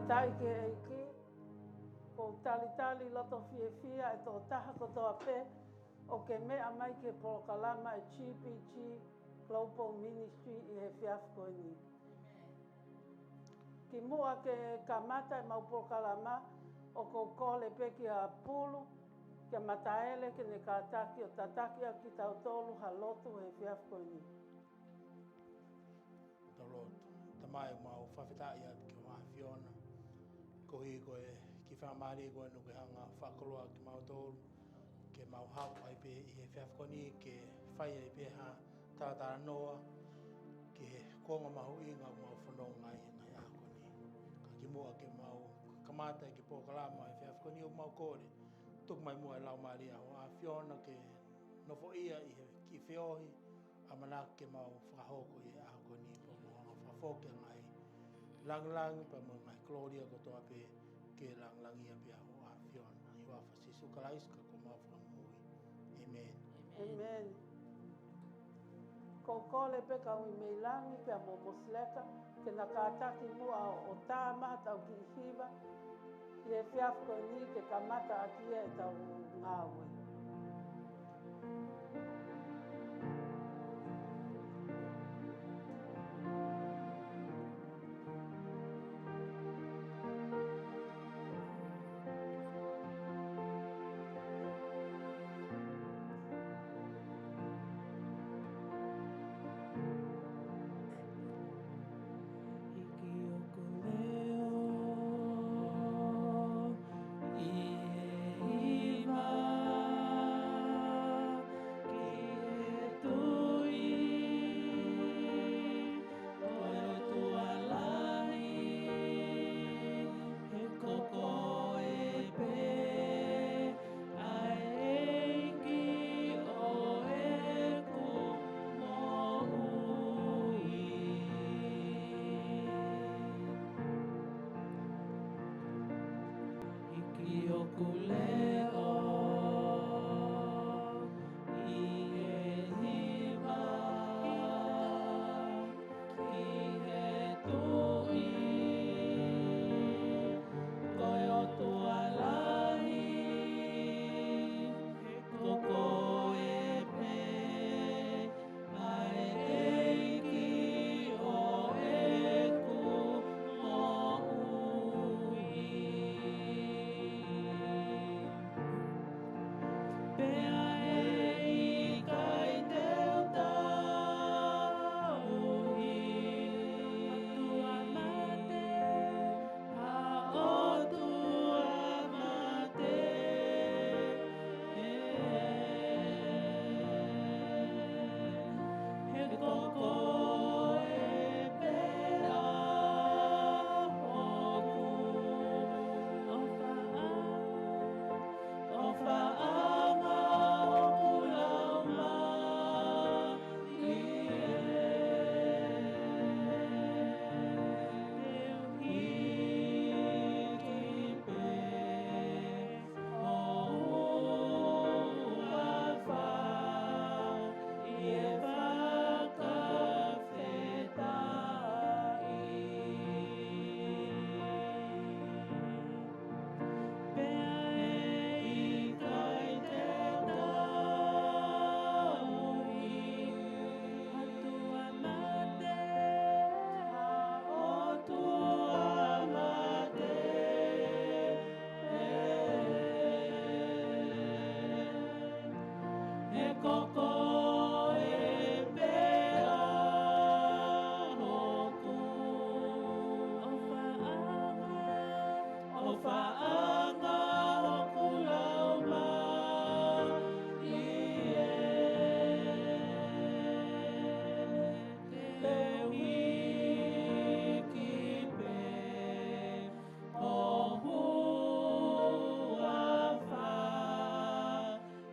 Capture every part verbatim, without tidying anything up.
Fakafetaʻi ki he ʻEiki, ʻoku ou talitali loto fiefia e tokotaha kotoa pē ʻoku ke meʻa mai ki he polokalama ʻa e G B G Global Ministry ʻi he efiafi ko eni. Kimuʻa ke kamata ʻemau polokalama, ʻoku ou kole pē kia Pulu, kia Mataele ke ne kātaki ʻo tataki ʻaki kitautolu ha lotu he efiafi ko eni. Tau lotu. Tamai, mau fakafetaʻi atu ki ho ʻAfiona. Koeʻuhi ko e kiʻi faingamālie ko eni ʻoku ke hanga ʻo fakakoloa kimautolu, ke mau haʻu ai pē ʻi he efiafi ko eni ke fai ai pē ha talatalanoa ki he kuonga mahuʻinga ʻoku mau fononga ai he ngaahi ʻaho ko eni. Ka kimuʻa ke mau kamata e kiʻi polokalama he efiafi ko eni, ʻoku mau kole, tuku mai muʻa e Laumālie ʻa ho ʻAfiona ke nofoʻia ʻi he kiʻi feohi ʻamanaki ke mau fakahoko ʻi he ʻaho ko eni, pea mau hanga ʻo fakafoki ʻa e ngaahi lāngilangi pea mo e ngaahi kolōlia kotoa pē ke lāngilangiʻia pē ʻa ho ʻAfiona. ʻI he huafa ʻo Sīsū Kalaisi ko homau Fakamoʻui. ʻĒmeni. ʻĒmeni. ʻOku ou kole pē kia Uimeilangi pea mo Mosileka ke na kātaki muʻa ʻo tā mai haʻatau kiʻi hiva ʻi he efiafi ko eni ke kamata ʻaki ia ʻetau ngāue. ʻIki hoku leʻo ʻi he hiva ki he Tuʻi, ko e ʻOtua lahi, he ko koe pē ʻa e ʻEiki ʻo ʻeku moʻui. ʻIki hoku leʻo ʻi he hiva ki he Tuʻi, ko e ʻOtua lahi, he ko koe pē ʻa e ʻEiki ʻo ʻeku moʻui. Pea ʻe ʻikai te u tauhi ha ʻotua mate, ha ʻotua mate. He ko koe pē ʻa hoku ʻofaʻanga, ʻofaʻanga hoku laumālie. Te u hiki pē ho huafa ʻi he fakafetaʻi. Pea ʻe ʻikai te u tauhi ha ʻotua mate, ha ʻotua mate. He ko koe pē ʻa hoku ʻofaʻanga, ʻofaʻanga hoku laumālie. Te u hiki pē ho huafa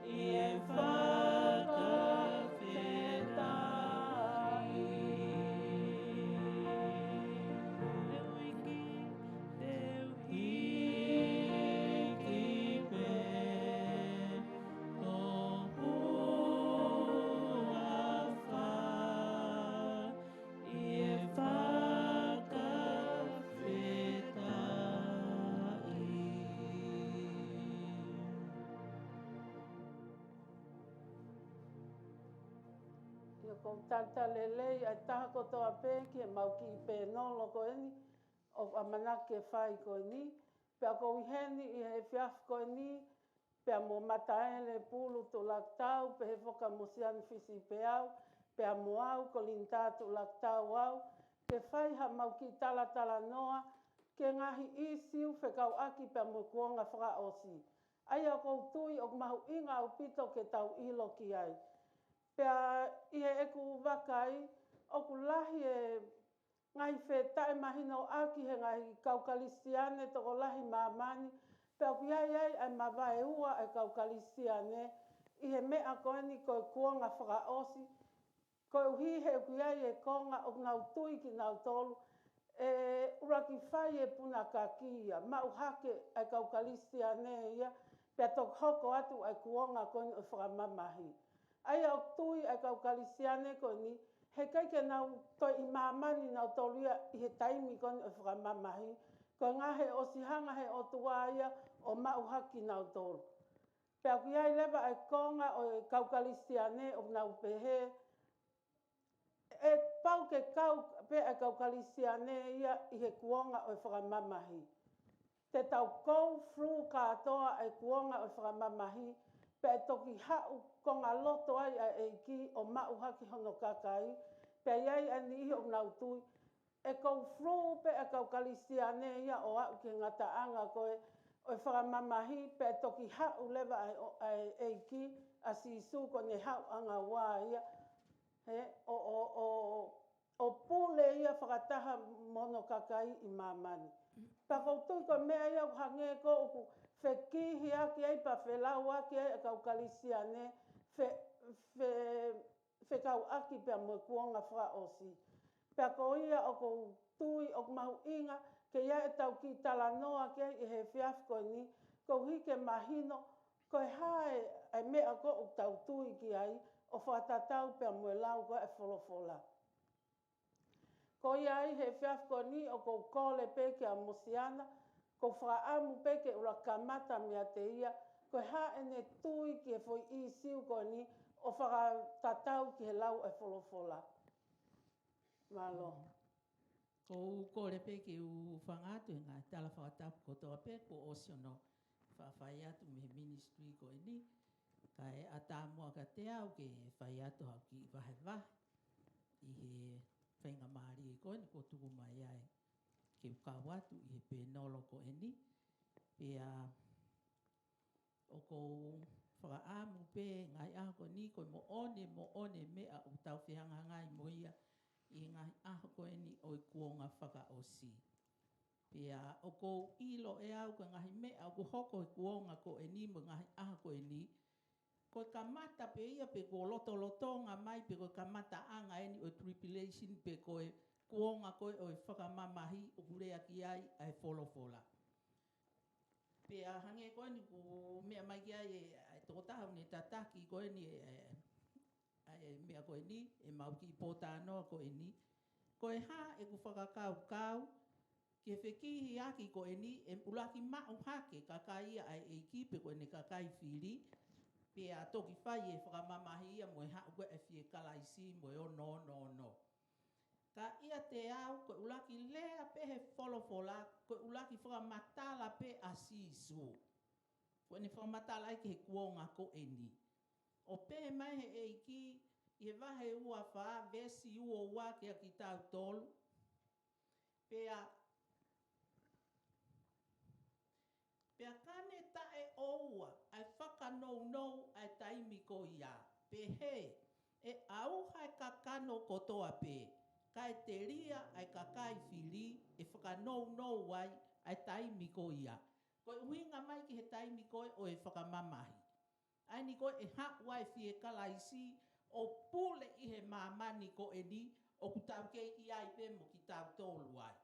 ʻi he faka ʻOku ou talitali lelei ʻa e taha kotoa pē ki he mau kiʻi pēnolo ko eni ʻoku ʻamanaki ke fai ko eni. Pea ʻoku ou ʻi heni ʻi he efiafi ko eni, pea mo Mataele Pulu Tuʻulakitau, pehē foki mo Siana Fisipeau, pea mo au, Kolinitā Tuʻulakitau au, ke fai ha mau kiʻi talatalanoa ki he ngaahi ʻīsiu fekauʻaki pea mo e kuonga fakaʻosi. ʻA ia ʻoku ou tui ʻoku mahuʻinga ʻaupito ke tau ʻilo ki ai. Pea ʻi heʻeku vakai, ʻoku lahi e ngaahi fetaʻemahinoʻaki he ngaahi kau Kalisitiane tokolahi ʻi māmani, pea ʻoku ʻi ai ai ʻa e mavaeua ʻa e kau Kalisitiane ʻi he meʻa ko eni ko e kuonga fakaʻosi, koeʻuhi he ʻoku ʻi ai e konga ʻoku nau tui kinautolu ʻe ʻuluaki fai e punakaki ia, maʻu hake ʻa e kau Kalisitiane ia, pea toki hoko atu ʻa e kuonga ko eni ʻo e fakamamahi. ʻA ia ʻoku tui ʻa e kau Kalisitiane ko eni, heʻikai ke nau toe ʻi māmani nautolu ia ʻi he taimi ko eni ʻo e fakamamahi, koeʻuhi he ʻosi hanga he ʻOtua ia ʻo maʻu hake kinautolu. Pea ʻoku ʻi ai leva ʻa e konga ʻo e kau Kalisitiane ʻoku nau pehē, ʻe pau ke kau pē ʻa e kau Kalisitiane ia ʻi he kuonga ʻo e fakamamahi. Te tau go through kātoa ʻa e kuonga ʻo e fakamamahi, pea ʻe toki haʻu konga loto ai ʻa e ʻEiki ʻo maʻu hake hono kakai, pea ʻi ai ʻa e niʻihi ʻoku nau tui, ʻe go through pē ʻa e kau Kalisitiane ia ʻo aʻu ki he ngataʻanga ko ē ʻo e fakamamahi, pea ʻe toki haʻu leva ʻa e, ʻa e ʻEiki, ʻa Sīsū ko ʻene haʻu ʻanga ua ia, he, ʻo, ʻo, ʻo, ʻo pule ia fakataha mo hono kakai ʻi māmani. Pea ʻoku ou tui ko e meʻa ia ʻoku hangē ko ē ʻoku fekihiʻaki ai pea felauʻaki ai ʻa e kau Kalisitiane, fe, fe, fekauʻaki pea mo e kuonga fakaʻosi. Pea ko ia ʻoku ou tui ʻoku mahuʻinga ke ʻi ai ʻetau kiʻi talanoa ki ai ʻi he efiafi ko eni, koeʻuhi ke mahino ko e hā e, e meʻa ko ē ʻoku tau tui ki ai ʻo fakatatau pea mo e lau ko ē ʻa e folofola. Ko ia ai he efiafi ko eni ʻoku ou kole pē kia Mosiana, ʻoku ou fakaʻamu pē ke ʻuluaki kamata meiate ia, ko e hā ʻene tui ki he foʻi ʻīsiu ko eni ʻo fakatatau ki he lau ʻa e folofola. Mālō. ʻOku ou kole pē ke u hūfanga atu he ngaahi tala fakatapu kotoa pē kuo ʻosi hono faʻa fai atu mei he ministry ko eni, kae ʻatā muʻa kiate au ke fai atu haʻaku kiʻi vahevahe ʻi he faingamālie ko eni kuo tuku mai ai ke u kau atu ʻi he pēnolo ko eni. Pea ʻoku ou fakaʻamu pē ngaahi ʻaho ko eni, ko e moʻoni, moʻoni meʻa ʻoku tau fehangahangai mo ia ʻi he ngaahi ʻaho ko eni ʻo e kuonga fakaʻosi. Pea ʻoku ou ʻilo ʻe au ko e ngaahi meʻa ʻoku hoko he kuonga ko eni mo e ngaahi ʻaho ko eni, ko e kamata pē ia pe kuo lotolotonga mai pe ko e kamataʻanga eni ʻo e tribulation pe ko e kuonga ko ē ʻo e fakamamahi ʻoku lea ki ai ʻa e folofola. Pea hangē ko eni ʻoku meʻa mai ki ai e, e tokotaha ʻoku ne tataki ko eni e, e, e meʻa ko eni, ʻemau kiʻi pōtalanoa ko eni. Ko e hā ʻeku fakakaukau ki he fekihiʻaki ko eni, ʻe ʻuluaki maʻu hake kakai ia ʻa e ʻEiki pe ko ʻene kakai fili, pea toki fai e fakamamahi ia mo e haʻu ko ē ʻa e fie Kalaisi mo e ono ono ono. Ka ʻiate au, ko e ʻuluaki lea pē he folofola, ko e ʻuluaki fakamatala pē ʻa Sīsū. Ko ʻene fakamatala ai ki he kuonga ko eni. ʻO pehē mai he ʻEiki ʻi he vahe ua fā, veesi ua ua kiate kitautolu. Pea Pea ka ne taʻeʻoua ʻa e fakanounou ʻa e taimi ko ia, pehē, ʻe ʻauha e kakano kotoa pē, kae telia ʻa e kakai fili ʻe fakanounou ai ʻa e taimi ko ia. Ko e ʻuhinga mai ki he taimi ko ē ʻo e fakamamahi. ʻA eni ko ē ʻe haʻu ai e fie Kalaisi ʻo pule ʻi he māmani ko eni ʻoku tau kei ʻi ai pē mo kitautolu ai.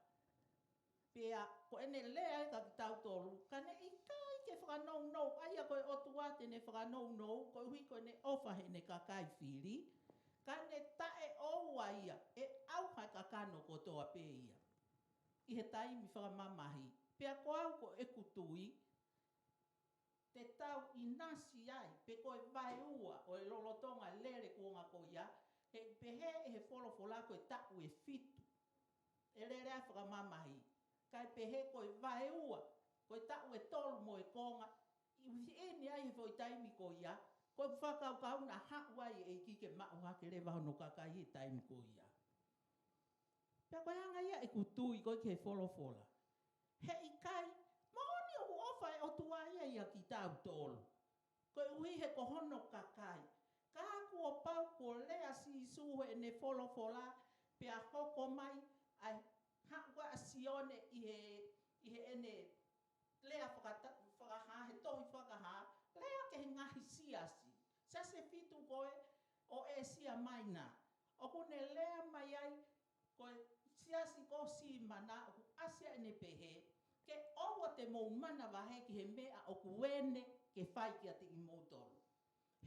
Pea ko ʻene lea ē kia kitautolu, ka ne ʻikai ke fakanounou ʻa ia ko e ʻOtua te ne fakanounou, koeʻuhi ko ʻene ʻofa heʻene kakai fili, ka ne taʻeʻoua ia, ʻe ʻauha e kakano kotoa pē ia ʻi he taimi fakamamahi. Pea ko au ko ʻeku tui, te tau ʻinasi ai, pe ko e vaeua ʻo e lolotonga lele kuonga ko ia, He ʻoku pehē ʻe he folofola ko e taʻu ʻe fitu ʻe lele ai e fakamamahi. Kae pehē ko e vaeua, ko e taʻu ʻe tolu mo e konga, ʻi he ʻene ʻi ai he foʻi taimi ko ia, ko e fakakaukau naʻa haʻu ai e ʻEiki ke maʻu hake leva hono kakai he taimi ko ia. Pea ko e anga ia ʻeku tui ko ē ki he folofola. He ʻikai, moʻoni ʻoku ʻofa e ʻOtua ia ʻia kitautolu. Koeʻuhi he ko hono kakai. Ka kuo pau kuo lea Sīsū heʻene folofola, pea hoko mai ʻa e haʻu ʻa Sione ʻi he, ʻi heʻene lea fakata-, fakahā, he tohi fakahā, lea ki he ngaahi siasi. Siasi ʻe fitu ko ē ʻo ʻĒsia Maina. ʻOku ne lea mai ai, ko e siasi ko Simana ʻoku ʻasi ai ʻene pehē, ke ʻoua te mou manavahē ki he meʻa ʻoku ene ke fai kiate kimoutolu.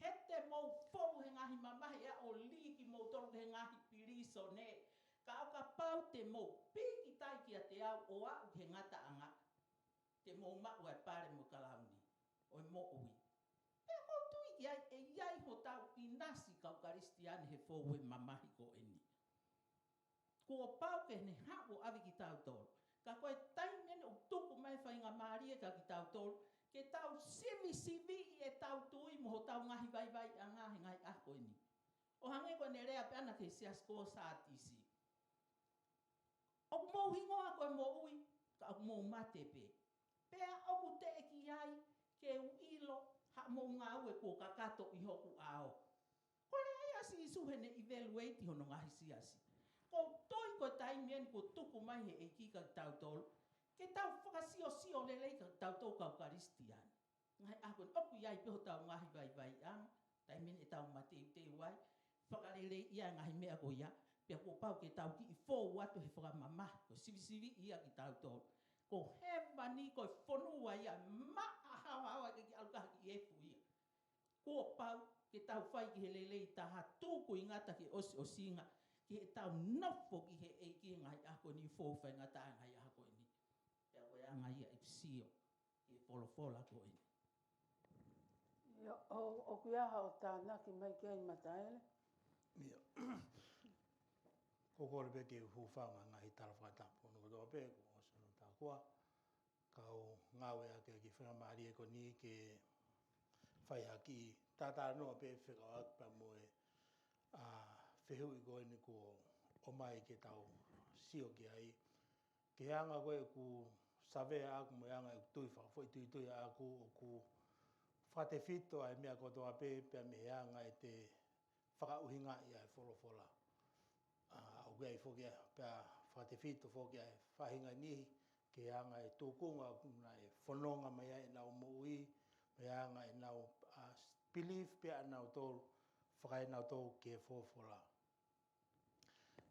He te mou fou he ngaahi mamahi ʻa ʻo lī kimoutolu ki he ngaahi pilīsone. Ka ʻo kapau te mou pīkitai kiate au ʻo aʻu ki he ngataʻanga, te mou maʻu ʻa e pale mo e kalauni ʻo e moʻui. Pea ʻoku ou tui ki ai ʻe ʻi ai hotau ʻinasi kau Kalisitiane he fou he mamahi ko eni. Kuo pau ke ne haʻu ʻo ʻave kitautolu. Ka ko e taimi eni ʻoku tuku mai e faingamālie kia kitautolu, ke tau sivisiviʻi ʻetau tui mo hotau ngaahi vaivaiʻanga he ngaahi ʻaho ko eni. ʻO hangē ko ʻene lea pē ʻana ki he siasi ko Sātisi. ʻOku mou hingoa ko e moʻui, ka ʻoku mou mate pē. Pea ʻoku teʻeki ai ke u ʻilo haʻamou ngāue kuo kakato ʻi hoku ʻao. Ko e lea ia ʻa Sīsū heʻene evaluate hono ngaahi siasi. ʻOku ou tui ko e taimi eni kuo tuku mai he ʻEiki kia kitautolu, ke tau fakasiosio lelei kia kitautolu kau Kalisitiane. Ngaahi ʻaho ko eni ʻoku ʻi ai pē hotau ngaahi vaivaiʻanga, taimi eni ʻetau mateuteu ai, fakaleleiʻi ʻa e ngaahi meʻa ko ia, pea kuo pau ke tau kiʻi fou atu he fakamamahi, ko e sivisiviʻi ia kitautolu. Ko hēvani ko e fonua ia, maʻa haohaoa ke kiʻi ʻalu ki he efu ia. Kuo pau ke tau fai ki he lelei taha, tuku ʻi ngata ki he ʻosiʻosinga, ki heʻetau nofo ki he ʻEiki he ngaahi ʻaho ko eni, fou faingataʻa he ngaahi ʻaho ko eni. Pea ko e anga ia ʻeku sio ki he folofola ko eni. ʻIo, ʻo, ʻoku ʻi ai haʻo tānaki mai ki ai Mataele? ʻIo. Ko e kole pē ke u hūfanga he ngaahi tala fakatapu ʻo hono kotoa pē, kuo ʻosi hono tākuaʻi. Ka u ngāueʻaki e kiʻi faingamālie ko eni ke fai ha kiʻi talanoa pē fekauʻaki pea mo e, ʻa, fehuʻi ko eni kuo ʻomai ke tau sio ki ai. Ki he anga ko ē ʻeku savea ʻaʻaku mo e anga ʻeku tui fakafoʻituitui ʻaʻaku, ʻoku fakatefito ʻa e meʻa kotoa pē, pea mei he anga ʻete fakaʻuhingaʻi ʻa e folofola. ʻA, ʻoku ʻi ai foki ʻa e, pea fakatefito foki ʻa e faʻahinga niʻihi ki he anga e tūkunga ʻoku nau fononga mai ai ʻenau moʻui, mei he anga ʻenau, ʻa, belief pē ʻanautolu, fakaenautolu ki he folofola.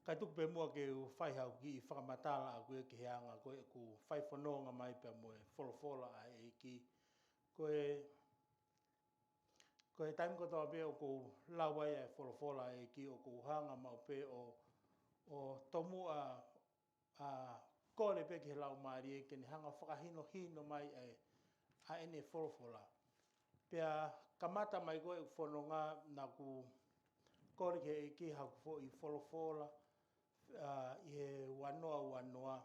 Kae tuku pē muʻa ke u fai haʻaku kiʻi fakamatala ʻaʻaku ia ki he anga ko ē ʻeku fai fononga mai pea mo e folofola ʻa e ʻEiki. Ko e, ko e taimi kotoa pē ʻoku ou lau ai ʻa e folofola ʻa e ʻEiki, ʻoku ou hanga maʻu pē ʻo, ʻo tomuʻa, ʻa, kole pē ki he Laumālie ke ne hanga fakahinohino mai ʻa e, ʻa ʻene folofola. Pea kamata mai ko ē ʻeku fononga naʻa ku kole ki he ʻEiki haʻaku foʻi folofola, ʻa, ʻi he ua noa ua noa,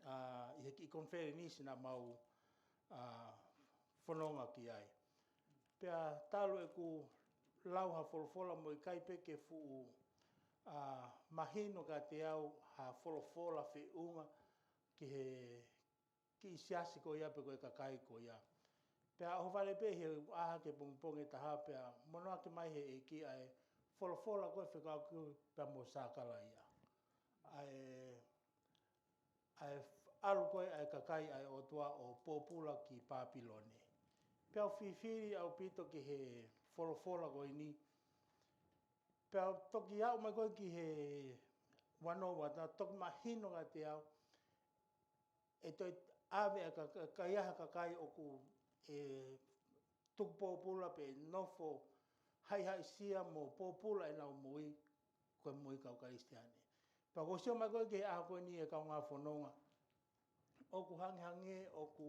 ʻa, ʻi he kiʻi konifelenisi naʻa mau, ʻa, fononga ki ai. Pea talu ʻeku lau ha folofola mo ʻikai pē ke fuʻu, ʻa, mahino kiate au ha folofola feʻunga ki he kiʻi siasi ko ia pe ko e kakai ko ia. Pea ʻohovale pē he ʻaho ki he pongipongi ʻe taha pea monoʻaki mai he ʻEiki ʻa e folofola ko ē fekauʻaki pea mo Sakalaia. ʻA e, ʻa e ʻalu ko ē ʻa e kakai ʻa e ʻOtua ʻo pōpula ki Pāpilone. Pea u fifili ʻaupito ki he folofola ko eni. Pea toki aʻu mai ko ē ki he ua noa ua noa, toki mahino kiate au ʻe toe ʻave ʻa e ka-, ka-, ka ʻi ai ha kakai ʻoku ʻe tuku pōpula pe nofo haʻihaʻisia mo pōpula ʻenau moʻui, ko e moʻui kau Kalisitiane. Pea ko u sio mai ko ē ki he ʻaho ko eni ʻe kaungā fononga, ʻoku hangehangē ʻoku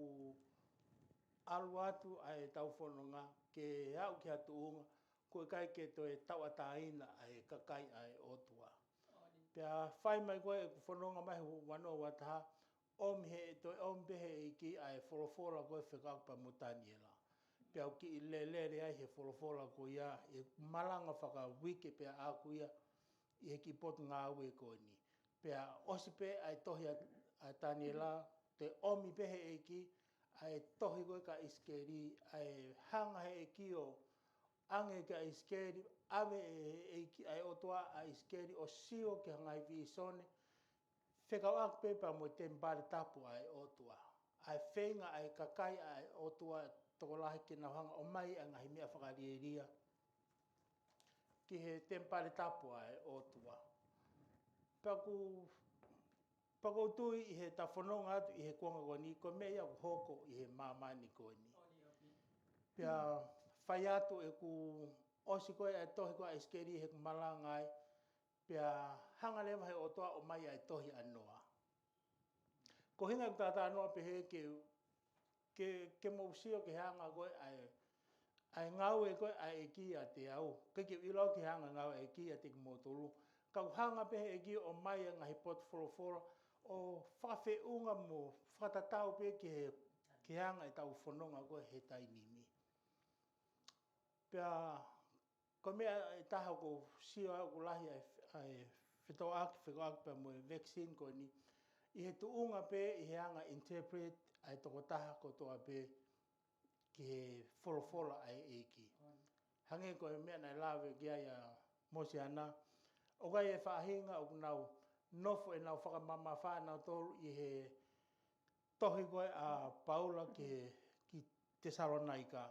ʻalu atu ʻa ʻetau fononga ke aʻu ki ha tuʻunga ko e ʻikai ke toe tauʻatāina ʻa e kakai ʻa e ʻOtua. Pea fai mai ko ē ʻeku fononga mai he ua noa ua taha, ʻomi he, toe ʻomi pē he ʻEiki ʻa e folofola ko ē fekauʻaki pea mo Taniela. Pea u kiʻi lele ai he folofola ko ia, ʻi he malanga fakauike pea ʻaʻaku ia ʻi he kiʻi potungāue ko eni. Pea ʻosi pē ʻa e tohi ʻa, ʻa Taniela, toe ʻomi pē he ʻEiki ʻa e tohi ko ē kia ʻIsikeli, ʻa e hanga he ʻEiki ʻo ʻange kia ʻIsikeli, ʻave ʻe he ʻEiki ʻa e ʻOtua ʻa ʻIsikeli ʻo sio ki he ngaahi vīsone fekauʻaki pē pea mo e temipale tapu ʻa e ʻOtua. ʻA e feinga ʻa e kakai ʻa e ʻOtua tokolahi ke nau hanga ʻo ʻomai ʻa e ngaahi meʻa fakalielia ki he temipale tapu ʻa e ʻOtua. Pea ʻoku, pea ʻoku ou tui ʻi heʻeta fononga atu ʻi he kuonga ko eni, ko e meʻa ia ʻoku hoko ʻi he māmani ko eni. Pea fai atu ʻeku ʻosi ko ē ʻa e tohi ko ē ʻa ʻIsikeli ʻi heʻeku malanga ai, pea hanga leva he ʻOtua ʻo ʻomai ʻa e tohi ʻa Noa. Ko e ʻuhinga ʻeku talanoa pehē ke, ke, ke mou sio ki he anga ko ē ʻa e, ʻa e ngāue ko ē ʻa e ʻEiki ʻiate au. ʻIkai ke u ʻilo ki he anga e ngāue ʻa e ʻEiki ʻiate kimoutolu. Ka ʻoku hanga pē he ʻEiki ʻo ʻomai ʻa e ngaahi potu folofola ʻo fakafeʻunga mo fakatatau pē ki he, ki he anga ʻetau fononga ko ē he taimi ni. Pea ko e meʻa ʻe taha ʻoku ou sio ai ʻoku lahi ʻa e, ʻa e fetōʻaki, fekauʻaki pea mo e vaccine ko eni, ʻi he tuʻunga pē ʻi he anga interpret ʻa e tokotaha kotoa pē ki he folofola ʻa e ʻEiki. Hangē ko e meʻa naʻe lave ki ai ʻa Mosiana, ʻoku ʻi ai e faʻahinga ʻoku nau nofo ʻenau fakamamafa ʻanautolu ʻi he tohi ko ē ʻa Paula ki, ki Tesalonaika,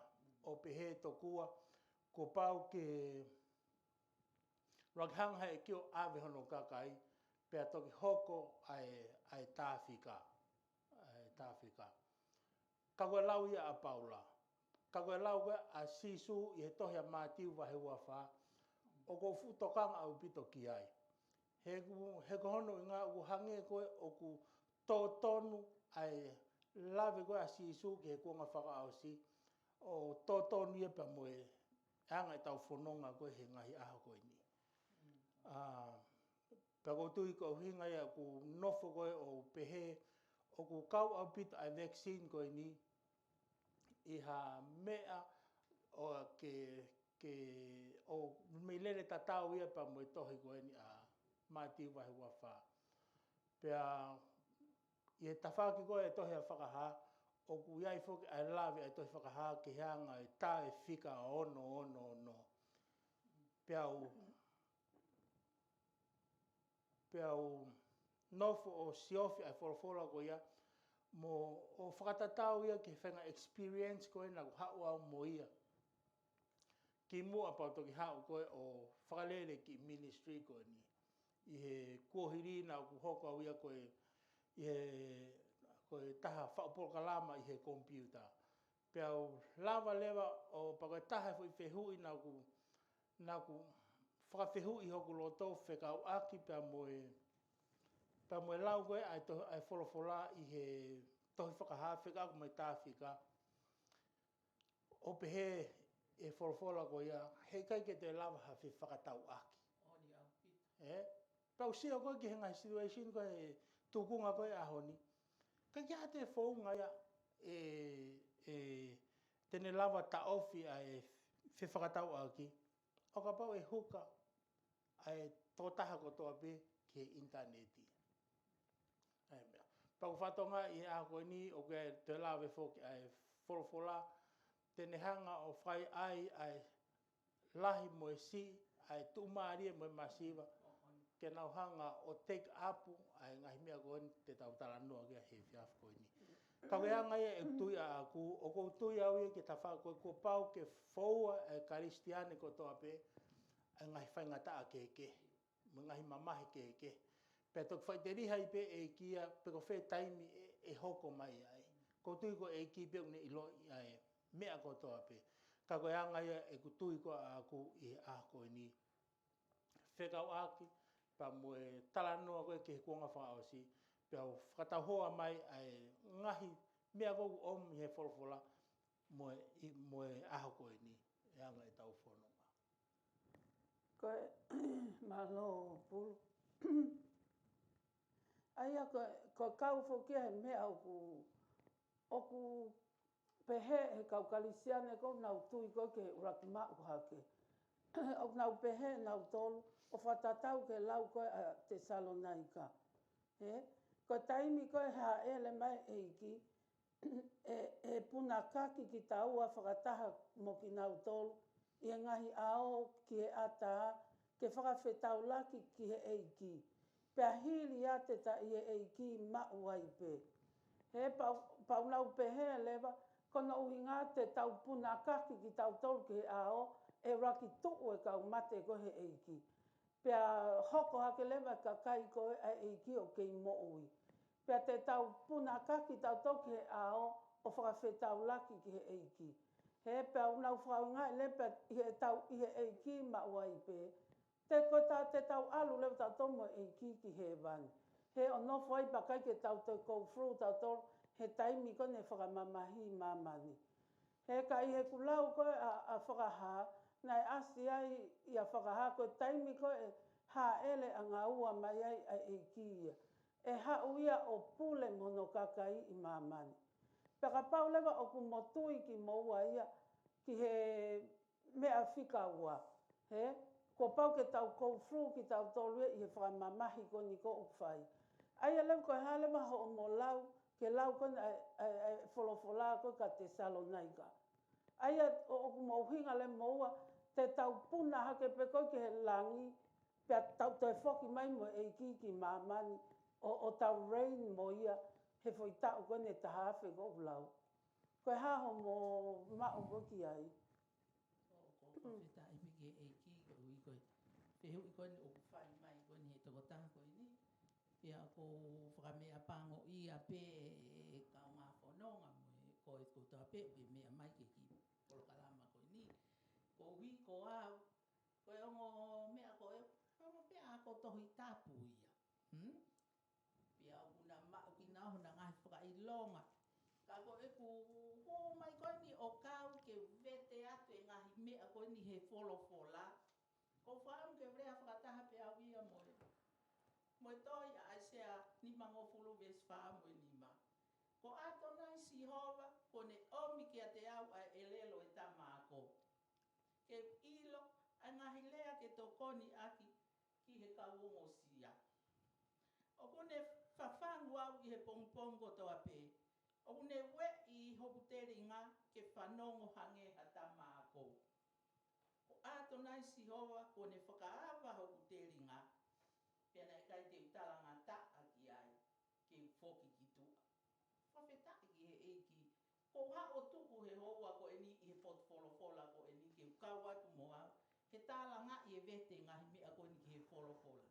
ʻo pehē tokua, kuo pau ke ʻuluaki hanga he ʻEiki ʻo ʻave hono kakai, pea toki hoko ʻa e, ʻa e tāfika, ʻa e tāfika. Ka ko e lau ia ʻa Paula. Ka ko e lau ko ē ʻa Sīsū ʻi he tohi ʻa Mātiu vahe ua fā, ʻoku ou fuʻu tokanga ʻaupito ki ai. He ʻoku, he ko hono ʻuhinga ʻoku hangē ko ē ʻoku totonu ʻa e lave ko ē ʻa Sīsū ki he kuonga fakaʻosi, ʻo totonu ia pea mo e anga ʻetau fononga ko ē he ngaahi ʻaho ko eni. ʻA, pea ʻoku ou tui ko e ʻuhinga ia ʻoku nofo ko ē ʻo pehē, ʻoku kau ʻaupito ʻa e vaccine ko eni ʻi ha meʻa ʻo ke, ke, ʻo mei lele tatau ia pea mo e tohi ko eni ʻa Mātiu vahe ua fā. Pea ʻi he tafaʻaki ko ē ʻa e tohi ʻa Fakahā, ʻoku ʻi ai foki ʻa e lave ʻa e tohi Fakahā ki he anga ʻo e taʻu ʻe fika ono ono ono. Pea u, pea u nofo ʻo siofi ʻa e folofola ko ia, mo ʻo fakatatau ia ki he faʻahinga experience ko ē naʻa ku haʻu au mo ia kimuʻa pea u toki haʻu ko ē ʻo fakalele ki he ministry ko eni. ʻI he kuohili naʻa ku hoko au ia ko e, ʻi he, ko e taha faʻu polokalama ʻi he computer. Pea u lava leva ʻo pea ko e taha e foʻi fehuʻi naʻa ku, naʻa ku fakafehuʻi hoku loto fekauʻaki pea mo e, pea mo e lau ko ē ʻa e to-, ʻa e folofola ʻi he tohi Fakahā fekauʻaki mo e tāfika. ʻO pehē ʻe he folofola ko ia, heʻikai ke toe lava ha fefakatauʻaki. ʻE? Pea u sio ko ē ki he ngaahi situation ko ē he tuʻunga ko ē ʻaho ni. ʻIkai ke ʻi ai ha toe founga ia ʻe, ʻe te ne lava taʻofi ʻa e fefakatauʻaki. ʻO kapau ʻe huka ʻa e tokotaha kotoa pē ki he ʻinitaneti. ʻA e meʻa. Pea ko e fatongia ʻi he ʻaho ko eni ʻoku ʻi ai e toe lave foki ʻa e folofola, te ne hanga ʻo fai ai ʻa e lahi mo e siʻi, ʻa e tuʻumālie mo e masiva, ke nau hanga ʻo take up ʻa e ngaahi meʻa ko eni te tau talanoa ki ai he efiafi ko eni. Ka ko e anga ia ʻeku tui ʻaʻaku, ʻoku ou tui au ia ki he tafaʻaki ko ē kuo pau ke foua ʻe he Kalisitiane kotoa pē ʻa e ngaahi faingataʻa kehekehe, mo e ngaahi mamahi kehekehe. Pea toki faʻiteliha ai pē ʻe he ʻEiki ia pe ko fē taimi ʻe, ʻe hoko mai ai. ʻOku ou tui ko e ʻEiki pē ʻoku ne ʻiloʻi ʻa e meʻa kotoa pē. Ka ko e anga ia ʻeku tui ko ē ʻaʻaku ʻi he ʻaho ko eni. Fekauʻaki pea mo e talanoa ko ē ki he kuonga fakaʻosi, pea u fakatauhoa mai ʻa e ngaahi meʻa ko ē ʻoku ʻomi he folofola mo e, ʻi, mo e ʻaho ko eni, ʻi he anga ʻetau fononga. Ko e mālō Pulu. ʻA ia ko, ko e kau foki ia he meʻa ʻoku, ʻoku pehē he kau Kalisitiane ko ē ʻoku nau tui ko ē ki he ʻuluaki maʻu hake. ʻOku nau pehē nautolu ʻo fakatatau ki he lau ko ē ʻa Tesalonaika. He, ko e taimi ko ē hāʻele mai ʻEiki, ʻe, ʻe punakaki kitaua fakataha mo kinautolu ʻi he ngaahi ʻao ki he ʻatā ke fakafetaulaki ki he ʻEiki. Pea hili ʻa te ta ʻi he ʻEiki maʻu ai pē. He pau, pau nau pehē leva, ko hono ʻuhinga te tau punakaki kitautolu ki he ʻao, ʻe ʻuluaki tuʻu e kau mate ko ē he ʻEiki. Pea hoko hake leva e kakai ko ē ʻa e ʻEiki ʻoku kei moʻui. Pea te tau punakaki tautolu ki he ʻao ʻo fakafetaulaki ki he ʻEiki. He pea ʻoku nau fakaʻuhingaʻi leva pea ʻi he tau ʻi he ʻEiki maʻu ai pē. Te ko ta, te tau ʻalu leva tautolu mo e ʻEiki ki hēvani. He ʻo nofo ai pea ʻikai ke tau toe go through tautolu he taimi ko ē ne fakamamahiʻi māmani. He ka ʻi heʻeku lau ko ē ʻa, ʻa Fakahā, naʻe ʻasi ai ʻia Fakahā ko e taimi ko ē ʻe hāʻele ʻangaua mai ai ʻa e ʻEiki ia. ʻE haʻu ia ʻo pule mo hono kakai ʻi māmani. Pea kapau leva ʻoku mo tui kimoua ia ki he meʻa fika ua. He, kuo pau ke tau go through kitautolu ia ʻi he fakamamahi ko eni ʻoku fai. ʻA ia leva ko e hā leva hoʻomo lau, ke lau ko eni ʻa e, ʻa e, ʻa e folofola ko ē ka Tesalonaika. ʻA ia ʻo, ʻoku mo ʻuhinga leva moua, te tau puna hake pē ko ē ki he langi, pea tau toe foki mai mo e ʻEiki ki māmani, ʻo, ʻo tau reign mo ia, he foʻi taʻu ko eni ʻe taha afe ko ē ʻoku lau. Ko e hā hoʻomo maʻu ko ē ki ai. ʻOku ou fakafetaʻi pē ki he ʻEiki, koeʻuhi ko e fehuʻi ko eni ʻoku fai mai ko eni he tokotaha ko eni. Pea ʻoku ou fakameʻapangoʻia pē e, e kaungā fononga mo e ko e kotoa pē ʻoku ke meʻa mai ki he kiʻi polokalama ko eni. Koeʻuhi ko au, ko e ongo meʻa ko e, ongo pē ʻa ko Tohi Tapu ia. Hmm? Pea ʻoku na maʻu kinaua hona ngaahi fakaʻilonga. Ka ko ʻeku hū mai ko eni ʻo kau ke vete atu e ngaahi meʻa ko eni he folofola. Ko u fakaʻamu ke u lea fakataha pē au ia mo e, mo e tohi ʻa ʻAisea nimangofulu veesi fā mo e nima. Ko ʻAtonai Sihova, kuo ne ʻomi kiate au ʻa e ʻelelo ʻo e tama ako. Ke u ʻilo ʻa e ngaahi lea ke tokoni ʻaki ki he kau ongosia. ʻOku ne fafangu au ʻi he pongipongi kotoa pē. ʻOku ne ueʻi hoku telinga ke fanongo hangē ha tama ako. Ko ʻAtonai Sihova kuo ne fakaava hoku telinga. Pea naʻe ʻikai te u talangataʻa ki ai, ke u foki ki tuʻa. Fakafetaʻi ki he ʻEiki. Ko u haʻu ʻo tuʻu he houa ko eni ʻi he potu folofola ko eni ke u kau atu mo au, ke talangaʻi e vete ngaahi meʻa ko eni ki he folofola.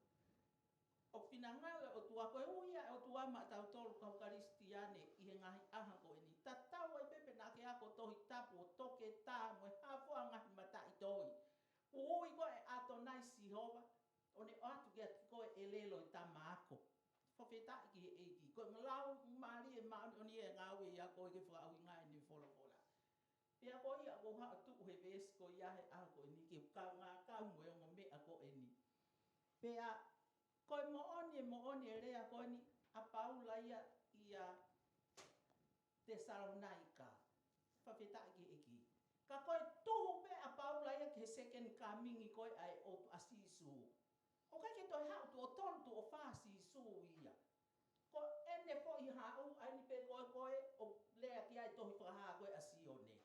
ʻOku finangalo e ʻOtua, ko e ui ia e ʻOtua maʻatautolu kau Kalisitiane ʻi he ngaahi ʻaho ko eni. Tatau ai pē pe naʻa ke ako Tohi Tapu ʻo toketā mo e hā fua ngaahi mataʻitohi. Kuo ui koe ʻe ʻAtonai Sihova, ʻo ne ʻoatu kiate koe e ʻelelo ʻo e tama ako. Fakafetaʻi ki he ʻEiki. Ko e lau mālie māʻoniʻoni e ngāue ia ko ē ke fakaʻuhinga ʻene folofola. Pea ko ia ʻoku ou haʻu ʻo tuʻu he veesi ko ia he ʻaho ko eni ke u kaungā kau mo e ongo meʻa ko eni. Pea ko e moʻoni, e moʻoni e lea ko eni ʻa Paula ia ʻia Tesalonaika. Fakafetaʻi ki he ʻEiki. Ka ko e tuhu pē ʻa Paula ia ki he second coming ko ē ʻa e ʻOtu ʻa Sīsū. ʻOku ʻikai ke toe haʻu tuʻo tolu tuʻo fā Sīsū ia. Ko ʻene foʻi haʻu, ʻa eni pē ko ē ko ē ʻoku lea ki ai e tohi Fakahā ko ē ʻa Sione.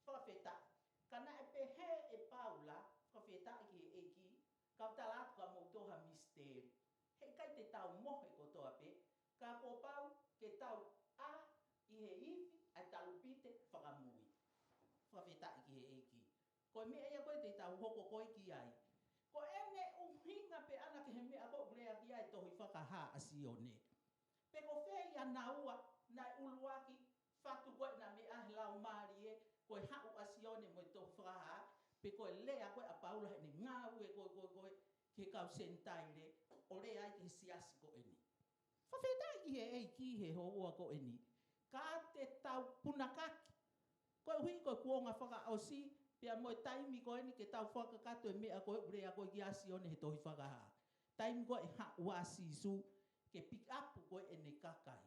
Fakafetaʻi. Ka naʻe pehē ʻe Paula, fakafetaʻi ki he ʻEiki, kau tala atu kia moutolu ha misiteli. He ʻikai te tau mohe kotoa pē, ka kuo pau ke tau ʻā ʻi he ivi ʻa e talupite fakamui. Fakafetaʻi ki he ʻEiki. Ko e meʻa ia ko ē te tau hoko ko ē ki ai. Ko ʻene ʻuhinga pē ʻana ki he meʻa ko ē ʻoku lea ki ai e tohi Fakahā ʻa Sione. Pe ko fē ia naua naʻe ʻuluaki fatu ko ē ʻena meʻa he Laumālie, ko e haʻu ʻa Sione mo e tohi Fakahā, pe ko e lea ko ē ʻa Paula heʻene ngāue ko ē, ko ē, ko ē, ki he kau Senitaile, ʻo lea ai ki he siasi ko eni. Fakafetaʻi ki he ʻEiki he houa ko eni. Ka te tau punakaki. Koeʻuhi ko e kuonga fakaʻosi, Pea mo e taimi ko eni ke tau fakakakato e meʻa ko ē ʻoku lea ko ē ki ai ʻa Sione he tohi Fakahā. Taimi ko ē ʻe haʻu ai ʻa Sīsū ke pick up ko ē ʻene kakai.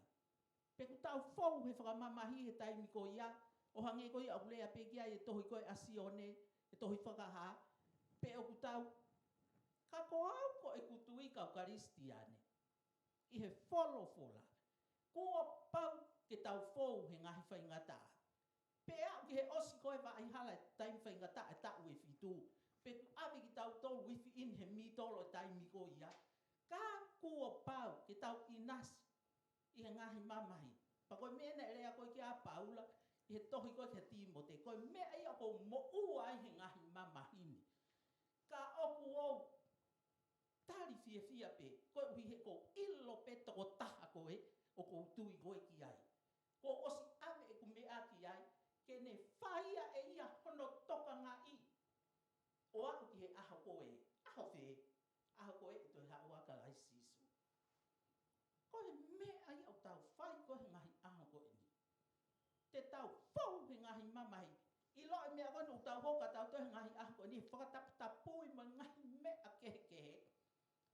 Pe ʻoku tau fou he fakamamahi he taimi ko ia, ʻo hangē ko ia ʻoku lea pē ki ai e tohi ko ē ʻa Sione, e tohi Fakahā, pe ʻoku tau, ka ko au ko ʻeku tui kau Kalisitiane, ʻi he folofola, kuo pau ke tau fou he ngaahi faingataʻa. Pea aʻu ki he ʻosi ko ē vaʻa hala e taimi faingataʻa e taʻu ʻe fitu. Pe ʻoku ʻave kitautolu within he middle ʻo e taimi ko ia. Ka kuo pau ke tau ʻinasi ʻi he ngaahi mamahi. Pea ko e meʻa naʻe lea ko ē ki ai ʻa Paula, ʻi he tohi ko ē kia Tīmote. Ko e meʻa ia ʻoku ou moʻua ai he ngaahi mamahi ni. Ka ʻoku ou tali fiefia pē, koeʻuhi he ʻoku ou ʻilo pē tokotaha ko ē, ʻoku ou tui ko ē ki ai. Kuo ʻosi ʻave ʻeku meʻa ki ai, ke ne fai ʻe ia hono tokangaʻi. ʻO aʻu ki he ʻaho ko ē, ʻaho fē, ʻaho ko ē ʻe toe haʻu ai ʻa Kalaisi Sīsū. Ko e meʻa ia ʻoku tau fai ko ē he ngaahi ʻaho ko eni. Te tau fou he ngaahi mamahi. ʻIlo e meʻa ko eni ʻoku tau hoko ʻa tautolu he ngaahi ʻaho ko eni, fakataputapui mo e ngaahi meʻa kehekehe.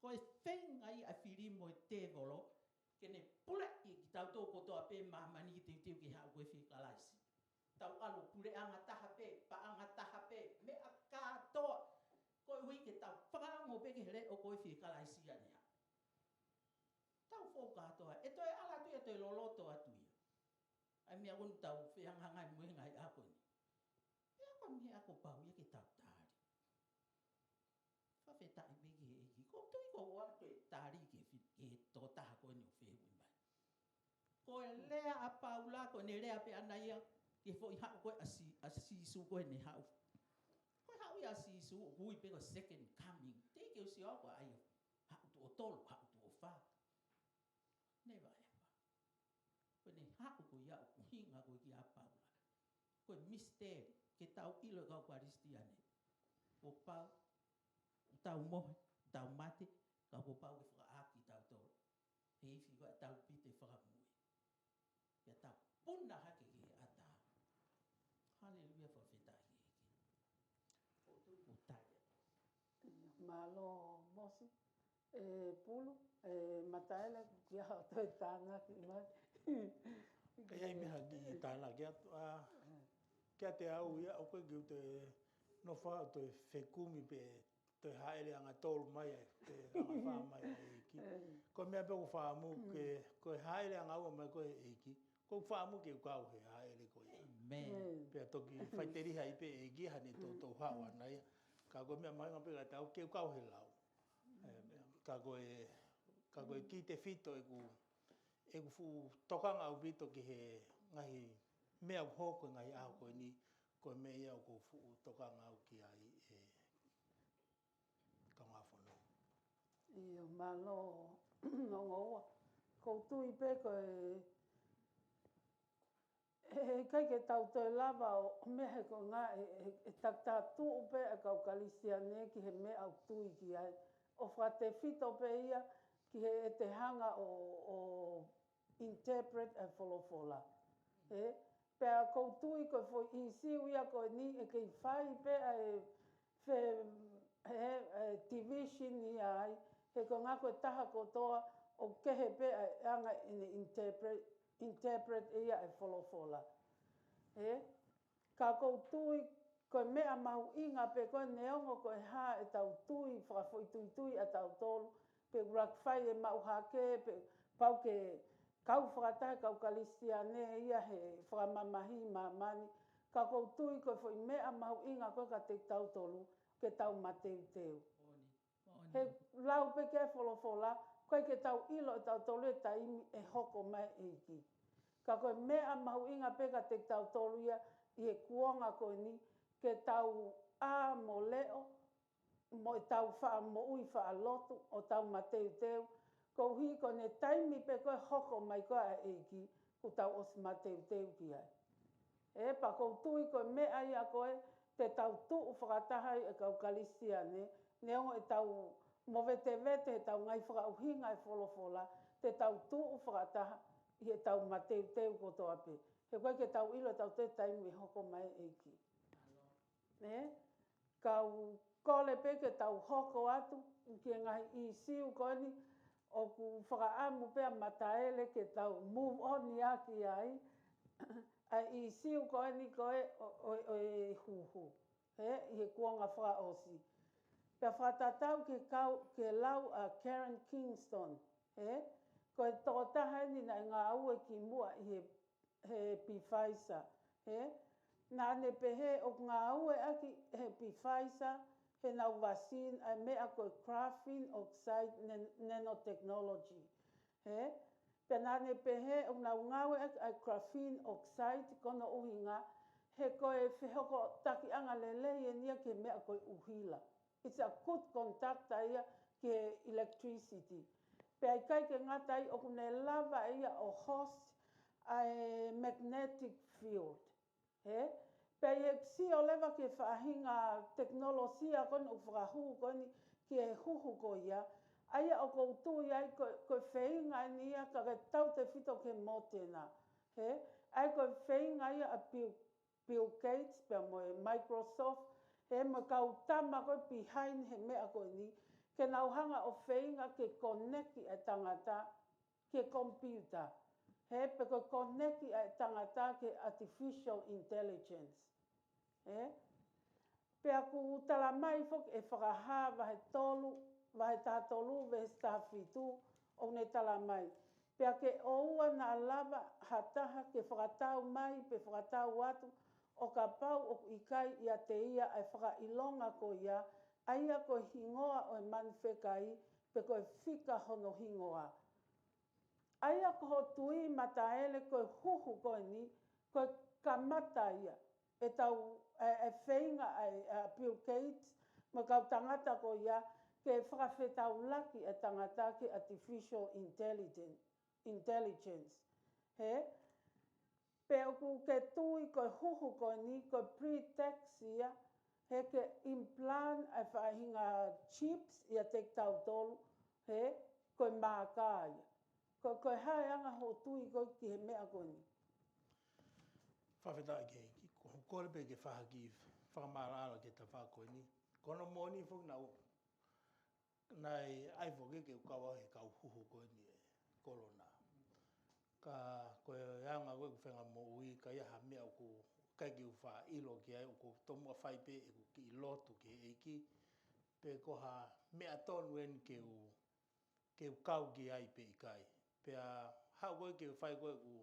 Ko e feinga ia ʻa e fili mo e tēvolo, ke ne puleʻi kitautolu kotoa pē māmani ke teuteu ke haʻu ko ē fie Kalaisi. Tau ʻalu puleʻanga taha pē, paʻanga taha pē, meʻa kātoa. Koeʻuhi ke tau fakaongo pē ki he leʻo ko ē fie Kalaisi ʻa ne haʻu. Tau fou kātoa, ʻe toe ʻalu atu ia, toe loloto atu ia. ʻA e meʻa ko eni ʻoku tau fehangahangai mo e ngaahi ʻaho ko eni. Pea ko e meʻa ʻoku pau ia ke tau tali. Fakafetaʻi pē ki he ʻEiki. ʻOku ou tui ʻoku ou ʻalu atu e tali ki he fi-, ki he tokotaha ko eni ʻoku fehuʻi mai. Ko e lea ʻa Paula, ko ʻene lea pē ʻana ia, ki he foʻi haʻu ko ē ʻa Sī-, ʻa Sīsū ko ē ʻene haʻu. Ko e haʻu ia ʻa Sīsū, ʻoku ui pē ko e second coming. Teʻeki ke u sio au ko e ʻai haʻu tuʻo tolu, haʻu tuʻo fā. Never ever. Ko ʻene haʻu ko ia ʻoku ʻuhinga ko ē kia Paula. Ko e misiteli, ke tau ʻilo e kau Kalisitiane. Kuo pau, ʻoku tau mohe, ʻoku tau mate, ka kuo pau ke fakaʻā kitautolu. He ifi ko ē ʻa e taupite fakamoʻui. Pea tau puna hake ki he ʻatā. Haleluia, fakafetaʻi ki he ʻEiki. ʻOku ou tui ʻoku tali. Mālō, Mosi. ʻE Pulu, ʻe Mataele, kia hao toe tānaki mai. Ka ʻi ai meʻa ha kiʻi tānaki atu, ʻa, kiate au ia, ʻoku ʻikai ke u toe nofo ʻo toe fekumi pe toe hāʻele anga tolu mai ai, pe anga fā mai ai ʻEiki. Ko e meʻa pē ʻoku ou fakaʻamu ke, ko e hāʻele anga ua mai ko ē ʻEiki. ʻOku ou fakaʻamu ke u kau he hāʻele ko ia. ʻĒmeni. Pea toki faʻiteliha ai pē ʻEiki haʻane toutou haʻu ʻana ia. Ka ko e meʻa mahuʻinga pē kiate au ke u kau he lau. ʻE, ka ko e, ka ko e kiʻi tefito ʻeku, ʻeku fuʻu tokanga ʻaupito ki he ngaahi meʻa ʻoku hoko he ngaahi ʻaho ko eni, ko e meʻa ia ʻoku ou fuʻu tokanga au ki ai ʻe kaungā fonua. ʻIo, mālō, ongo ua. ʻOku ou tui pē ko e, ʻe, ʻe ʻikai ke tau toe lava ʻo, ʻo meʻa he ko e ngā, ʻe, ʻe, ʻe takitaki tuʻu pē ʻa e kau Kalisitiane ki he meʻa ʻoku tui ki ai. ʻO fakatefito pē ia ki he ʻete hanga ʻo, ʻo interpret ʻa e folofola. ʻE, pea ʻoku ou tui ko e foʻi ʻīsiu ia ko eni ʻe kei fai pē ʻa e fe-, he, he division ia ai, he ko e ngā ko e taha kotoa ʻoku kehe pē ʻa e anga ʻene interpret, interpret ia ʻa e folofola. ʻE, ka ʻoku ou tui ko e meʻa mahuʻinga pē ko e neongo ko e hā ʻetau tui, fakafoʻituitui ʻa tautolu, pe ʻoku ʻuluaki fai e maʻu hake, pe pau ke kau fakataha e kau Kalisitiane ia he fakamamahi ʻi māmani, ka ʻoku ou tui ko e foʻi meʻa mahuʻinga ko ē kiate kitautolu, ke tau mateuteu. He lau pē ki he folofola, ʻoku ʻikai ke tau ʻilo ʻe tautolu e taimi ʻe hoko mai e ʻEiki. Ka ko e meʻa mahuʻinga pē kiate kitautolu ia ʻi he kuonga ko eni, ke tau ʻā mo leʻo, mo ʻetau faʻa moʻui faʻa lotu, ʻo tau mateuteu, koeʻuhi ko ʻene taimi pē ko ē hoko mai ko ē ʻa e ʻEiki, kuo tau ʻosi mateuteu ki ai. ʻE, pea ʻoku ou tui ko e meʻa ia ko ē te tau tuʻu fakataha ai e kau Kalisitiane, neongo ʻetau movetevete heʻetau ngaahi fakaʻuhinga e folofola, te tau tuʻu fakataha ʻi heʻetau mateuteu kotoa pē. He ʻoku ʻikai ke tau ʻilo ʻe tautolu e taimi ʻe hoko mai e ʻEiki. ē? Kau kole pē ke tau hoko atu ki he ngaahi ʻīsiu ko eni ʻoku fakaʻamu pē ʻa Mataele ke tau move on ia ki ai. ʻA e ʻīsiu ko eni ko e ʻo, ʻo, ʻo e huhu, ē, ʻi he kuonga fakaʻosi. Pea fakatatau ki he kau, ki he lau ʻa Karen Kingston, ē? Ko e tokotaha eni naʻe ngāue kimuʻa ʻi he, he Pfizer, ē? Naʻa ne pehē ʻoku ngāueʻaki he Pfizer heʻenau vaccine ʻa e meʻa ko e graphene oxide nan-, nanotechnology, ē? Pea naʻa ne pehē ʻoku nau ngāueʻaki ʻa e graphene oxide ko hono ʻuhinga he ko e fehokotakiʻanga lelei eni ia ki he meʻa ko e ʻuhila. It's a good conductor ia ki he electricity. Pea ʻikai ke ngata ai, ʻoku ne lava ia ʻo host ʻa e magnetic field. Ē? Pea ʻi he sio leva ki he faʻahinga tekinolosia ko eni ʻoku fakahū ko eni ki he huhu ko ia, ʻa ia ʻoku ou tui ai ko, ko e feinga eni ia ka ke tautefito ki he Moderna. Ē? ʻA ia ko e feinga ia ʻa Bill, Bill Gates pea mo e Microsoft, ē, mo e kau tama ko e behind he meʻa ko eni, ke nau hanga ʻo feinga ke koneki ʻa e tangata ki he computer, ē, pe ko e koneki ʻa e tangata ki he artificial intelligence, ē? Pea ʻoku tala mai foki ʻe Fakahā vahe tolu, vahe taha tolu, veesi taha fitu, ʻoku ne tala mai: Pea ke ʻoua naʻa lava ha taha ke fakatau mai pe fakatau atu ʻo kapau ʻoku ʻikai ʻiate ia ʻa e fakaʻilonga ko ia, ʻa ia ko e hingoa ʻo e manu fekai, pe ko e fika hono hingoa. ʻA ia ko hoʻo tui Mataele, ko e huhu ko eni, ko e kamata ia ʻetau, ʻe, ʻe feinga ʻa, ʻa Bill Gates mo e kau tangata ko ia ke fakafetaulaki ʻa e tangata ki he artificial intelligence, intelligence. Ē? Pea ʻoku ke tui ko e huhu ko eni, ko e pretext ia, he ke implant ʻa e faʻahinga chips ʻiate kitautolu, ē, ko e mākā ia. Ko, ko e hā e anga hoʻo tui ko ē ki he meʻa ko eni? Fakafetaʻi ki he ʻEiki, ko hoku kole pē ke fakahā ki fakamaʻalaʻala ki he tafaʻaki ko eni. Ko hono moʻoni foki naʻa ku, naʻe ʻai foki ke u kau au he kau huhu ko eni ʻa e kolona. Ka ko e anga ko ē ʻeku feinga moʻui, ka ʻi ai ha meʻa ʻoku ʻikai ke u faʻa ʻilo ki ai, ʻoku ou tomuʻa fai pē ʻeku kiʻi lotu ki he ʻEiki, pe ko ha meʻa tonu eni ke u, ke u kau ki ai pe ʻikai. Pea haʻu ko ē ke u fai ko ē ʻeku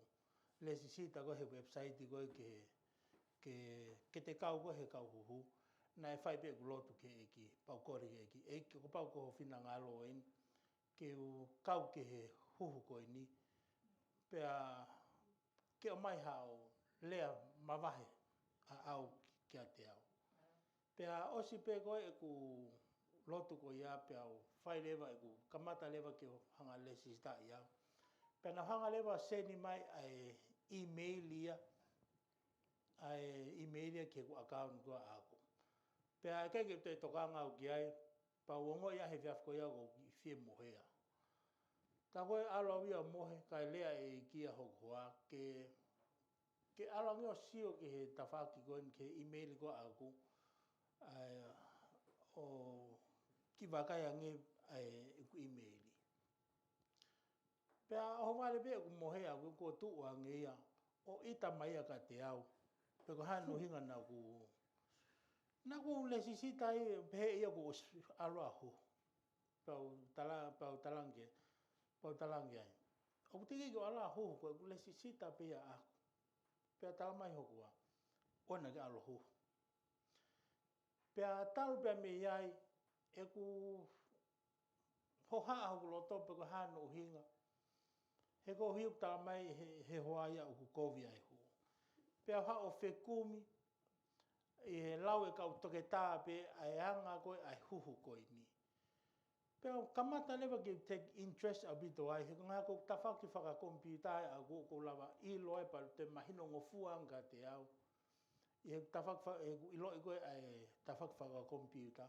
lēsisita ko ē he website ko ē ke, ke, ke te kau ko ē he kau huhu, naʻe fai pē ʻeku lotu ki he ʻEiki, pea u kole ki he ʻEiki: ʻEiki, kuo pau ko ho finangalo eni ke u kau ki he huhu ko eni, pea ke ʻomai haʻo lea mavahe ʻaʻau kiate au. Pea ʻosi pē ko ē ʻeku lotu ko ia, pea u fai leva ʻeku, kamata leva ke u hanga lēsisitaʻi au. Pea nau hanga leva ʻo send mai ʻa e email ia, ʻa e email ia ki heʻeku account ko ē ʻaʻaku. Pea ʻikai ke u toe tokanga au ki ai, pea u ongoʻi ʻa e efiafi ko ia ʻoku ou kiʻi fie mohe. Tā ko e ʻalu au ia ʻo mohe, kae lea ʻe he ʻEiki ʻa hoku hoa ke, ke ʻalu ange ʻo sio ki he tafaʻaki ko eni, ki he email ko ē ʻaʻaku, ʻa e, ʻo kiʻi vakai ange ʻa ʻeku email. Pea ʻohovale pē ʻeku mohe ʻaʻaku, kuo tuʻu ange ia ʻo ʻita mai ia kiate au pe ko e hā hono ʻuhinga naʻa ku, naʻa ku lēsisita ai, pehē ia kuo ʻosi ʻalu ʻo huhu. Pea u tala, pea u talaange, pea u talaange ai: ʻOku teʻeki ke u ʻalu ʻo huhu, ko ʻeku lēsisita pē ia ʻaʻaku. Pea tala mai hoku hoa: ʻOua naʻa ke ʻalu ʻo huhu. Pea talu pē mei ai ʻeku hohaʻa hoku loto pe ko e hā hono ʻuhinga, he ko e ʻuhi ʻoku tala mai ʻe he, he hoa ia ʻoku kovi ʻa e huhu. Pea u haʻu ʻo fekumi ʻi he lau ʻa e kau toketā pē ʻa e anga ko ē ʻa e huhu ko eni. Pea u kamata leva ke take interest ʻaupito ai, he ko e ngaahi, ko e tafaʻaki fakakomipiuta ʻaʻaku, ʻoku ou lava ʻilo ai pea toe mahino ngofua ange kiate au ʻi he tafaʻaki fa-, ʻeku ʻiloʻi ko ē ʻa e tafaʻaki fakakomipiuta.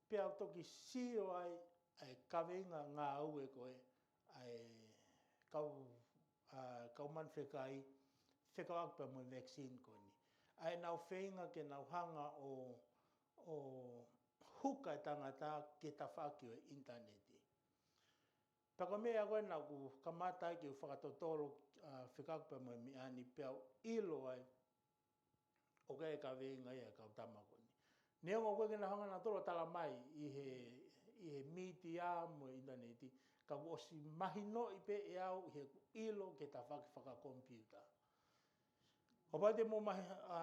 Pea u toki sio ai ʻa e kaveinga ngāue ko ē ʻa e kau, ʻa e kau manu fekai, fekauʻaki pea mo e vaccine ko eni. ʻa ʻenau feinga ke nau hanga ʻo, ʻo huka e tangata ki he tafaʻaki ʻo e ʻinitaneti. Pea ko e meʻa ko ē naʻa ku kamata ai ke u fakatotolo, ʻa, fekauʻaki pea mo e meʻa ni pea u ʻilo ai ʻoku ʻi ai e kaveinga ia ʻa e kau tama ko eni. Neongo ko ē ke nau hanga nautolu ʻo tala mai ʻi he, ʻi he mītia mo e ʻinitaneti, ka kuo ʻosi mahinoʻi pē ʻe au ʻi heʻeku ʻilo ki he tafaʻaki fakakomipiuta. ʻO kapau te mou mahi, ʻa,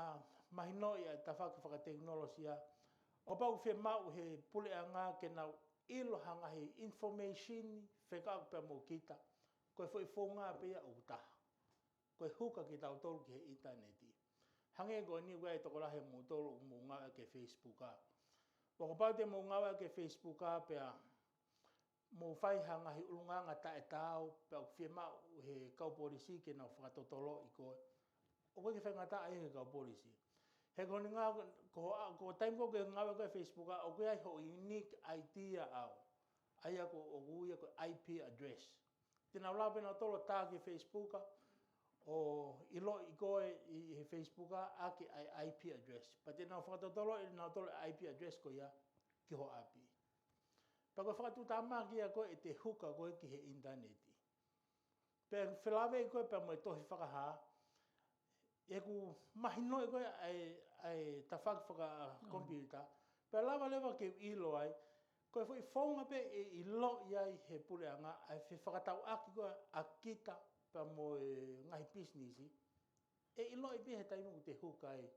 mahinoʻi ʻa e tafaʻaki fakatekinolosia, ʻo kapau ʻoku fiemaʻu ʻe he puleʻanga ke nau ʻilo ha ngaahi information fekauʻaki pea mo kita, ko e foʻi founga pē ia ʻoku taha. Ko e huka kitautolu ki he ʻinitaneti. Hangē ko eni ʻoku ʻi ai e tokolahi ʻo moutolu ʻoku mou ngāueʻaki e Facebook ʻa. ʻO kapau te mou ngāueʻaki e Facebook ʻa pea mou fai ha ngaahi ʻulungaanga taʻetaau pea ʻoku fiemaʻu ʻe he kau polisi ke nau fakatotoloʻi koe, ʻoku ʻikai ke faingataʻa ia ki he kau polisi. He ko e ʻuhinga, ko, ko e taimi ko ē ʻoku ke ngāueʻaki e Facebook ʻa, ʻoku ʻi ai hoʻo unique I D ʻaʻau. ʻA ia ko, ʻoku ui ia ko e I P address. Te nau lava pē nautolu ʻo tā ki he Facebook ʻa, ʻo ʻiloʻi koe ʻi, ʻi he Facebook ʻa, ʻaki ʻa e I P address. Pea te nau fakatotoloʻi nautolu e I P address ko ia ki ho ʻapi. Pea ko e fakatuʻutāmaki ia ko ē ʻete huka ko ē ki he ʻinitaneti. Pea felāveʻi ko ē pea mo e tohi Fakahā, ʻeku mahinoʻi ko ē ʻa e, ʻa e tafaʻaki fakakomipiuta, pea lava leva ke u ʻilo ai, ko e foʻi founga pē ʻe ʻiloʻi ai ʻe he puleʻanga ʻa e fefakatauʻaki ko ē ʻa kita pea mo e ngaahi pisinisi, ʻe ʻiloʻi pē he taimi ʻoku te huka ai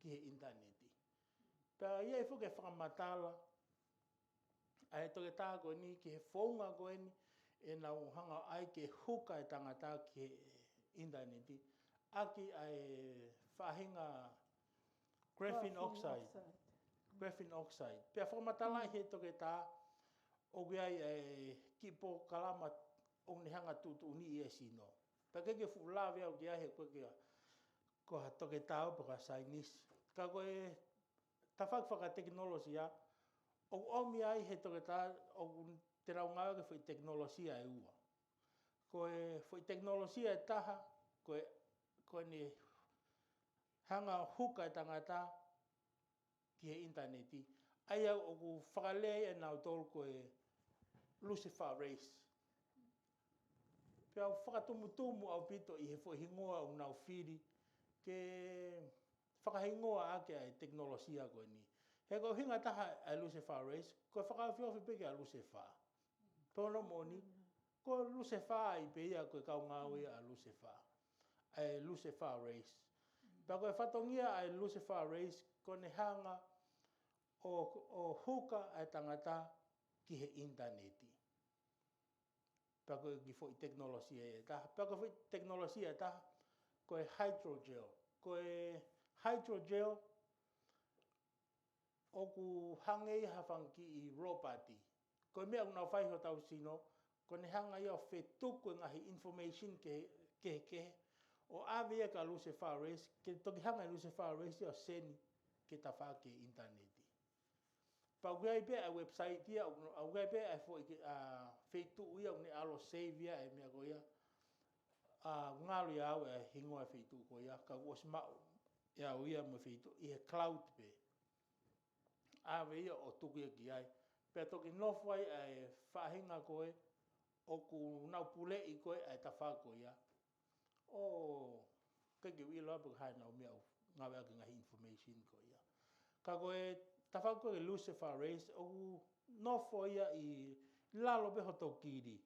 ki he ʻinitaneti. Pea ʻi ai foki e fakamatala ʻa e toketā ko eni ki he founga ko eni ʻenau hanga ai ke huka e tangata ki he ʻinitaneti, ʻaki ʻa e faʻahinga graphene oxide. Graphene oxide. Pea fakamatalaʻi ʻe he toketā ʻoku ʻi ai e kiʻi polokalama ʻoku ne hanga tuʻutuʻuni ʻi he sino. Pea ʻikai ke fuʻu lave au ki ai he ʻoku ʻikai ke ko ha toketā au pe ko ha saienisi. Ka ko e tafaʻaki fakatekinolosia, ʻoku ʻomi ai ʻe he toketā, ʻoku te nau ngāueʻaki e foʻi tekinolosia ʻe ua. Ko e foʻi tekinolosia ʻe taha, ko e, ko ʻene hanga ʻo huka e tangata ki he ʻinitaneti, ʻa ia ʻoku fakalea ʻe nautolu ko e lucifer rays. Pea ʻoku fakatumutumu ʻaupito ʻi he foʻi hingoa ʻoku nau fili ke fakahingoa ʻaki ʻa e tekinolosia ko eni. He ko e ʻuhinga ʻe taha ʻa e lucifer rays, ko e fakaofiofi pē kia Lucifer. Pea ko hono moʻoni, ko Lucifer ai pē ia ko e kau ngāue ʻa Lucifer. ʻA e lucifer rays. Pea ko e fatongia ʻa e lucifer rays, ko ʻene hanga ʻo, ʻo huka ʻa e tangata ki he ʻinitaneti. Pea ko e kiʻi foʻi tekinolosia ʻe taha. Pea ko e foʻi tekinolosia ʻe taha, ko e hydrogel. Ko e hydrogel, ʻoku hangē ia ha fanga kiʻi lōpati. Ko e meʻa ʻoku nau fai ʻi hotau sino, ko ʻene hanga ia ʻo fetuku e ngaahi information kehe, kehekehe, ʻo ʻave ia kia Lucifer rays, ke toki hanga ʻe Lucifer rays ia ʻo send ki he tafaʻaki ʻinitaneti. Pea ʻoku ʻi ai pē ʻa e website ia, ʻoku, ʻoku ʻi ai pē ʻa e foʻi, ʻa, feituʻu ia, ʻoku ne ʻalu ʻo save ia e meʻa ko ia. ʻA, ngalo ia au e hingoa e feituʻu ko ia, ka kuo ʻosi maʻu ʻe au ia mo e feituʻu ʻi he cloud pē. ʻAve ia ʻo tuku ia ki ai. Pea toki nofo ai ʻa e faʻahinga ko ē ʻoku nau puleʻi ko ē ʻa e tafaʻaki ko ia. ʻOku ʻikai ke u ʻilo pe ko e hā ʻenau meʻa ʻoku ngāueʻaki e ngaahi information ko ia. Ka ko e tafaʻaki ko ē lucifer rays ʻoku nofo ia ʻi lalo pē hoto kili.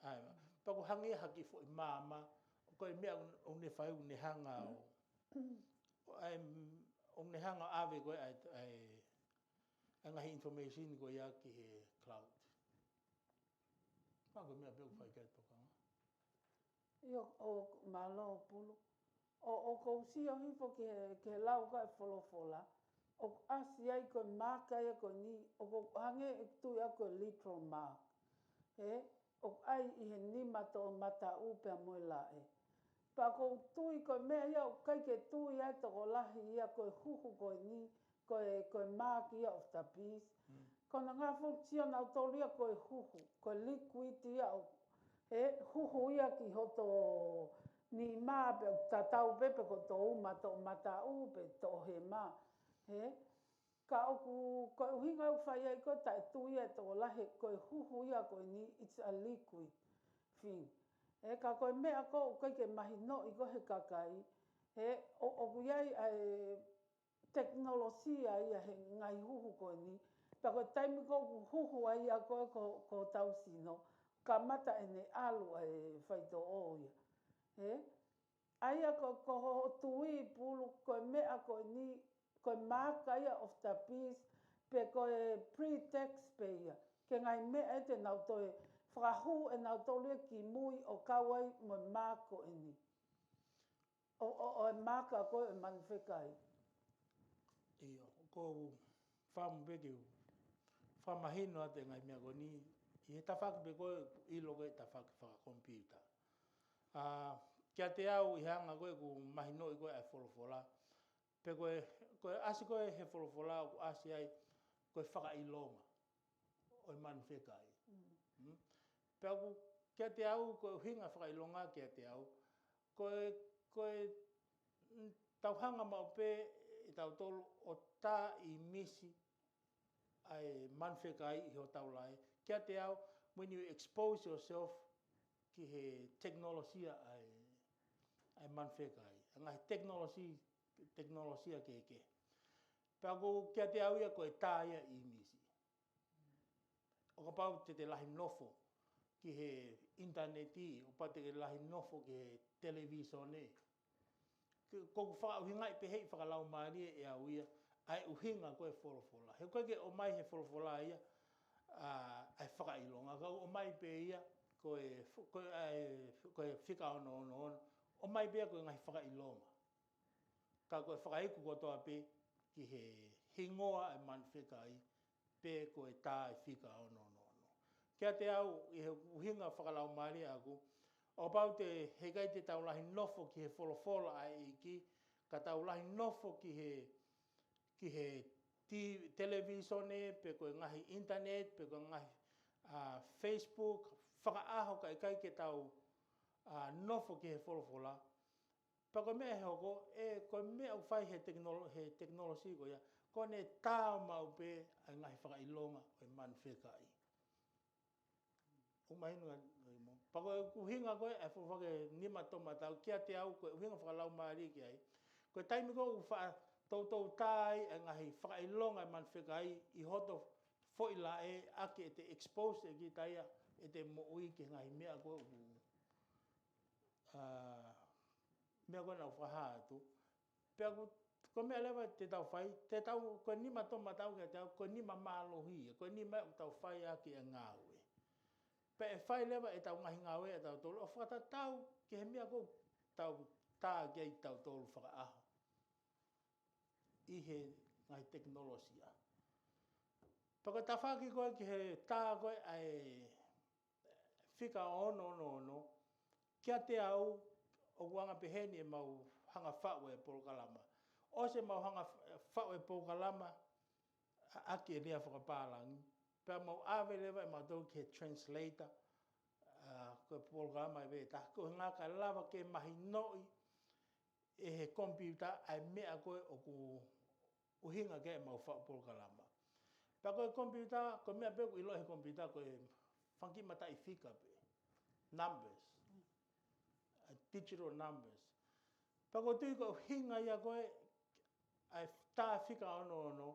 ʻAi, pea ʻoku hangē ha kiʻi foʻi maama, ko e meʻa ʻoku ne fai ʻoku ne hanga ʻo, ʻai, ʻoku ne hanga ʻo ʻave ko ē ʻa e, ʻa e, ʻa e ngaahi information ko ia ki he cloud. Pea ko e meʻa pē ʻoku fai ki ai e tokanga. ʻIo, ʻo mālō Pulu. ʻO, ʻoku ou sio hifo ki he, ki he lau ko ē ʻa e folofola, ʻoku ʻasi ai ko e maaka ia ko eni, ʻoku hangē ʻeku tui au ko e literal mark. He, ʻoku ʻai ʻi he nima toʻomataʻu pea mo e laʻe. Pea ʻoku ou tui ko e meʻa ia ʻoku ʻikai ke tui ai e tokolahi ia ko e huhu ko eni, ko e, ko e mark ia of the beast. Ko ʻenau ngaahi function ʻanautolu ia ko e huhu, ko e liquid ia ʻoku, he huhu ia ki hoto, nima pe ʻoku tatau pē pe ko e toʻu uma toʻomataʻu pe toʻohema. He, ka ʻoku, ko e ʻuhinga ʻoku fai ai ko e taʻetui ʻa e tokolahi ko e huhu ia ko eni, it's a liquid thing. He, ka ko e meʻa ko ē ʻoku ʻikai ke mahinoʻi ko ē he kakai. He, ʻo, ʻoku ʻi ai ʻa e tekinolosia ia he ngaahi huhu ko eni. Pea ko e taimi ko ē ʻoku huhu ai ia ko ē ko, ko hotau sino, kamata ʻene ʻalu ʻa e faitoʻo ia. He? ʻA ia ko, ko hoʻo tui Pulu, ko e meʻa ko eni, ko e maaka ia of the beast, pe ko e pretext pē ia. Ke ngaahi meʻa ē te nau toe fakahū ʻe nautolu ia ki mui ʻo kau ai mo e maaka ko eni. ʻO, ʻo, ʻo e maaka ko ē ʻo e manu fekai. ʻIo, ʻoku ou fakaʻamu pē ke u fakamahino atu e ngaahi meʻa ko eni, ʻi he tafaʻaki pē ko ē ʻoku ʻilo ko e tafaʻaki fakakomipiuta. ʻA, kiate au ʻi he anga ko ē ʻoku mahinoʻi ko ē ʻa e folofola. Pe ko e, ko e ʻasi ko ē he folofola ʻoku ʻasi ai ko e fakaʻilonga ʻo e manu fekai. Mm. Mm. Pea ʻoku kiate au, ko e ʻuhinga fakaʻilonga kiate au, ko e, ko e, mm, tau hanga maʻu pē ʻe tautolu ʻo tā ʻīmisi ʻa e manu fekai ʻi hotau laʻe. Kiate au, when you expose yourself ki he tekinolosia ʻa e, ʻa e manu fekai. ʻA e ngaahi tekinolosi-, tekinolosia kehekehe. Pea ʻoku kiate au ia ko e tā ia ʻīmisi. ʻO kapau te te lahi nofo ki he ʻinitaneti, ʻo kapau te te lahi nofo ki he televīsone. Ke, ʻoku fakaʻuhingaʻi pē ʻe he fakalaumālie ʻe au ia, ʻa e ʻuhinga ko e folofola. He ʻoku ʻikai ke ʻomai he folofola ia, ʻa, ʻa e fakaʻilonga, ka ʻoku ʻomai pē ia, ko e, ko e, ʻa e, ko e fika ono ono ono, ʻomai pē ia ko e ngaahi fakaʻilonga. Ka ko e fakaiku kotoa pē ki he hingoa ʻa e manu fekai, pe ko e tā ʻa e fika ono ono ono. Kiate au, ʻi he ʻuhinga fakalaumālie ʻaʻaku, ʻo kapau te heʻikai te tau lahi nofo ki he folofola ʻa e ʻEiki, ka tau lahi nofo ki he, ki he ti-, televīsone, pe ko e ngaahi ʻinitaneti, pe ko e ngaahi, ʻa, Facebook, fakaʻaho ka ʻikai ke tau, ʻa, nofo ki he folofola, pea ko e meʻa ʻe hoko, ʻe, ko e meʻa ʻoku fai he tekinolo-, he tekinolosi ko ia, ko ʻene tā maʻu pē ʻa e ngaahi fakaʻilonga ʻo e manu fekai. ʻOku mahino ngai mo. Pea ko e ʻuhinga ko ē, ʻa e fo-, fakaʻuhinga nima toʻomataʻu kiate au, ko e ʻuhinga fakalaumālie ki ai. Ko e taimi ko ē ʻoku faʻa toutou tā ai ʻa e ngaahi fakaʻilonga ʻa e manu fekai ʻi hoto foʻi laʻe, ʻa ke te expose ʻe kita ia ʻete moʻui ki he ngaahi meʻa ko ē ʻoku, ʻa, meʻa ko ē naʻa ku fakahā atu. Pea ko, ko e meʻa leva te tau fai, te tau, ko e nima toʻomataʻu kiate au, ko e nima mālohi, ko e nima ʻoku tau fai ʻaki e ngāue. Pea ʻe fai leva ʻetau ngaahi ngāue ʻatautolu, ʻo fakatatau ki he meʻa ʻoku tau tā ki ai tautolu fakaʻaho ʻi he ngaahi tekinolosia. Pea ko e tafaʻaki ko ē ki he tā ko ē ʻa e fika ono ono ono, kiate au, ʻoku anga pehē ni ʻemau hanga faʻu e polokalama. ʻOsi ʻemau hanga f-, faʻu e polokalama, ʻa, ʻaki e lea fakapālangi, pea mau ʻave leva ʻemautolu ki he translator, ʻa, ko e polokalama ʻe veta, ko e ʻuhinga kae lava ke mahinoʻi ʻe he komipiuta ʻa e meʻa ko ē ʻoku ʻuhinga ki ai ʻemau faʻu polokalama. Pea ko e komipiuta, ko e meʻa pē ʻoku ʻilo he komipiuta ko e fanga kiʻi mataʻifika pē. Numbers. ʻA e digital numbers. Pea ʻoku ou tui ko e ʻuhinga ia ko ē ʻa e tā fika ono ono,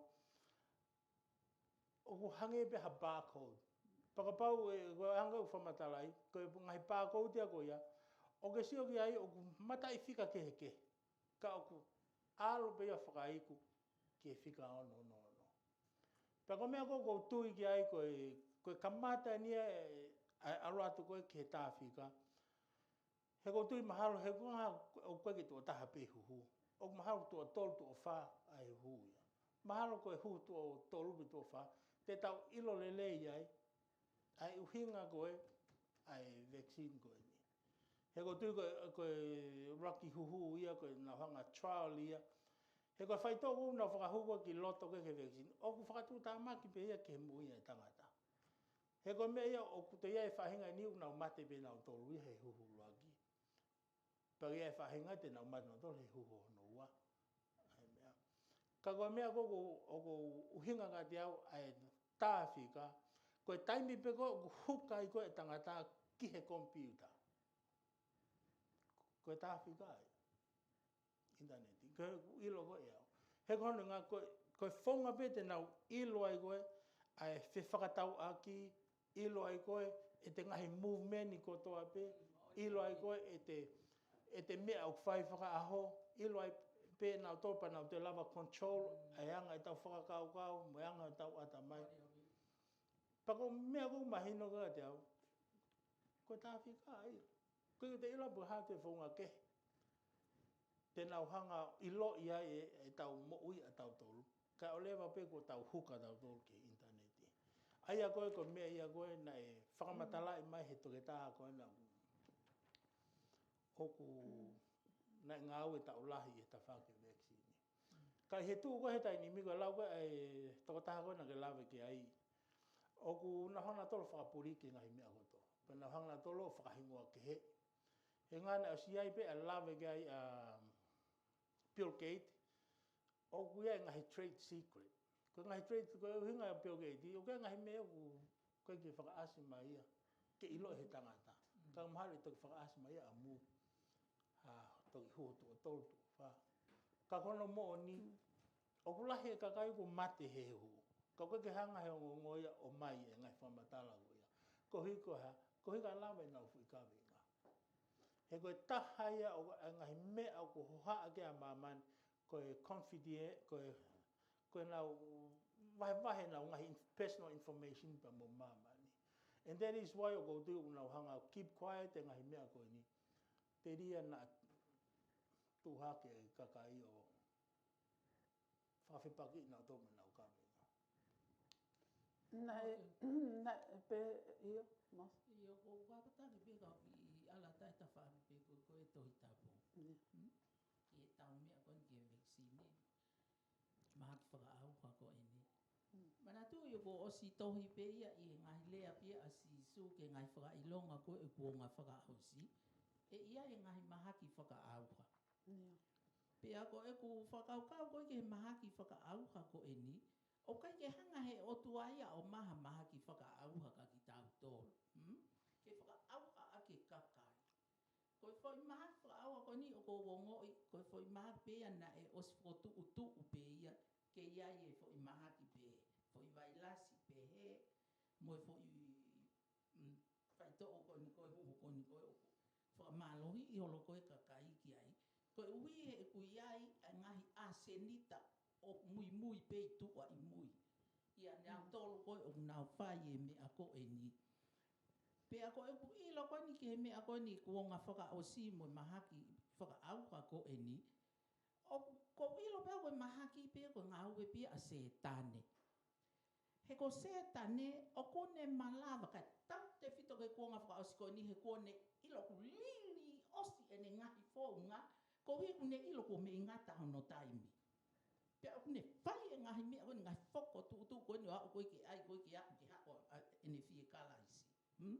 ʻoku hangē pē ha barcode. Pea kapau ʻe, ko e anga ʻeku fakamatalaʻi, ko e ngaahi barcode ia ko ia, ʻoku ke sio ki ai ʻoku mataʻifika kehekehe. Ka ʻoku ʻalu pē ia fakaiku ki he fika ono ono ono. Pea ko e meʻa ko ē ʻoku ou tui ki ai ko e, ko e kamata eni ʻa e, ʻa e ʻalu atu ko ē ki he tā fika. He ʻoku ou tui mahalo, he ʻoku ʻikai ke tuʻo taha pē huhu. ʻOku mahalo tuʻo tolu, tuʻo fā ʻa e huhu ia. Mahalo ko e huhu tuʻo tolu pe tuʻo fā, te tau ʻilo lelei ai ʻa e ʻuhinga ko ē ʻa e vaccine ko eni. He ʻoku ou tui ko e, ko e ʻuluaki huhu ia, ko e nau hanga trial ia. He ko e faitoʻo ʻoku nau fakahū ko ē ki loto ko ē ki he vaccine, ʻoku fakatuʻutāmaki pē ia ki he moʻui ʻa e tangata. He ko e meʻa ia ʻoku toe ʻi ai e faʻahinga ʻe niʻihi ʻoku nau mate pē nautolu ia he huhu ʻuluaki. Pea ʻi ai e faʻahinga te nau mate nautolu he huhu hono ua. ʻA e meʻa. Ka ko e meʻa ko ē ʻoku, ʻoku ʻuhinga kiate au ʻa e tāfika, ko e taimi pē ko ē ʻoku huka ai ko ē e tangata ki he komipiuta. Ko e tāfika ai. ʻInitaneti. Ko e ʻilo ko ē ʻe au. He ko hono ʻuhinga ko e, ko e founga pē te nau ʻilo ai ko ē ʻa e fefakatauʻaki, ʻilo ai ko ē ʻete ngaahi movement kotoa pē, ʻilo ai ko ē ʻete, ʻete meʻa ʻoku fai fakaʻaho, ʻilo ai pē nautolu pea nau toe lava control ʻa e anga ʻetau fakakaukau, mo e anga ʻetau ʻatamai. Pea ko e meʻa ʻoku mahino kiate au, ko e tāfika ai. Ko e te ʻilo pe ko e hā e founga kehe te nau hanga ʻiloʻi ai e, ʻetau moʻui ʻatautolu. Kae ʻoua leva pē kuo tau huka tautolu ki he ʻinitaneti. ʻA ia ko ē, ko e meʻa ia ko ē naʻe fakamatalaʻi mai he toketā ko ē naʻa ʻoku, naʻe ngāue taʻu lahi he tafaʻaki e vaccine. Ka ʻi he tuʻu ko ē he taimi ko ē lau ko ē ʻa e tokotaha ko ē naʻa ke lave ki ai, ʻoku nau hanga nautolu fakapuliki e ngaahi meʻa kotoa. Pea nau hanga nautolu fakahingoa kehe. He naʻe ʻosi ʻi ai pē ʻa e lave ki ai ʻa Bill Gates, ʻoku ʻi ai e ngaahi trade secret. Ko e ngaahi trade, ko e ʻuhinga ʻa Bill Gates, ʻoku ʻi ai e ngaahi meʻa ʻoku ʻikai ke fakaʻasi mai ia ke ʻiloʻi he tangata. Ka mahalo ʻe toki fakaʻasi mai ia ʻamui. ʻA, toki huhu tuʻo tolu, tuʻo fā. Ka ko hono moʻoni, ʻoku lahi e kakai ʻoku mate he huhu. Ka ʻoku ʻikai ke hanga he ongoongo ia ʻo ʻomai e ngaahi fakamatala ko ia. Koeʻuhi ko e hā, koeʻuhi ka lava ʻenau fuʻu kaveinga. He ko e taha ia ʻo e ngaahi meʻa ʻoku hohaʻa ki ai ʻa māmani, ko e confident, ko e, ko ʻenau vahevahe ʻenau ngaahi inf-, personal information pea mo māmani. And that is why ʻoku ou tui ʻoku nau hanga keep quiet e ngaahi meʻa ko eni. Telia naʻa tuʻu hake e kakai ʻo fakafepakiʻi nautolu mo ʻenau kaveinga. Naʻe, naʻe pē, ʻio, Mose. ʻIo, ko u kāpatani pē ka u kiʻi ala taʻe tafaʻaki pē ko, ko e Tohi Tapu. ʻIo. Hmm? Ki he tau meʻa ko eni ki he vaccine. Mahaki fakaʻauha ko eni. Hmm. Manatuʻi ʻoku ʻosi tohi pē ia ʻi he ngaahi lea pē ia ʻa Sīsū ki he ngaahi fakaʻilonga ko ē kuonga fakaʻosi. ʻE ʻi ai e ngaahi mahaki fakaʻauha. ʻIo. Pea ko ʻeku fakakaukau ko ē ki he mahaki fakaʻauha ko eni, ʻoku ʻikai ke hanga he ʻOtua ia ʻo ʻomai ha mahaki fakaʻauha kia kitautolu. Hmm? Ke fakaʻauha ʻaki e kakai. Ko e foʻi mahaki fakaʻauha ko eni ʻoku ou ongoʻi, ko e foʻi mahaki pē ia naʻe ʻosi fokotuʻutuʻu pē ia, ke ʻi ai e foʻi mahaki pehē, foʻi vailasi pehē, mo e foʻi, mm, faitoʻo ko eni ko ē, huhu ko eni ko ē ʻoku fakamālohiʻi holo ko ē kakai ki ai. Koeʻuhi he ʻoku ʻi ai ʻa e ngaahi ʻasenita ʻoku muimui pē ʻi tuʻa ʻi mui. ʻIa nautolu ko ē ʻoku nau fai e meʻa ko eni. Pea ko ʻeku ʻilo ko eni ki he meʻa ko eni kuonga fakaʻosi mo e mahaki fakaʻauha ko eni. ʻOku, ʻoku ou ʻilo pē ko e mahaki pē ko e ngāue pē ʻa Sētane. He ko Sētane, ʻoku ne malava kae tautefito ki he kuonga fakaʻosi ko eni he kuo ne ʻilo ʻoku lili ʻosi ʻene ngaahi founga, koeʻuhi ʻoku ne ʻilo kuo mei ngata hono taimi. Pea ʻoku ne fai e ngaahi meʻa ko eni, ngaahi fokotuʻutuʻu ko eni ʻo aʻu ko ē ke ʻai ko ē ke aʻu ke haʻu ʻa, ʻene fie kalaisi. Hmm?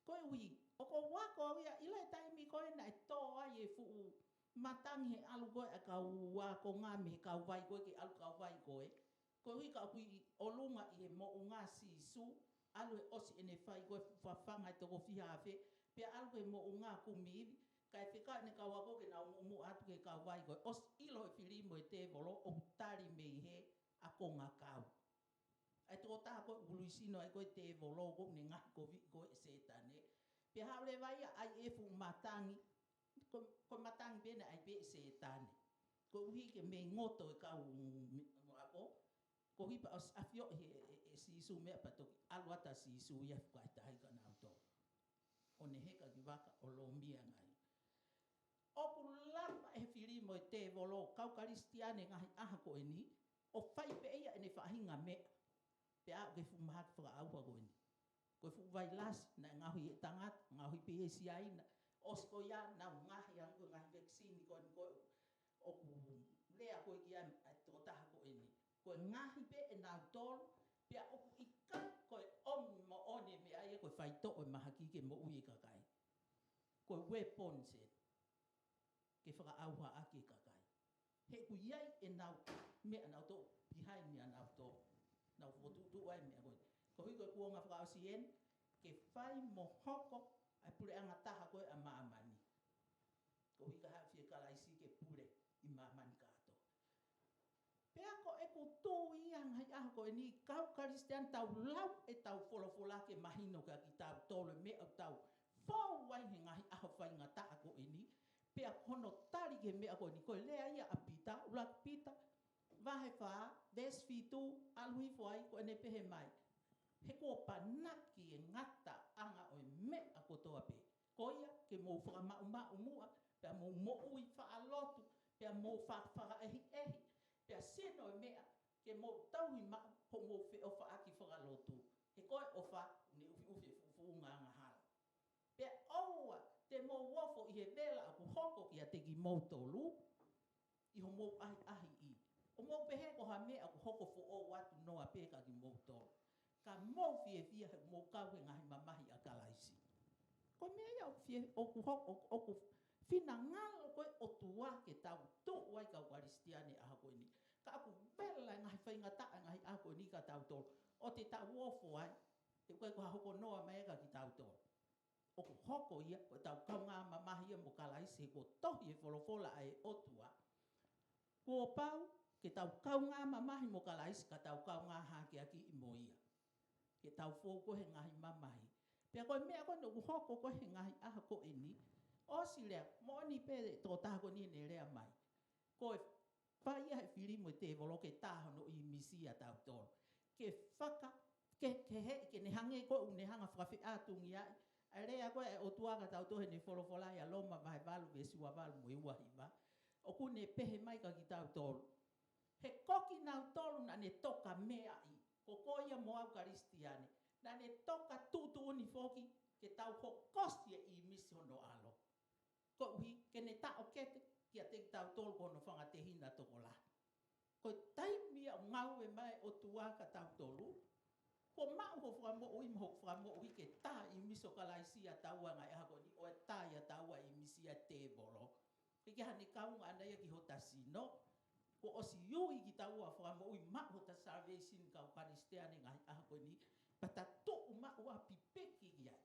Koeʻuhi, ʻoku ou ako au ia ʻi he taimi ko ē naʻe tō ai e fuʻu matangi he ʻalu ko ē ʻa e kau ākonga mei he kauvai ko ē ke ʻalu kauvai ko ē. Koeʻuhi ka ʻoku ʻi ʻolunga ʻi he moʻunga ʻa Sīsū, ʻalu he ʻosi ʻene fai ko ē fuʻu fafanga ʻe toko fiha afe, pea ʻalu ki he moʻunga ʻo kumi ivi, kae fekau ʻene kau ako ke nau muʻomuʻa atu ki he kauvai ko ē, ʻosi ʻilo he fili mo e tēvolo, ʻoku tali mei he ākongakau. ʻA e tokotaha ko ē ʻoku ului sino ai ko ē tēvolo, ʻoku ne ngaohi koviʻi ko ē ʻe Sētane. Pea haʻu leva ia ʻai e fuʻu matangi, ko, ko e matangi pē naʻe ʻai pē ʻe Sētane. Koeʻuhi ke mei ngoto e kau me-, ako, koeʻuhi pea ʻosi ʻafioʻi ʻe, ʻe, ʻe Sīsū meʻa pea toki ʻalu atu ʻa Sīsū ia he fukahi tahi kia nautolu. ʻO ne heka ki vaka ʻo lōmia ngai. ʻOku lava ʻe he fili mo e tēvolo, kau Kalisitiane ngaahi ʻaho ko eni, ʻo fai pē ia ʻene faʻahinga meʻa. Pea aʻu ki he fuʻu mahaki fakaʻauha ko eni. Ko e fuʻu vailasi, naʻe ngaohi ʻe he tangata, ngaohi pē ʻe he Siaina. ʻOsi ko ia, nau ngaohi ange ko e ngaahi vaccine ko eni ko ē, ʻoku lea ko ē ki ai ʻa e tokotaha ko eni. Ko e ngaohi pē ʻe nautolu, pea ʻoku ʻikai ko e ʻomi moʻoni e meʻa ia ko e faitoʻo e mahaki ki he moʻui e kakai. Ko e weapons ē. ke fakaʻauha ʻaki e kakai. He ʻoku ʻi ai ʻenau meʻa naʻa nau toʻo, behind meʻa naʻa nau toʻo. Nau fokotuʻutuʻu ai meʻa ko ē. Koeʻuhi ko e kuonga fakaʻosi eni, ke fai mo hoko ʻa e puleʻanga taha ko ē ʻa māmani. Koeʻuhi ka haʻu ʻa Kalaisi ke pule ʻi māmani kātoa. Pea ko ʻeku tui ia ngaahi ʻaho ko eni, kau Kalisitiane, tau lau ʻetau folofola ke mahino kia kitautolu e meʻa ʻoku tau fou ai he ngaahi ʻaho faingataʻa ko eni. Pea ko hono tali ki he meʻa ko eni, ko e lea ia ʻa Pita, ʻUluaki Pita, vahe fā, veesi fitu, ʻalu hifo ai, ko ʻene pehē mai: He kuo panaki e ngataʻanga ʻo e meʻa kotoa pē. Ko ia, ke mou fakamaʻumaʻu muʻa, pea mou moʻui faʻa lotu, pea mou fa-, fakaʻehiʻehi, pea sino e meʻa, ke mou tauhi maʻu hoʻomou feʻofaʻaki fakalotu. He ko e ʻofa, ne ʻufiʻufi e fuʻufuʻunga angahala. Pea ʻoua te mou ofo ʻi he vela ʻoku hoko kiate kimoutolu ʻi hoʻomou ʻahiʻahiʻi, ʻo mou pehē ko ha meʻa ʻoku hoko foʻou atu noa pē kia kimoutolu. Ka mou fiefia he mou kau he ngaahi mamahi ʻa Kalaisi. Ko e meʻa ia ʻoku fie-, ʻoku ho-, ʻoku, ʻoku finangalo ko ē ʻOtua ke tau tuʻu ai kau Kalisitiane ʻaho ko eni. Ka ʻoku vela e ngaahi faingataʻa e ngaahi ʻaho ko eni kia tautolu, ʻo te tau ofo ai, he ʻoku ʻikai ko ha hoko noa mai kia kitautolu. ʻOku hoko ia, ko ʻetau kaungā mamahi ia mo Kalaisi, he kuo tohi e folofola ʻa e ʻOtua. Kuo pau ke tau kaungā mamahi mo Kalaisi, ka tau kaungā hakeakiʻi mo ia. Ke tau fou ko ē he ngaahi mamahi. Pea ko e meʻa ko ē ʻoku hoko ko ē he ngaahi ʻaho ko eni, ʻosi lea, moʻoni pē tokotaha ko eni ne lea mai. Ko e fai ia he fili mo e tēvolo ke tā hono ʻīmisi ʻia tautolu. Ke faka-, ke, ke he, ke ne hangē ko ē ʻoku ne hanga fakafeʻātungiaʻi ʻa e lea ko ē ʻa e ʻOtua kia tautolu heʻene folofola ʻia Loma vahe valu veesi ua valu mo e ua hiva. ʻOku ne pehē mai kia kitautolu, he ko kinautolu naʻa ne toka meaʻi, ko koe ia mo au Kalisitiane, naʻa ne toka tuʻutuʻuni foki ke tau hokosi e ʻīmisi hono ʻAlo. Koeʻuhi ke ne taʻokete kiate kitautolu ko hono fanga tehina tokolahi. Ko e taimi ia ʻoku ngāue mai e ʻOtua kia tautolu, kuo maʻu hoʻo fakamoʻui mo hoku fakamoʻui ke tā e ʻīmisi ʻo Kalaisi ʻia taua he ngaahi ʻaho ko eni, ʻo ʻikai tā ʻia taua e ʻīmisi ʻa e tēvolo. Ke ke hane kaunga ʻana ia ki hota sino, kuo ʻosi ui kitaua ʻo fakamoʻui maʻu hota salvation kau Kalisitiane he ngaahi ʻaho ko eni, pea ta tuʻu maʻu ʻo pipiki ki ai.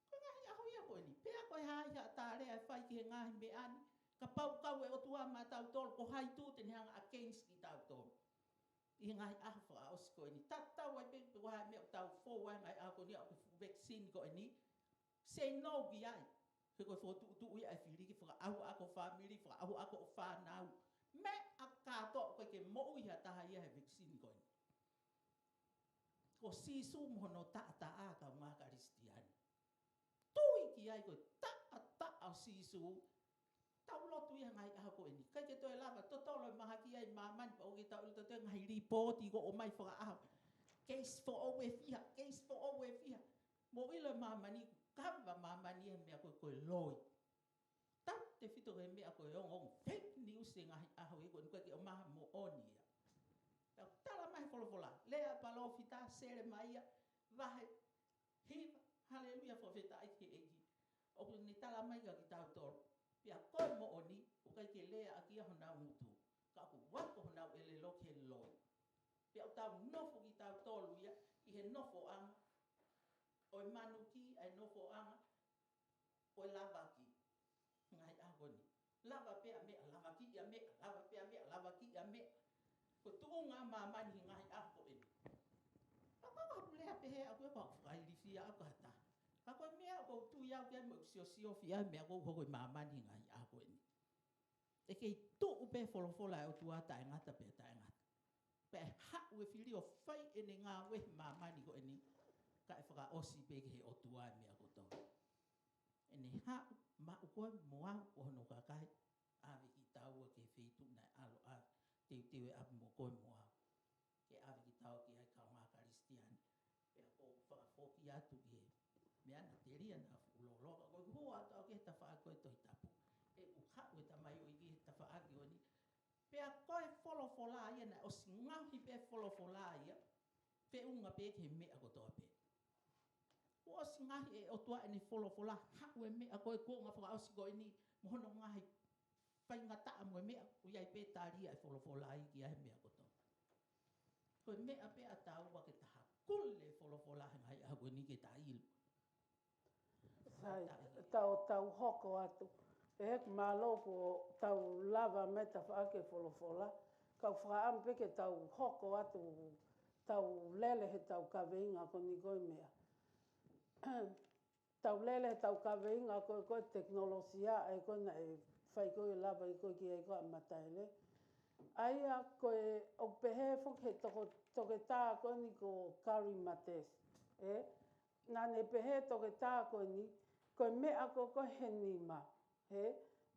Ko e ngaahi ʻaho ia ko eni. Pea ko e hā ia ha tā lea ʻe fai ki he ngaahi meʻa ni, kapau ʻoku kau e ʻOtua maʻatautolu, ko hai tuʻu te ne hanga against kitautolu ʻi he ngaahi ʻaho fakaʻosi ko eni? Tatau ai pē pe ko e hā e meʻa ʻoku tau fou ai he ngaahi ʻaho ko eni, ʻa e vaccine ko eni. Say no ki ai. He ko e fokotuʻutuʻu ia ʻa e fili ke fakaʻauha ʻaki ho fāmili, fakaʻauha ʻaki hoʻo fānau. Meʻa kātoa, ʻoku ʻikai ke moʻui ha taha ia he vaccine ko eni. Ko Sīsū mo hono taʻataʻa, kaungā Kalisitiane. Tui ki ai, ko e taʻataʻa ʻo Sīsū. Tau lotu ia he ngaahi ʻaho ko eni. ʻIkai ke toe lava, totolo e mahaki ia ʻi māmani, pea ʻoku tau ʻilo ʻe tautolu e ngaahi lipooti ʻoku ʻomai fakaʻaho. Case foʻou ʻe fiha, case foʻou ʻe fiha. Mou ʻilo e māmani, kava māmani he meʻa ko ē ko e loi. Tautefito ki he meʻa ko e ongoongo fake news he ngaahi ʻaho ia ko eni, ʻoku ʻikai ke ʻomai ha moʻoni ia. Pea ʻoku tala mai he folofola, lea ʻa e palōfita Selemaia, vahe hiva, haleluia, fakafetaʻi ki he ʻEiki. ʻOku ne tala mai kia kitautolu, pea ko e moʻoni, ʻoku ʻikai ke lea ʻaki ia honau ngutu, ka ʻoku ako honau ʻelelo ki he loi. Pea ʻoku tau nofo kitautolu ia ʻi he nofoʻanga ʻo e manuki, ʻa e nofoʻanga ʻo e lavaki. Ngaahi ʻaho ko eni. Lava pē ʻa meʻa, lavaki ʻa meʻa, lava pē ʻa meʻa, lavaki ʻa meʻa. Ko e tuʻunga māmani he ngaahi ʻaho ko eni. Ka ko e haʻu lea pehē ʻaʻaku ia, ko e fakailifia ʻaʻaku ha taha. Ka ko e meʻa ʻoku ou tui au ki ai mo siosiofi ai e meʻa ʻoku hoko ʻi māmani he ngaahi ʻaho ko eni. ʻE kei tuʻu pē folofola ʻa e ʻOtua taʻengata pea taʻengata. Pea ʻe haʻu e fili ʻo fai ʻene ngāue he māmani ko eni, kae fakaʻosi pē ki he ʻOtua e meʻa kotoa. ʻE ne haʻu maʻu koe mo au ko hono kakai, ʻave kitaua ki he feituʻu naʻe ʻalu ʻo teuteu e ʻapi mo koe mo au. Ke ʻave kitaua ki ai kaungā Kalisitiane. Pea ʻoku ou fakafoki atu ki he meʻa naʻe telia naʻa fuʻu lōloa, ka ko ʻeku hū atu au ki he tafaʻaki ko e Tohi Tapu. ʻOku haʻu e tamaioʻeiki he tafaʻaki ko eni. Pea ko e folofola ia naʻe ʻosi ngaohi pē folofola ia, feʻunga pē ki he meʻa kotoa pē. Kuo ʻosi ngaohi ʻe he ʻOtua ʻene folofola, haʻu e meʻa ko e kuonga fakaʻosi ko eni, mo hono ngaahi faingataʻa mo e meʻa, ʻoku ʻi ai pē tali ʻa e folofola ai ki ai he meʻa kotoa. Ko e meʻa pē ʻa taua ke ta hakule folofola he ngaahi ʻaho ko eni ke ta ʻilo. Sai, tau, tau hoko atu. ʻE, mālō kuo tau lava mai tafaʻaki e folofola. Kau fakaʻamu pē ke tau hoko atu, tau lele he tau kaveinga ko eni ko e meʻa. Tau lele he tau kaveinga ko e, ko e tekinolosia, ʻa ia ko ē naʻe fai ko ē lava ʻi ko ē ki ai ko ē ʻa Mataele. ʻA ia ko e, ʻoku pehē foki he toko, toketā ko eni ko Gary Mates. ʻE, naʻa ne pehē toketā ko eni, ko e meʻa ko ē ko e he nima, he,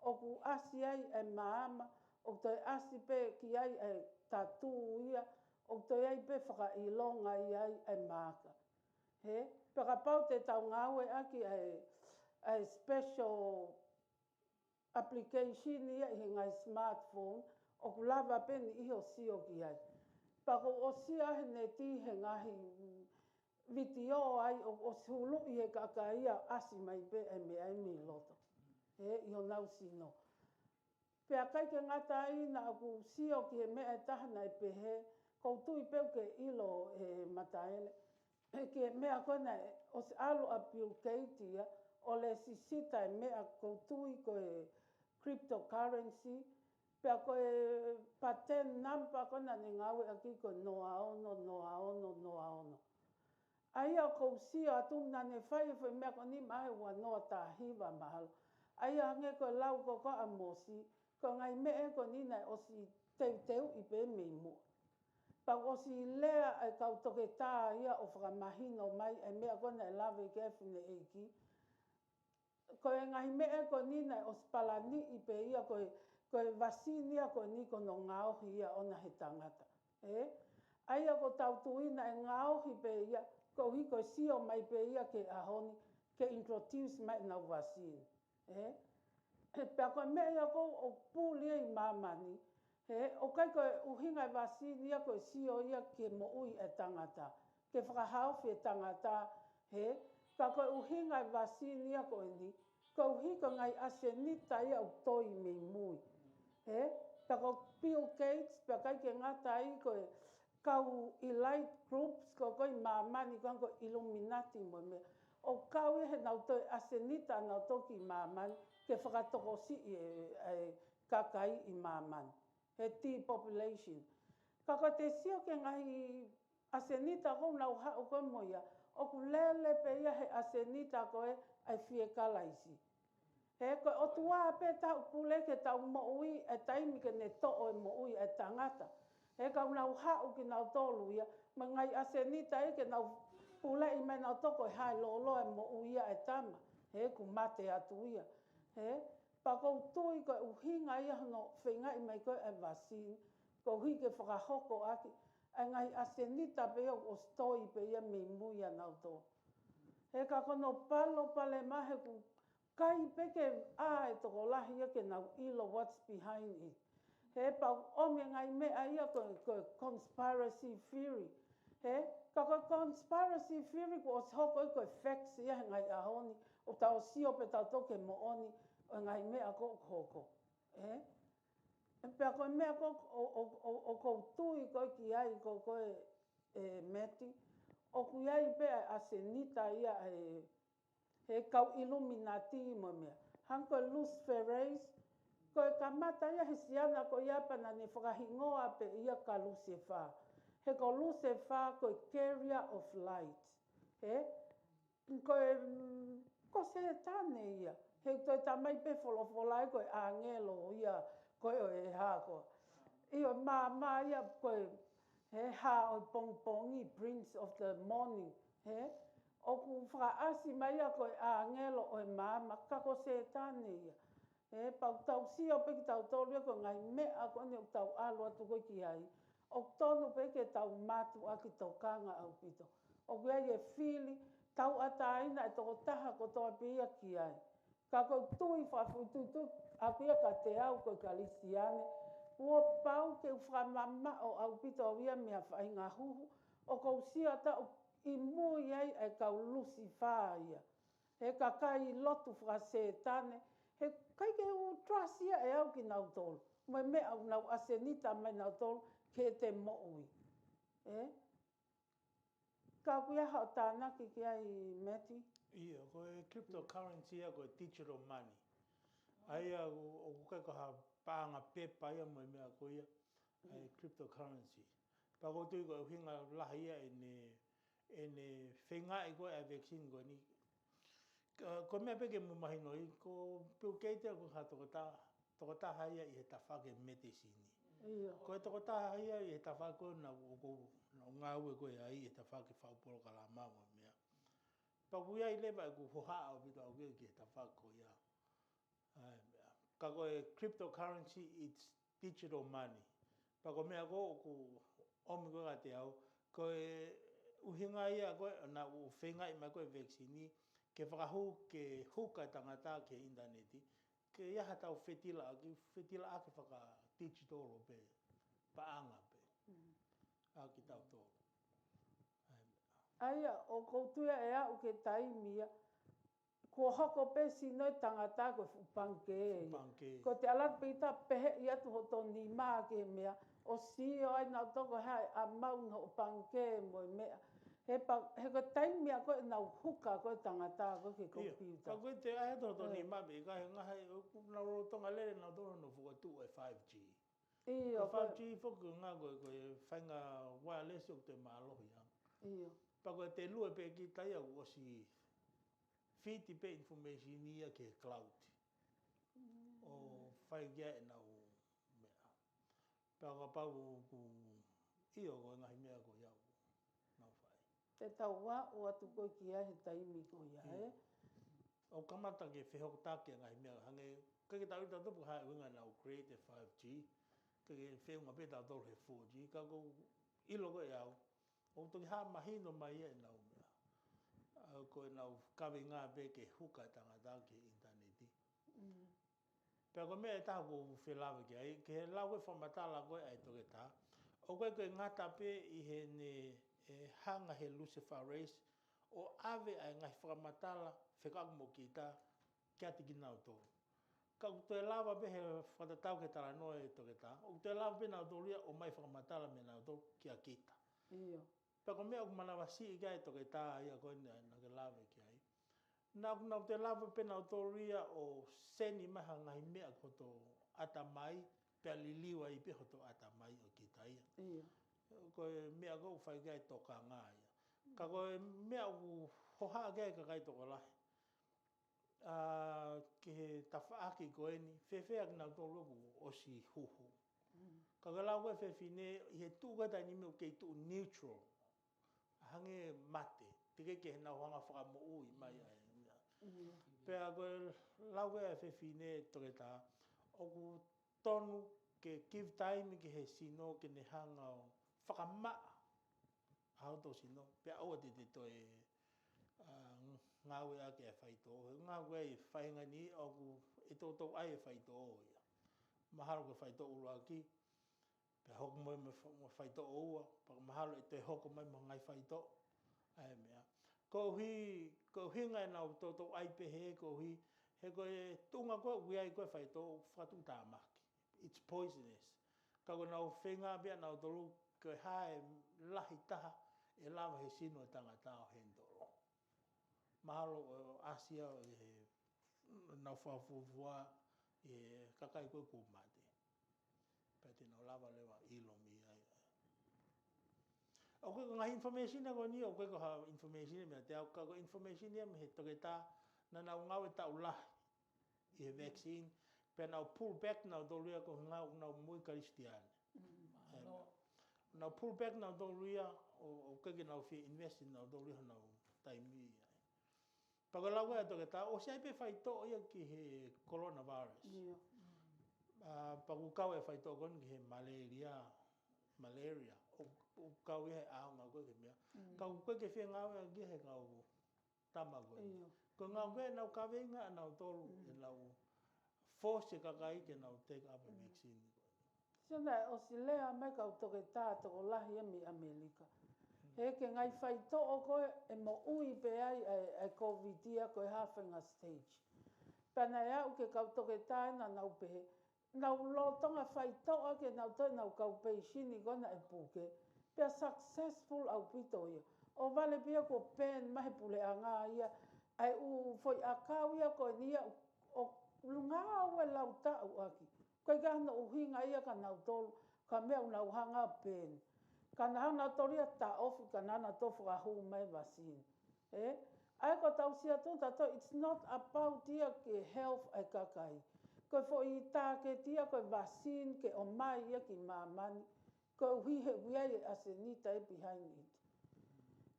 ʻoku ʻasi ai e maama, ʻoku toe ʻasi pē ki ai e tatū ia, ʻoku toe ʻi ai pē fakaʻilonga ʻi ai e maaka. He, pea kapau te tau ngāueʻaki e, e special application ia ʻi he ngaahi smartphone, ʻoku lava pē eni ʻo sio ki ai. Pea ʻoku ou sio he neti he ngaahi vitiō ai ʻoku ʻosi huluʻi he kakai ia ʻasi mai pē e meʻa ʻi mei loto. He, ʻi honau sino. Pea ʻikai ke ngata ai naʻa ku sio ki he meʻa ʻe taha naʻe pehē, ʻoku ou tui pē ʻoku ke ʻilo ʻe Mataele. He ki he meʻa ko ē naʻe ʻosi ʻalu ʻa Bill Gates ia, ʻo lesisita e meʻa ʻoku ou tui ko e cryptocurrency, pea ko e patent number ko ē naʻa ne ngāueʻaki ko e noa ono, noa ono, noa ono. ʻA ia ʻoku ou sio atu naʻa ne fai e foʻi meʻa ko eni mai he ua noa taha hiva mahalo. ʻA ia hangē ko e lau ko ē ʻa Mosi, ko e ngaahi meʻa ko eni naʻe ʻosi teuteuʻi pē mei muʻa. Pea ʻosi lea e kau toketā ia ʻo fakamahino mai e meʻa ko ē naʻe lave ki ai e fineʻeiki. Ko e ngaahi meʻa ko eni naʻe ʻosi palaniʻi pē ia ko e, ko e vasini ia ko eni ko hono ngaohi ia ʻona he tangata. ʻE? ʻA ia ʻoku tau tui naʻe ngaohi pē ia, koeʻuhi ko e sio mai pē ia ki he ʻaho ni, ke introduce mai ʻenau vasini. ʻE? Pea ko e meʻa ia ʻoku, ʻoku puli ai ʻi māmani, he, ʻoku ʻikai ko e ʻuhinga e vasini ia ko e sio ia ki he moʻui e tangata, ke fakahaofi e tangata, he, ka ko e ʻuhinga e vasini ia ko eni, koeʻuhi ko e ngaahi ʻasenita ia ʻoku toi mei mui. He, pea ko Bill Gates, pea ʻikai ke ngata ai ko e kau elite groups ko ē ʻi māmani ko ē ko e Illuminati mo e meʻa. ʻOku kau ia he nau toe ʻasenita ʻenau toki ʻi māmani, ke fakatokosiʻi e, e kakai ʻi māmani. He depopulation. Ka ko e te sio ki he ngaahi ʻasenita ʻoku nau haʻu ko ē mo ia, ʻoku lele pē ia he ʻasenita ko ē ʻa e fiekalaisi. He ko e ʻOtua pē ʻoku tau pule ke tau moʻui e taimi ke ne toʻo e moʻui e tangata. He ka nau haʻu kinautolu ia, mo e ngaahi ʻasenita ia ke nau puleʻi mai nautolu ko e hā e lōloa e moʻui ia e tama. He kuo mate atu ia. He, pea ʻoku ou tui ko e ʻuhinga ia hono feingaʻi mai ko ē e vasini, koeʻuhi ke fakahoko ʻaki e ngaahi ʻasenita pē ia ʻoku ʻosi toi pē ia mei mui ʻia nautolu. He ka ko hono palopalema he ʻoku ʻikai pē ke ʻā e tokolahi ia ke nau ʻilo what's behind it. He pea ʻoku ʻomi e ngaahi meʻa ia ko e, ko e conspiracy theory. He, ka ko e conspiracy theory kuo ʻosi hoko ia ko e facts ia he ngaahi ʻaho ni, ʻo tau sio pē tautolu ki he moʻoni ʻo e ngaahi meʻa ʻoku hoko. He? Pea ko e meʻa ko ē ʻoku, ʻo, ʻo, ʻo, ʻoku ou tui ko ē ki ai ko ē ko ē, ʻe Meti, ʻoku ʻi ai pē ʻa e ʻasenita ia ʻe he kau Illuminati mo e meʻa. Hangē ko e Luciferians, ko e kamata ia he siana ko ia pea naʻa ne fakahingoa pē ia kia Lucifer. He ko Lucifer ko e carrier of light. He? Ko e, mm, ko Sētane ia. He toe talamai pē folofola ia ko e ʻāngelo ia ko ē ʻo e hā ko ē. ʻIo, maama ia ko e, he hā ʻo e pongipongi, Prince of the Morning, he? ʻOku fakaʻasi mai ia ko e ʻāngelo ʻo e maama, ka ko Sētane ia. He, pea ʻoku tau sio pē kitautolu ia ko e ngaahi meʻa ko eni ʻoku tau ʻalu atu ko ē ki ai, ʻoku tonu pē ke tau mātuʻaki tokanga ʻaupito. ʻOku ʻi ai e fili, tauʻatāina e tokotaha kotoa pē ia ki ai. Ka ʻoku ou tui fakafoʻituitui ʻaku ia kiate au ko e Kalisitiane, kuo pau ke u fakamamaʻo ʻaupito au ia mei ha faʻahinga huhu ʻoku ou sio atu ʻi mui ai e kau Lusifā ia. He kakai lotu fakasētane, he ʻIkai ke u trust ia ʻe au kinautolu. Mo e meʻa ʻoku nau ʻasenita mai nautolu ki heʻete moʻui. Ē? Ka ʻoku ʻi ai haʻo tānaki ki ai, Meti? ʻIo, ko e cryptocurrency ia, ko e digital money. ʻA ia ʻoku, ʻoku ʻikai ko ha paʻanga pepa ia mo e meʻa ko ia, ʻa e cryptocurrency. Pea ʻoku ou tui ko e ʻuhinga lahi ia ʻene, ʻene feingaʻi ko ē ʻa e vaccine ko eni. Ka, ko e meʻa pē ke mou mahinoʻi, ko Bill Gates ko ha tokotaha, tokotaha ia ʻi he tafaʻaki medicine. ʻIo. Ko e tokotaha ia ʻi he tafaʻaki ko ē naʻa ku, ʻoku ou, naʻa ku ngāue ko ē ai ʻi he tafaʻaki faʻu polokalama mo e meʻa. Pea ʻoku ʻi ai leva ʻeku hohaʻa ʻaupito au ki he, ki he tafaʻaki ko ia. ʻA e meʻa. Ka ko e cryptocurrency, it's digital money. Pea ko e meʻa ko ē ʻoku ʻomi ko ē kiate au, ko e ʻuhinga ia ko ē naʻa ku feingaʻi mai ko ē vaccine, ke fakahū, ke huka e tangata ki he ʻinitaneti, ke ʻi ai haʻatau fetilaʻaki, fetilaʻaki fakadigital pē, paʻanga pē, ʻa kitautolu. ʻA e meʻa. ʻA ia, ʻoku ou tui ʻe aʻu ki he taimi ia, kuo hoko pē sino e tangata ko e fuʻu pangikē. Fuʻu pangikē. Ko ʻete ʻalu pē kita pehē atu hoto nima ki he meʻa, ʻo sio ai nautolu ko e hā e amount hoʻo pangikē mo e meʻa. He pa, he ko e taimi ia ko ē ʻenau huka ko ē tangata ko ē ki he ʻIo, computer. Ka ko ʻete ʻai atu hoto nima pē, ka he ngaahi, ʻoku nau lolotonga lele nautolu hono fokotuʻu e five G. ʻIo, Ko e ko e five G foki ko e ngaahi ko e, ko e faʻahinga wireless ʻoku te mālohi ai. ʻIo. Pea ko ʻete lue pē kita ia ʻoku ʻosi feed pē information ia ki he cloud. ʻO fai ki ai ʻenau meʻa. Pea kapau ʻoku, ʻio, ko e ngaahi meʻa ko ia ʻoku nau fai. Te tau aʻu atu ko ē ki ai he taimi ko ia, ē? ʻOku kamata ke fehokotaki ʻa e ngaahi meʻa hangē, ʻikai ke tau ʻilo tautolu pe ko e hā e ʻuhinga naʻa nau create e five G, ʻikai ke feʻunga pē tautolu he four G, ka ʻoku ou ʻilo ko ē ʻe au, ʻoku toki hā mahino mai ia ʻenau meʻa. ʻA, ko ʻenau kaveinga pē ke huka e tangata ki he ʻinitaneti. Pea ko e meʻa ʻe taha ʻoku ou fie lave ki ai, ki he lau ko ē fakamatala ko ē ʻa e toketā. ʻOku ʻikai ko e ngata pē ʻi heʻene, ʻe hanga he luciferase ʻo ʻave ʻa e ngaahi fakamatala fekauʻaki mo kita kiate kinautolu. Ka ʻoku toe lava pē he fakatatau ki he talanoa ʻa e toketā, ʻoku toe lava pē nautolu ia ʻo ʻomai fakamatala meia nautolu kia kita. ʻIo. Pea ko e meʻa ʻoku manavasiʻi ki ai e toketā ia ko ē naʻa ke lave ki ai. Naʻa nau toe lava pē nautolu ia ʻo send mai ha ngaahi meʻa ki hoto ʻatamai, pea liliu ai pē hoto ʻatamai ʻo kita ia. ʻIo. Ko e meʻa ko ē ʻoku fai ki ai e tokanga ia. Ka ko e meʻa ʻoku hohaʻa ki ai e kakai tokolahi. ʻA, ki he tafaʻaki ko eni, fēfē ʻa kinautolu ʻoku ʻosi huhu. Ka ko e lau ko ē ʻa e fefine, ʻi he tuʻu ko ē taimi ni ʻoku kei tuʻu neutral. Hangē mate, teʻeki ke nau hanga fakamoʻui mai ai. Pea ko e lau ko ē ʻa e fefine toketā, ʻoku tonu ke give time ki he sino ke ne hanga ʻo fakamaʻa ʻa hoto sino, pea ʻoua te te toe, ʻa, ngāueʻaki e faitoʻo. He ngāue ʻa e faʻahinga ni ʻoku ʻe toutou ʻai e faitoʻo ia. Mahalo ko e faitoʻo ʻuluaki, pea hoko mai mo e fa-, mo e faitoʻo ua, pea mahalo ʻe toe hoko mai mo e ngaahi faitoʻo. ʻA e meʻa. Koeʻuhi, koeʻuhi ngaahi nau toutou ʻai pehē, koeʻuhi, he ko e tuʻunga ko ē ʻoku ʻi ai ko ē faitoʻo fakatuʻutāmaki. It's poisonous. Ka ko ʻenau feinga pē ʻanautolu, ko e hā e lahi taha ʻe lava he sino e tangata ʻo handle. Mahalo ʻo ʻasi ʻi he nau fakafuofua ʻi he kakai ko ē kuo mate. Pea te nau lava leva ʻo ʻilo mei ai. ʻOku ʻikai ko e ngaahi information ko eni, ʻoku ʻikai ko ha information meiate au, ka ko e information ia mei he toketā naʻa nau ngāue taʻu lahi ʻi he vaccine, pea nau pull back nautolu ia ko e ngāue ʻoku nau moʻui Kalisitiane. Nau pull back nautolu ia, ʻo, ʻoku ʻikai ke nau fie invest nautolu ia honau taimi ai. Pea ko e lau ko ē ʻa e toketā, ʻosi ʻi ai pē faitoʻo ia ki he coronavirus. ʻIo. ʻA, pea ʻoku kau e faitoʻo ko eni ki he malaria, malaria. ʻO, ʻoku kau ia he ʻaonga ko ē ki he meʻa. Ka ʻoku ʻikai ke fie ngāueʻaki ia he kau tama ko ē. ʻIo. Ko e ngāue ko ē ʻenau kaveinga ʻanautolu, ʻenau force e kakai ke nau take up e vaccine ko ē. Sio naʻe ʻosi lea mai kau toketā tokolahi ia mei ʻAmelika. He ko e ngaahi faitoʻo ko ē ʻe moʻui pē ai ʻa e, ʻa e COVID ia ko e hā e faʻahinga stage. Pea naʻe aʻu ki he kau toketā naʻa nau pehē, nau lolotonga faitoʻo ʻaki ʻenau toe ʻenau kau peisini ko ena ʻe puke. Pea successful ʻaupito ia. ʻO vale pē ia kuo ban mai he puleʻanga ia ʻa e ʻū foʻi ʻakau ia ko eni ia ʻoku ngāue lau taʻu ʻaki. Ko e ʻikai hano ʻuhinga ia kia nautolu, ko e meʻa ʻoku nau hanga ʻo ban. Ka naʻa nau hanga ʻo toli ia taʻofi, ka naʻa nau toe fakahū mai e vaccine. Ē? ʻA ia ko ʻetau sio atu tautolu, it's not about ia ki he health ʻa e kakai. Ko e foʻi tāketi ia ko e vaccine ke ʻomai ia ki māmani. Koeʻuhi he ʻoku ʻi ai e ʻasenita ē behind it.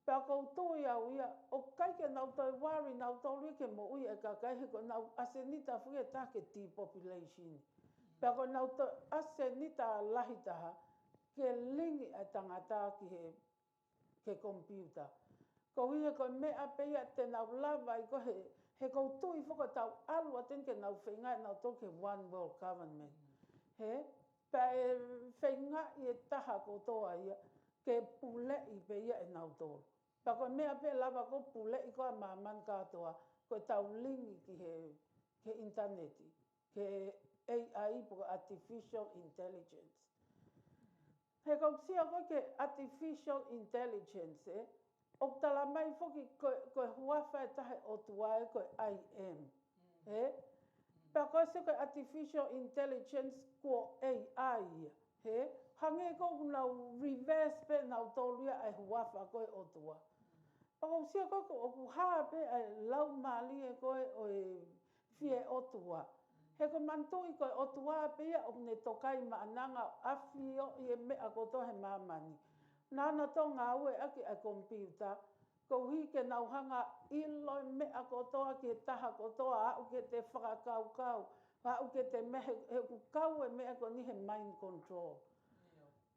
Pea ʻoku ou tui au ia, ʻoku ʻikai ke nau toe worry nautolu ia ki he moʻui ʻa e kakai he ko ʻenau ʻasenita foki ʻe taha ki he depopulation. Pea ko ʻenau toe ʻasenita lahi taha, ke lingi ʻa e tangata ki he, ki he computer. Koeʻuhi he ko e meʻa pē ia te nau lava ai ko ē, he ʻoku ou tui foki ʻoku tau ʻalu atu eni ke nau feinga ʻe nautolu ki he one world government. He, pea ʻe feingaʻi e taha kotoa ia, ke puleʻi pē ia ʻe nautolu. Pea ko e meʻa pē lava ko ē ʻe puleʻi ko ē ʻa māmani kātoa, ko ʻetau lingi ki he, ki he ʻinitaneti, ki he A I pe ko e artificial intelligence. He ʻoku ou sio ko ē ki he artificial intelligence, ē, ʻoku tala mai foki ko, ko e huafa ʻe taha ʻo e ʻOtua ē ko e I M. He? Pea ko e sio ko e artificial intelligence ko e A I ia. He? Hangē ko ʻenau reverse pē nautolu ia ʻa e huafa ko ē ʻo e ʻOtua. Pea ʻoku ou sio ko ē ʻoku hā pē ʻa e laumālie ko ē ʻo e fie ʻOtua. He ko e manatuʻi ko e ʻOtua pē ia ʻoku ne tokai maʻananga ʻo ʻafioʻi e meʻa kotoa he māmani. Naʻa nau toe ngāueʻaki ʻa e computer, koeʻuhi ke nau hanga ʻo ʻilo e meʻa kotoa ki he taha kotoa, aʻu ki heʻete fakakaukau, aʻu ki heʻete meʻa he, he ʻoku kau e meʻa ko eni he mind control.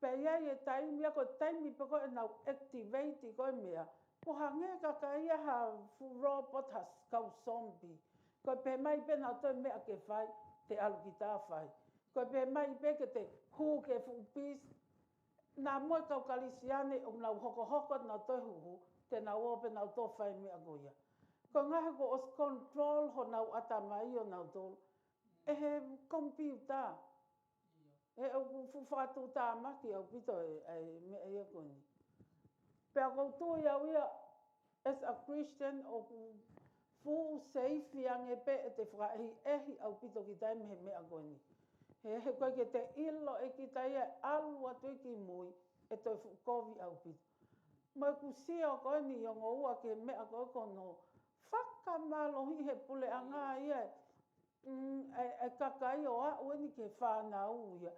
Pea ʻi ai e taimi ia ko e taimi pē ko ē ʻenau activate ko ē meʻa. Ko e hangē kakai ia ha fuʻu robot ha kau zombie. Ko e pehē mai pē nautolu e meʻa ke fai, te ʻalu kita ʻo fai. Ko e pehē mai pē ke te hū ki he fuʻu peace. Naʻa mo e kau Kalisitiane ʻoku nau hokohoko nautolu e huhu, te nau ō pē nautolu ʻo fai e meʻa ko ia. Ko e ngaahi kuo ʻosi control honau ʻatamai ʻo nautolu ʻe he computer. He ʻoku fuʻu fakatuʻutāmaki ʻaupito e, e meʻa ia ko eni. Pea ʻoku ou tui au ia, as a Christian, ʻoku fuʻu safe ange pē ʻete fakaʻehiʻehi ʻaupito kita ia mei he meʻa ko eni. He, he ʻoku ʻikai ke te ʻilo ʻe kita ia ʻe ʻalu atu ia ki mui, ʻe toe fuʻu kovi ʻaupito. Mo ʻeku sio ko eni ʻi he ongo ua ki he meʻa ko ē ko hono fakamālohiʻi he puleʻanga ia, mm, e, e kakai ʻo aʻu eni ki he fānau ia.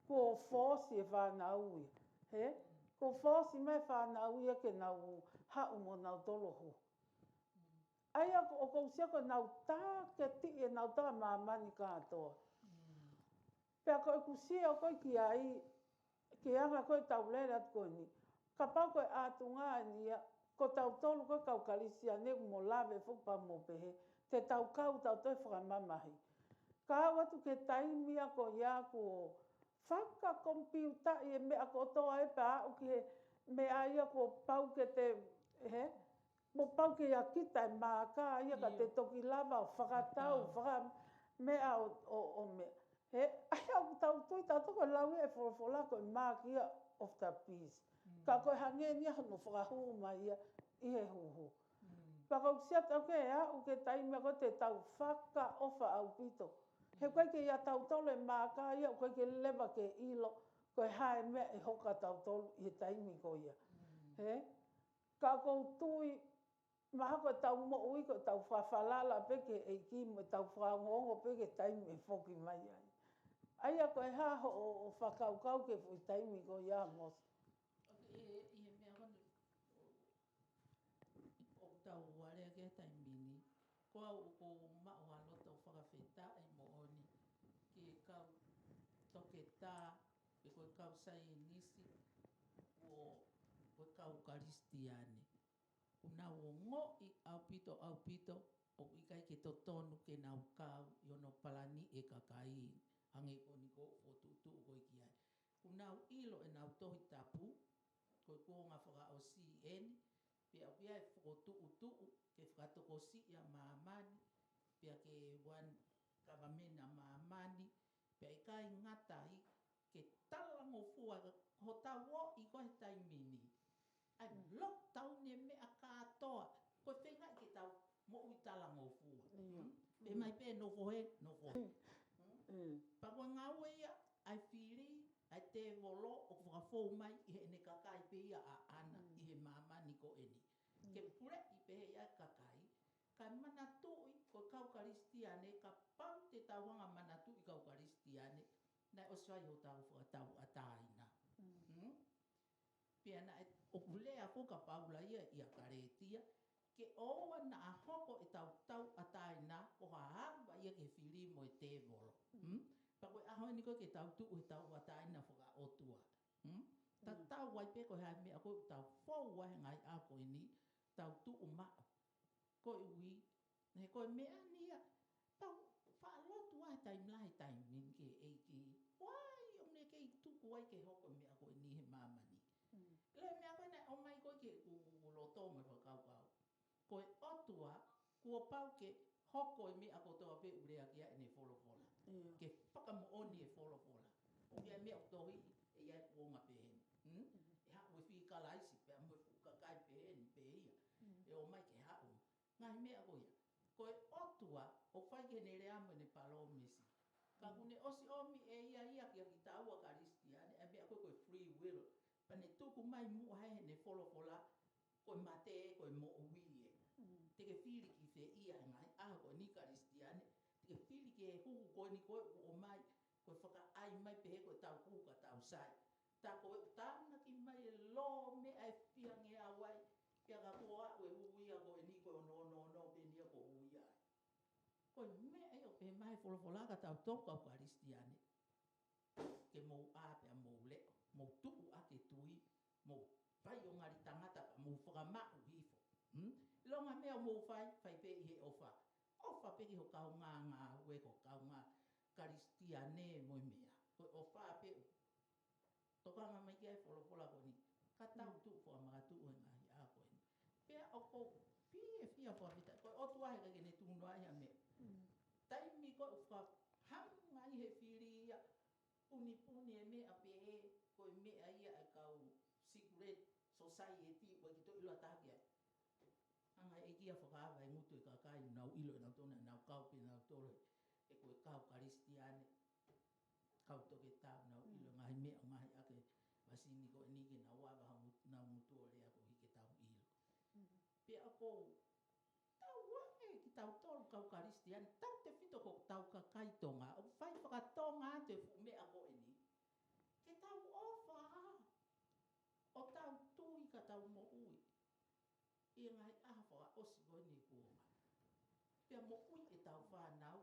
Kuo fōsi e fānau ia. He? Kuo fōsi mai e fānau ia ke nau haʻu mo nautolu ʻo hū. ʻA ia ʻoku, ʻoku ou sio ko ʻenau tāketiʻi ʻenau tā māmani kātoa. Pea ko ʻeku sio ko ē ki ai, ki he anga ko ē ʻetau lele atu ko eni. Kapau ko e ʻātunga eni ia, ko tautolu ko ē kau Kalisitiane mo lave foki pea mo pehē, te tau kau tautolu ʻo fakamamahi. Ka aʻu atu ki he taimi ia ko ia kuo fakakomipiutaʻi e meʻa kotoa ē pea aʻu ki he meʻa ia kuo pau ke te, he, mo pau ke ʻiate kita e maaka ia ka te toki lava ʻo fakatau, faka meʻa ʻo, ʻo, ʻo meʻa. He, ʻa ia ʻoku tau tui tautolu ko e lau ia e folofola ko e mark ia of the beast. Ka ko e hangē eni ia hono fakahū mai ia ʻi he huhu. Pea ʻoku ou sio atu au ke aʻu ki he taimi ia ko ē te tau fakaʻofa ʻaupito. He ʻoku ʻikai ke ʻiate tautolu e maaka ia, ʻoku ʻikai ke leva ke ʻilo ko e hā e meʻa ʻe hoko kia tautolu ʻi he taimi ko ia. He? Ka ʻoku ou tui, mahalo ko ʻetau moʻui, ko ʻetau fakafalala pē ki he ʻEiki, mo ʻetau fakaongoongo pē ki he taimi ʻe foki mai ai. ʻA ia ko e hā hoʻo, hoʻo fakakaukau ki he foʻi taimi ko ia, Mosi? ʻOku ʻi he, ʻi he meʻa ko eni ʻoku tau alea ki he taimi ni, ko au ʻoku ou maʻu ha loto fakafetaʻi moʻoni ki he kau toketā, pe ko e kau saienisi, ʻo, ʻo e kau Kalisitiane. ʻOku nau ongoʻi ʻaupito, ʻaupito, ʻoku ʻikai ke totonu ke nau kau ʻi hono palani e kakai, hangē ko eni ko e fokotuʻutuʻu ko ē ki ai. ʻOku nau ʻilo ʻenau Tohi Tapu, ko e kuonga fakaʻosi eni, pea ʻoku ʻi ai e fokotuʻutuʻu ke fakatokosiʻi ʻa māmani, pea ke one government ʻa māmani, pea ʻikai ngata ai, ke talangofua, hotau ʻi ko e taimi ni. ʻAi lockdown e meʻa kātoa, ko e feinga ke tau moʻui talangofua. Mm. Pe mai pe nofo hē, nofo hē. Mm. Pea ko e ngāue ia, ʻai fili, ʻai tēvolo, ʻo fakafou mai, ʻi heʻene kakai pē ia ʻaʻana, ʻi he māmani ko eni. Ke puleʻi pē ia kakai, kae manatuʻi, ko e kau Kalisitiane, kapau te tau hanga manatuʻi kau Kalisitiane, naʻe ʻosi fai hotau fakatauʻatāina. Mm. Pea naʻe ʻoku lea foki ʻa Paula ia ʻia Kalētia, ke ʻoua naʻa hoko ʻetau tauʻatāina ko ha hava ia ki he fili mo e tēvolo. Mm. Pea ko e ʻaho ni ko ē ke tau tuʻu he tauʻatāina fakaʻotua. Mm. Tatau ai pē ko e hā e meʻa ko ē ʻoku tau fou ai he ngaahi ʻaho ko eni, tau tuʻu maʻu. Ko e ui, he ko e meʻa ni ia, tau faʻa lotu ai taimi lahi taimi ni ki he ʻEiki. Why ʻoku ne kei tuku ai ke hoko e meʻa ko eni he māmani. Mm. Lele meʻa ko ē naʻe ʻomai ko ē ke u, u, u loto mo e fakakaukau. Ko e ʻOtua, kuo pau ke hoko e meʻa kotoa pē ʻoku lea ki ai ʻene folofola. Ke fakamoʻoni e folofola. ʻOku ʻi ai e meʻa ʻoku tohi, ʻe ʻi ai e kuonga pehē ni. Mm? ʻE haʻu e fili Kalaisi, pea mo e fuʻu kakai pehē ni, pē ia. Mm. ʻE ō mai ke haʻu. Ngaahi meʻa ko ia. Ko e ʻOtua, ʻoku fai ki heʻene lea mo ʻene palōmesi. Ka kuo ne ʻosi ʻomi ʻe ia ia kia kitaua Kalisitiane, ʻa e meʻa ko ē ko e free will. Pea ne tuku mai muʻa he ʻene folofola, ko e mate, ko e moʻui ē. Mm. Te ke fili ki fē ia he ngaahi ʻaho ko eni Kalisitiane, te ke fili ki he huhu ko eni ko ē ʻoku ʻomai, ko e fakaʻai mai pehē ko e tau huhu ka tau sai. Tā ko e tānaki mai e lō meʻa ʻe fiha ngeau ai, pea ka kuo aʻu e ui ia ko eni ko e ono ono ono pē eni ia ko e ui ai. Ko e meʻa ia ʻoku pehē mai e folofola kia tautolu kau Kalisitiane. Ke mou ʻā pea mou leʻo, mou tuʻu ʻaki e tui, mou fai ʻo ngali tangata pea mou fakamaʻu hifo. Hmm? ʻIlonga meʻa ʻoku mou fai, fai pē ʻi he ʻofa. ʻOfa pē ki ho kaungā ngāue, ko ho kaungā Kalisitiane mo e meʻa. Ko e ʻofa pē ʻoku tokanga mai ki ai e folofola ko eni. Ka tau tuʻu fakamakatuʻu he ngaahi ʻaho ko eni. Pea ʻoku ou fiefia fakafetaʻi. Ko e ʻOtua he ʻikai ke ne tuku noa ia ha meʻa. Mm. Taimi ko ē ʻoku fakahanga ai he fili ia, punipuni e meʻa pehē, ko e meʻa ia ʻa e kau secret society, ʻoku ʻikai ke toe ʻilo ha taha ki ai. Hanga ʻe he ʻEiki ia ʻo fakaava e ngutu e kakai, nau ʻilo ʻe nautolu naʻa nau kau pē nautolu he ko e kau Kalisitiane, kau toketā, nau ʻilo e ngaahi meʻa, ngaahi ʻa e vasini ko eni ke nau ava ha ngutu, nau ngutu ʻo lea koeʻuhi ke tau ʻilo. Mm. Pea ʻoku ou tauange kitautolu kau Kalisitiane, tautefito ko hotau kakai Tonga, ʻoku fai faka-Tonga atu e fuʻu meʻa ko eni. Ke tau ʻofa, ʻo tau tui ka tau moʻui ʻi he ngaahi ʻaho fakaʻosi ko eni kuonga. Pea moʻui ʻetau fānau,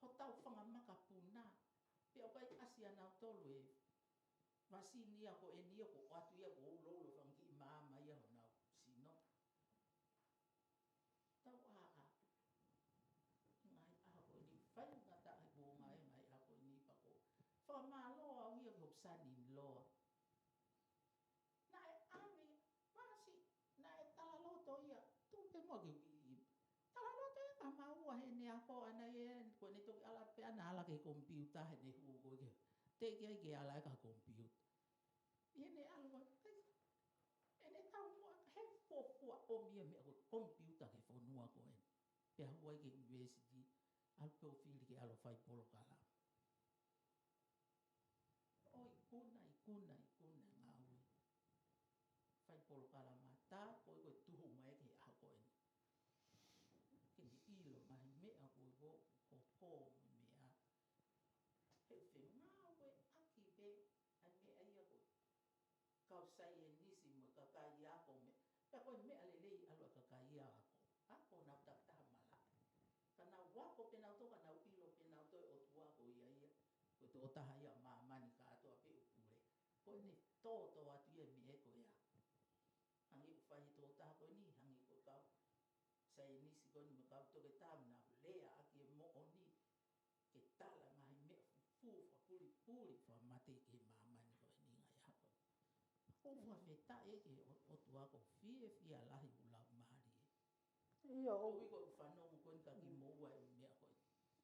hotau fanga makapuna, pea ʻoku ʻikai ʻasi ʻia nautolu e vasini ia ko eni ia ʻoku ʻoatu ia ko e uloulo fanga kiʻi maama ia honau sino. Tau ʻā ʻa e ngaahi ʻaho ko eni, faingataʻa e kuonga e ngaahi ʻaho ko eni pea ʻoku ou fakamālō au ia ki hoku son-in-law. Naʻe ʻave, Masi, naʻe talaloto ia, tuʻu pē muʻa ke u ʻilo. Talaloto ia ka maua heʻene ako ʻana ia, ko ʻene toki ala pē ʻana ala ki he komipiuta heʻene hū ko ē ke. Teʻeki ai ke ala ia ki ha komipiuta. ʻI heʻene ʻalu ko ē, ʻene tau muʻa, he fuofua ʻomi e meʻa ko e komipiuta ki he fonua ko ē. Pea hū ai ki he university, ʻalu pē ʻo fili ke ʻalu ʻo fai polokalama. ʻO ikuna, ikuna, ikuna e ngāue. Fai polokalama tā ko ē ko e tuhu mai ki he ʻaho ko eni. Ke ne ʻilo mai meʻa ko ē ko, ko, ko e meʻa. He fengāueʻaki pē ʻa e meʻa ia ko ē. Kau saienisi mo e kakai ako mo e, pea ko e meʻa lelei ʻalu ʻa e kakai ako. Ako nau takitaha malaʻe. Ka nau ako pē nautolu, ka nau ʻilo pē nautolu e ʻOtua ko ia ia. Ko e tokotaha ia ʻo māmani kātoa pē ʻoku pule. Ko ʻene tōtō atu ia e meʻa ko ia. Hangē ʻoku fai he tokotaha ko eni, hangē ko e kau saienisi ko eni mo e kau toketā, nau lea ʻaki e moʻoni. Ke tala ngaahi meʻa fufū fakapulipuli fakamate ki he māmani ko eni ngaahi ʻaho. ʻOku ou fakafetaʻi ki he ʻO-, ʻOtua, ʻoku ou fiefia lahi ʻi hoku laumālie. ʻIo, ʻoku ou ʻi ko e fanongo ko eni ka kiʻi moʻua e meʻa ko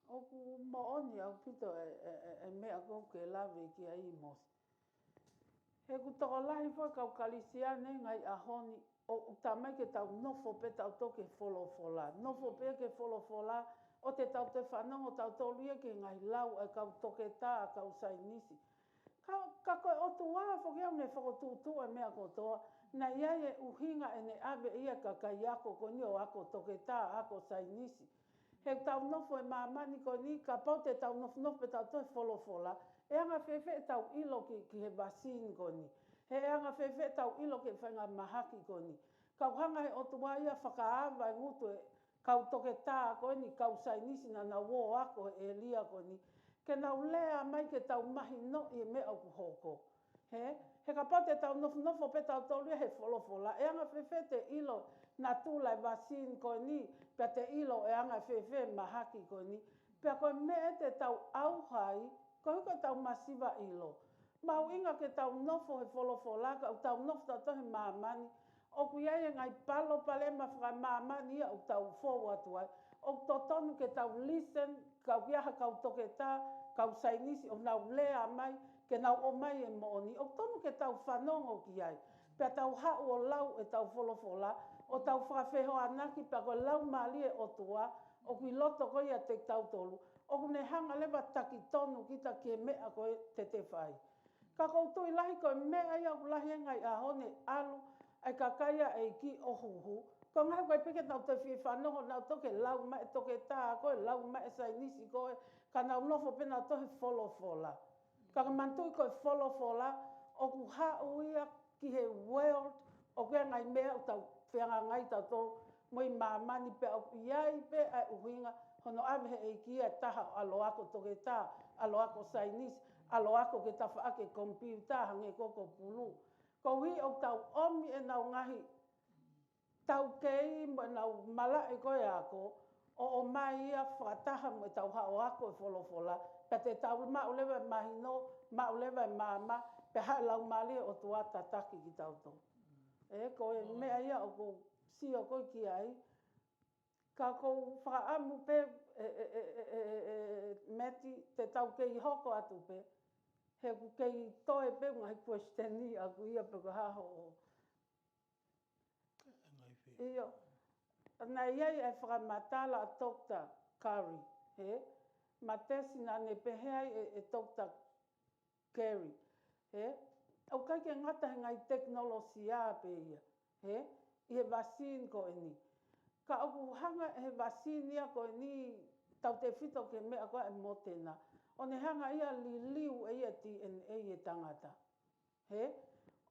ʻOku moʻoni ʻaupito e, e, e, e meʻa ko ē ʻoku ke lave ki ai Mosi. He ʻoku tokolahi foki kau Kalisitiane he ngaahi ʻaho ni, ʻoku talamai ke tau nofo pē tautolu ki he folofola. Nofo pē ki he folofola, ʻoua te tau toe fanongo tautolu ia ki he ngaahi lau ʻa e kau toketā, kau saienisi. Ka, ka ko e ʻOtua foki ia ʻoku ne fokotuʻutuʻu e meʻa kotoa, naʻe ʻi ai e ʻuhinga ʻene ʻave ʻe ia e kakai ako ko eni ʻo ako toketā, ako saienisi. He ʻoku tau nofo he māmani ko eni, kapau te tau nofonofo pē tautolu he folofola, ʻe anga fēfē ʻetau ʻilo ki, ki he vaccine ko eni. He ʻe anga fēfē ʻetau ʻilo ki he faʻahinga mahaki ko eni. Ka ʻoku hanga he ʻOtua ia ʻo fakaava e ngutu e kau toketā ko eni, kau saienisi naʻa nau ō ʻo ako he ʻēlia ko eni, ke nau lea mai ke tau mahinoʻi e meʻa ʻoku hoko. He, he kapau te tau nofonofo pē tautolu ia he folofola, ʻe anga fēfē ʻete ʻilo natula e vaccine ko eni, pea te ʻilo ʻe anga fēfē e mahaki ko eni. Pea ko e meʻa ia te tau ʻauha ai, koeʻuhi ko ʻetau masiva ʻilo. Mahuʻinga ke tau nofo he folofola, ka ʻoku tau nofo tautolu he māmani, ʻoku ʻi ai e ngaahi palopalema fakamāmani ia ʻoku tau fou atu ai. ʻOku totonu ke tau listen, ka ʻoku ʻi ai ha kau toketā, kau saienisi ʻoku nau lea mai, ke nau ʻomai e moʻoni. ʻOku totonu ke tau fanongo ki ai. Pea tau haʻu ʻo lau ʻetau folofola, ʻo tau fakafehoanaki pea ko e Laumālie ʻo e ʻOtua, ʻoku ʻi loto ko ia ʻiate kitautolu, ʻoku ne hanga leva ʻo taki tonu kita ki he meʻa ko ē te te fai. Ka ʻoku ou tui lahi ko e meʻa ia ʻoku lahi he ngaahi ʻaho ni ʻalu ai e kakai ʻa e ʻEiki ʻo huhu. Ko e ngaahi ʻoku ʻikai pē ke nau toe fie fanongo nautolu ki he lau mai e toketā ko ē, lau mai e saienisi ko ē, ka nau nofo pē nautolu he folofola. Ka ko e manatuʻi ko e folofola, ʻoku haʻu ia ki he world, ʻoku ʻi ai e ngaahi meʻa ʻoku tau feangainga ai tautolu mo e māmani pea ʻoku ʻi ai pē ʻa e ʻuhinga hono ʻave he ʻEiki ia e taha ʻo ʻalu ʻo ako toketā, ʻalu ʻo ako saienisi, ʻalu ʻo ako ki he tafaʻaki e komipiuta hangē ko ē ko Pulu. Koeʻuhi ʻoku tau ʻomi ʻenau ngaahi taukei mo ʻenau malaʻe ko ē ako, ʻo ʻomai ia fakataha mo ʻetau haʻu ʻo ako e folofola, pea te tau maʻu leva e mahino, maʻu leva e maama, pea haʻu e Laumālie ʻo e ʻOtua ʻo tataki kitautolu. ʻE, ko e meʻa ia ʻoku ou sio ko ē ki ai, ka ʻoku ou fakaʻamu pē, ʻe, ʻe, Meti, te tau kei hoko atu pē, he ʻoku kei toe pē ngaahi kuesiteni ʻaku ia pe ko e hā hoʻo. ʻIo. Naʻe ʻi ai e fakamatala ʻa Doctor Curry, he? Matesi naʻa ne pehē ai ʻe, ʻe Doctor Curry, he? ʻOku ʻikai ke ngata he ngaahi tekinolosia pē ia, he? ʻI he vaccine ko eni. Ka ʻoku hanga he vaccine ia ko eni, tautefito ki he meʻa ko ē ʻa e Moderna, ʻo ne hanga ia ʻo liliu ʻe ia e DNA ʻo e tangata. He?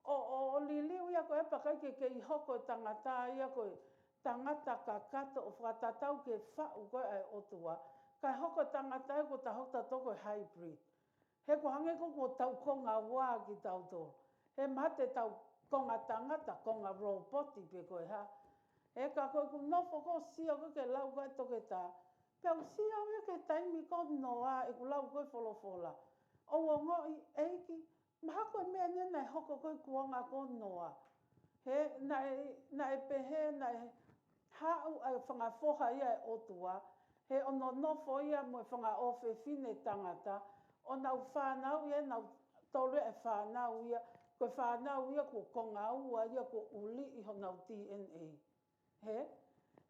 ʻO, ʻo, ʻo liliu ia ko ē pea ʻikai ke kei hoko e tangata ia ko e tangata kakato ʻo fakatatau ki he faʻu ko ē ʻa e ʻOtua. Kae hoko e tangata ia ko ʻetau hoko tautolu ko e hybrid. He ʻoku hangē ko ē ko ʻetau konga ua kitautolu. He mahalo te tau konga tangata, konga robot pe ko e hā. He ka ko ʻeku nofo ko ē ʻo sio ko ē ki he lau ko ē ʻa e toketā. Pea u sio au ia ki he taimi ko ē ʻo Noa, ʻeku lau ko ē e folofola. ʻO u ongoʻi ʻEiki, mahalo ko e meʻa eni naʻe hoko ko ē he kuonga ko ē ʻo Noa. He naʻe, naʻe pehē, naʻe haʻu ʻa e fanga foha ia ʻa e ʻOtua, he ʻoku nonofo ia mo e fanga ʻofefine tangata, ʻo nau fanauʻi ʻenau tolu e fanau ia, ko e fanau ia kuo konga ua ia kuo ʻuliʻi honau DNA. He?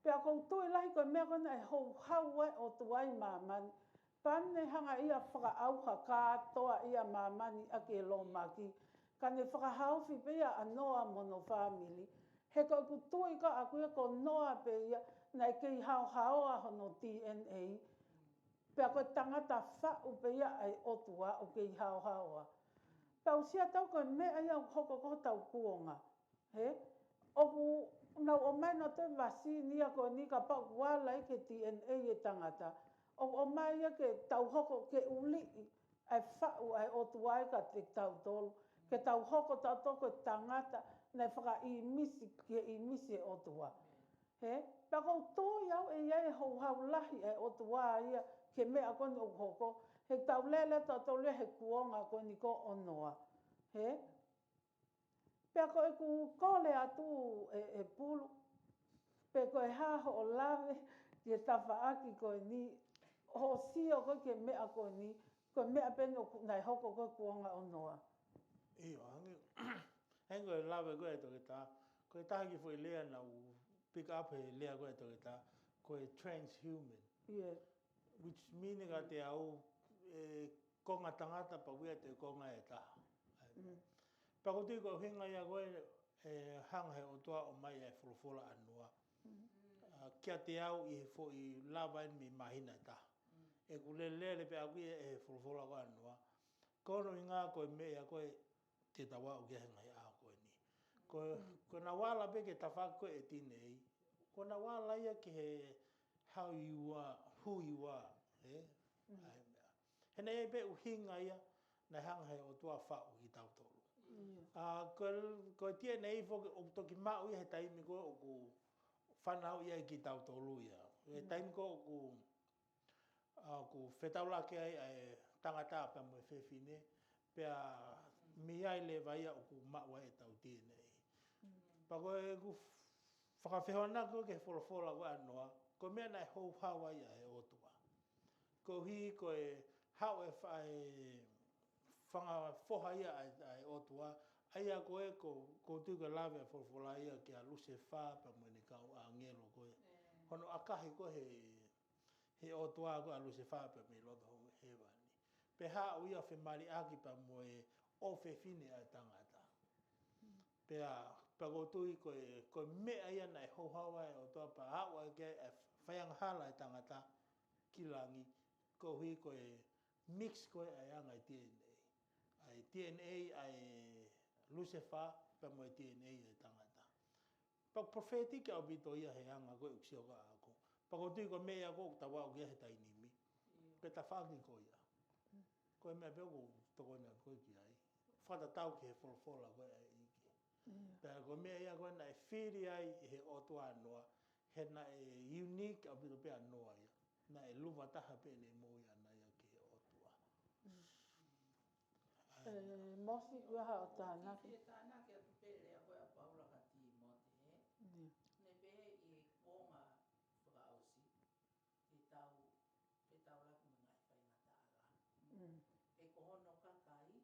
Pea ʻoku ou tui lahi ko e meʻa ko ē naʻe houhau ai e ʻOtua ʻi māmani. Pea ne hanga ia ʻo fakaʻauha kātoa ia māmani ʻaki e lōmaki. Ka ne fakahaofi pē ia ʻa Noa mo hono fāmili. He ko ʻeku tui ko ē ʻaku ia ko Noa pē ia naʻe kei haohaoa hono DNA. Pea ko e tangata faʻu pē ia ʻa e ʻOtua ʻoku kei haohaoa. Pea u sio atu ko e meʻa ia ʻoku hoko ko ē he ʻetau kuonga. He? ʻOku nau ʻomai nautolu e vaccine ia ko eni kapau ʻoku ala ia ki he DNA ʻo e tangata. ʻOku ʻomai ia ke tau hoko ke ʻuliʻi ʻa e faʻu ʻa e ʻOtua ia kiate kitautolu. Ke tau hoko tautolu ko e tangata naʻe fakaʻīmisi ki he ʻīmisi ʻo e ʻOtua. He? Pea ʻoku ou tui au ʻe ʻi ai e houhau lahi ʻa e ʻOtua ia ki he meʻa ko eni ʻoku hoko. He tau lele tautolu ia he kuonga ko eni ko ē ʻo Noa. He? Pea ko ʻeku kole atu ʻe, ʻe Pulu, pe ko e hā hoʻo lave ki he tafaʻaki ko eni, hoʻo sio ko ē ki he meʻa ko eni, ko e meʻa pē eni ʻoku, naʻe hoko ko ē ʻi he kuonga ʻo Noa. ʻIo, hangē, hangē ko e lave ko ē ʻa e toketā, ko e taha e kiʻi foʻi lea naʻá ku pick up he lea ko ē ʻa e toketā, ko e transhuman. ʻIo. Which mean kiate au, ʻe konga tangata pea ʻoku ʻikai toe konga ʻe taha. Mm. Pea ʻoku ou tui ko e ʻuhinga ia ko ē, ʻe hanga he ʻOtua ʻo ʻomai e folofola ʻa Noa. Mm. ʻA, kiate au ʻi he foʻi lava eni mei māhina ʻe taha. Mm. ʻOku lele pē ʻaʻaku ia he folofola ko ē ʻa Noa. Ko hono ʻuhinga ko e meʻa ia ko ē te tau aʻu ki ai he ngaahi ʻaho ko eni. Ko, mm, ko ʻenau ala pē ki he tafaʻaki ko ē ʻa e D N A. Ko ʻenau ala ia ki he how you are, who you are, ē? Mm. ʻA e meʻa. He naʻe ʻi ai pē ʻuhinga ia, naʻe hanga he ʻOtua ʻo faʻu kitautolu. Mm. ʻA, ko, ko e D N A foki ʻoku toki maʻu ia he taimi ko ē ʻoku fanauʻi ai kitautolu ia. He, mm, taimi ko ē ʻoku ʻa, ʻoku fetaulaki ai ʻa e tangata pea mo e fefine, pea mei ai leva ia ʻoku maʻu ai ʻetau D N A. Mm. Pea ko ʻeku fakafehoanaki ki he folofola ko ē ʻa Noa, ko e meʻa naʻe houhau ai ʻa e ʻOtua. Koeʻuhi ko e haʻu e fa-, e fanga foha ia ʻa e, ʻa e ʻOtua, ʻa ia ko ē ko, ʻoku ou tui ko e lave ʻa e folofola ia kia Lusefā pea mo ʻene kau ʻāngelo ko ē. Mm. Hono ʻakahi ko ē he he ʻOtua ko ē ʻa Lusefā pea mei loto hēvani. Pea haʻu ia ʻo femaliʻaki pea mo e ʻofefine ʻa e tangata. Pea, pea ʻoku ou tui ko e, ko e meʻa ia naʻe houhau ai e ʻOtua pea haʻu ai ki ai e faiangahala ʻa e tangata ki langi, koeʻuhi ko e mix ko ē ʻa e anga e D N A. ʻA e D N A ʻa e Lusefā pea mo e D N A ʻa e tangata. Pea ʻoku prophetic ʻaupito ia he anga ko ē ʻoku sio kia ʻaku. Pea ʻoku ou tui ko e meʻa ia ko ē ʻoku tau aʻu ki ai he taimi ni. Mm. Ko e tafaʻaki ko ia. Ko e meʻa pē ʻoku ou tokoni atu ko ē ki ai. Fakatatau ki he folofola ko ē ʻa e ʻEiki. Mm. Pea ko e meʻa ia ko ē naʻe fili ai ʻe he ʻOtua ʻa Noa. He naʻe unique ʻaupito pē ʻa Noa ia. Naʻe luva taha pē ʻene moʻui ʻaʻana ia ki he ʻOtua. Mm. ʻE, Mosi, ʻoku ʻi ai haʻo tānaki? Ke tānaki atu pē lea ko ē ʻa Paula kia Tīmote, ē? ʻIo. Naʻe pehē ʻi he kuonga fakaʻosi, ʻe tau, ʻe tau laki mo e ngaahi faingataʻa lahi. Mm. He ko hono kakai,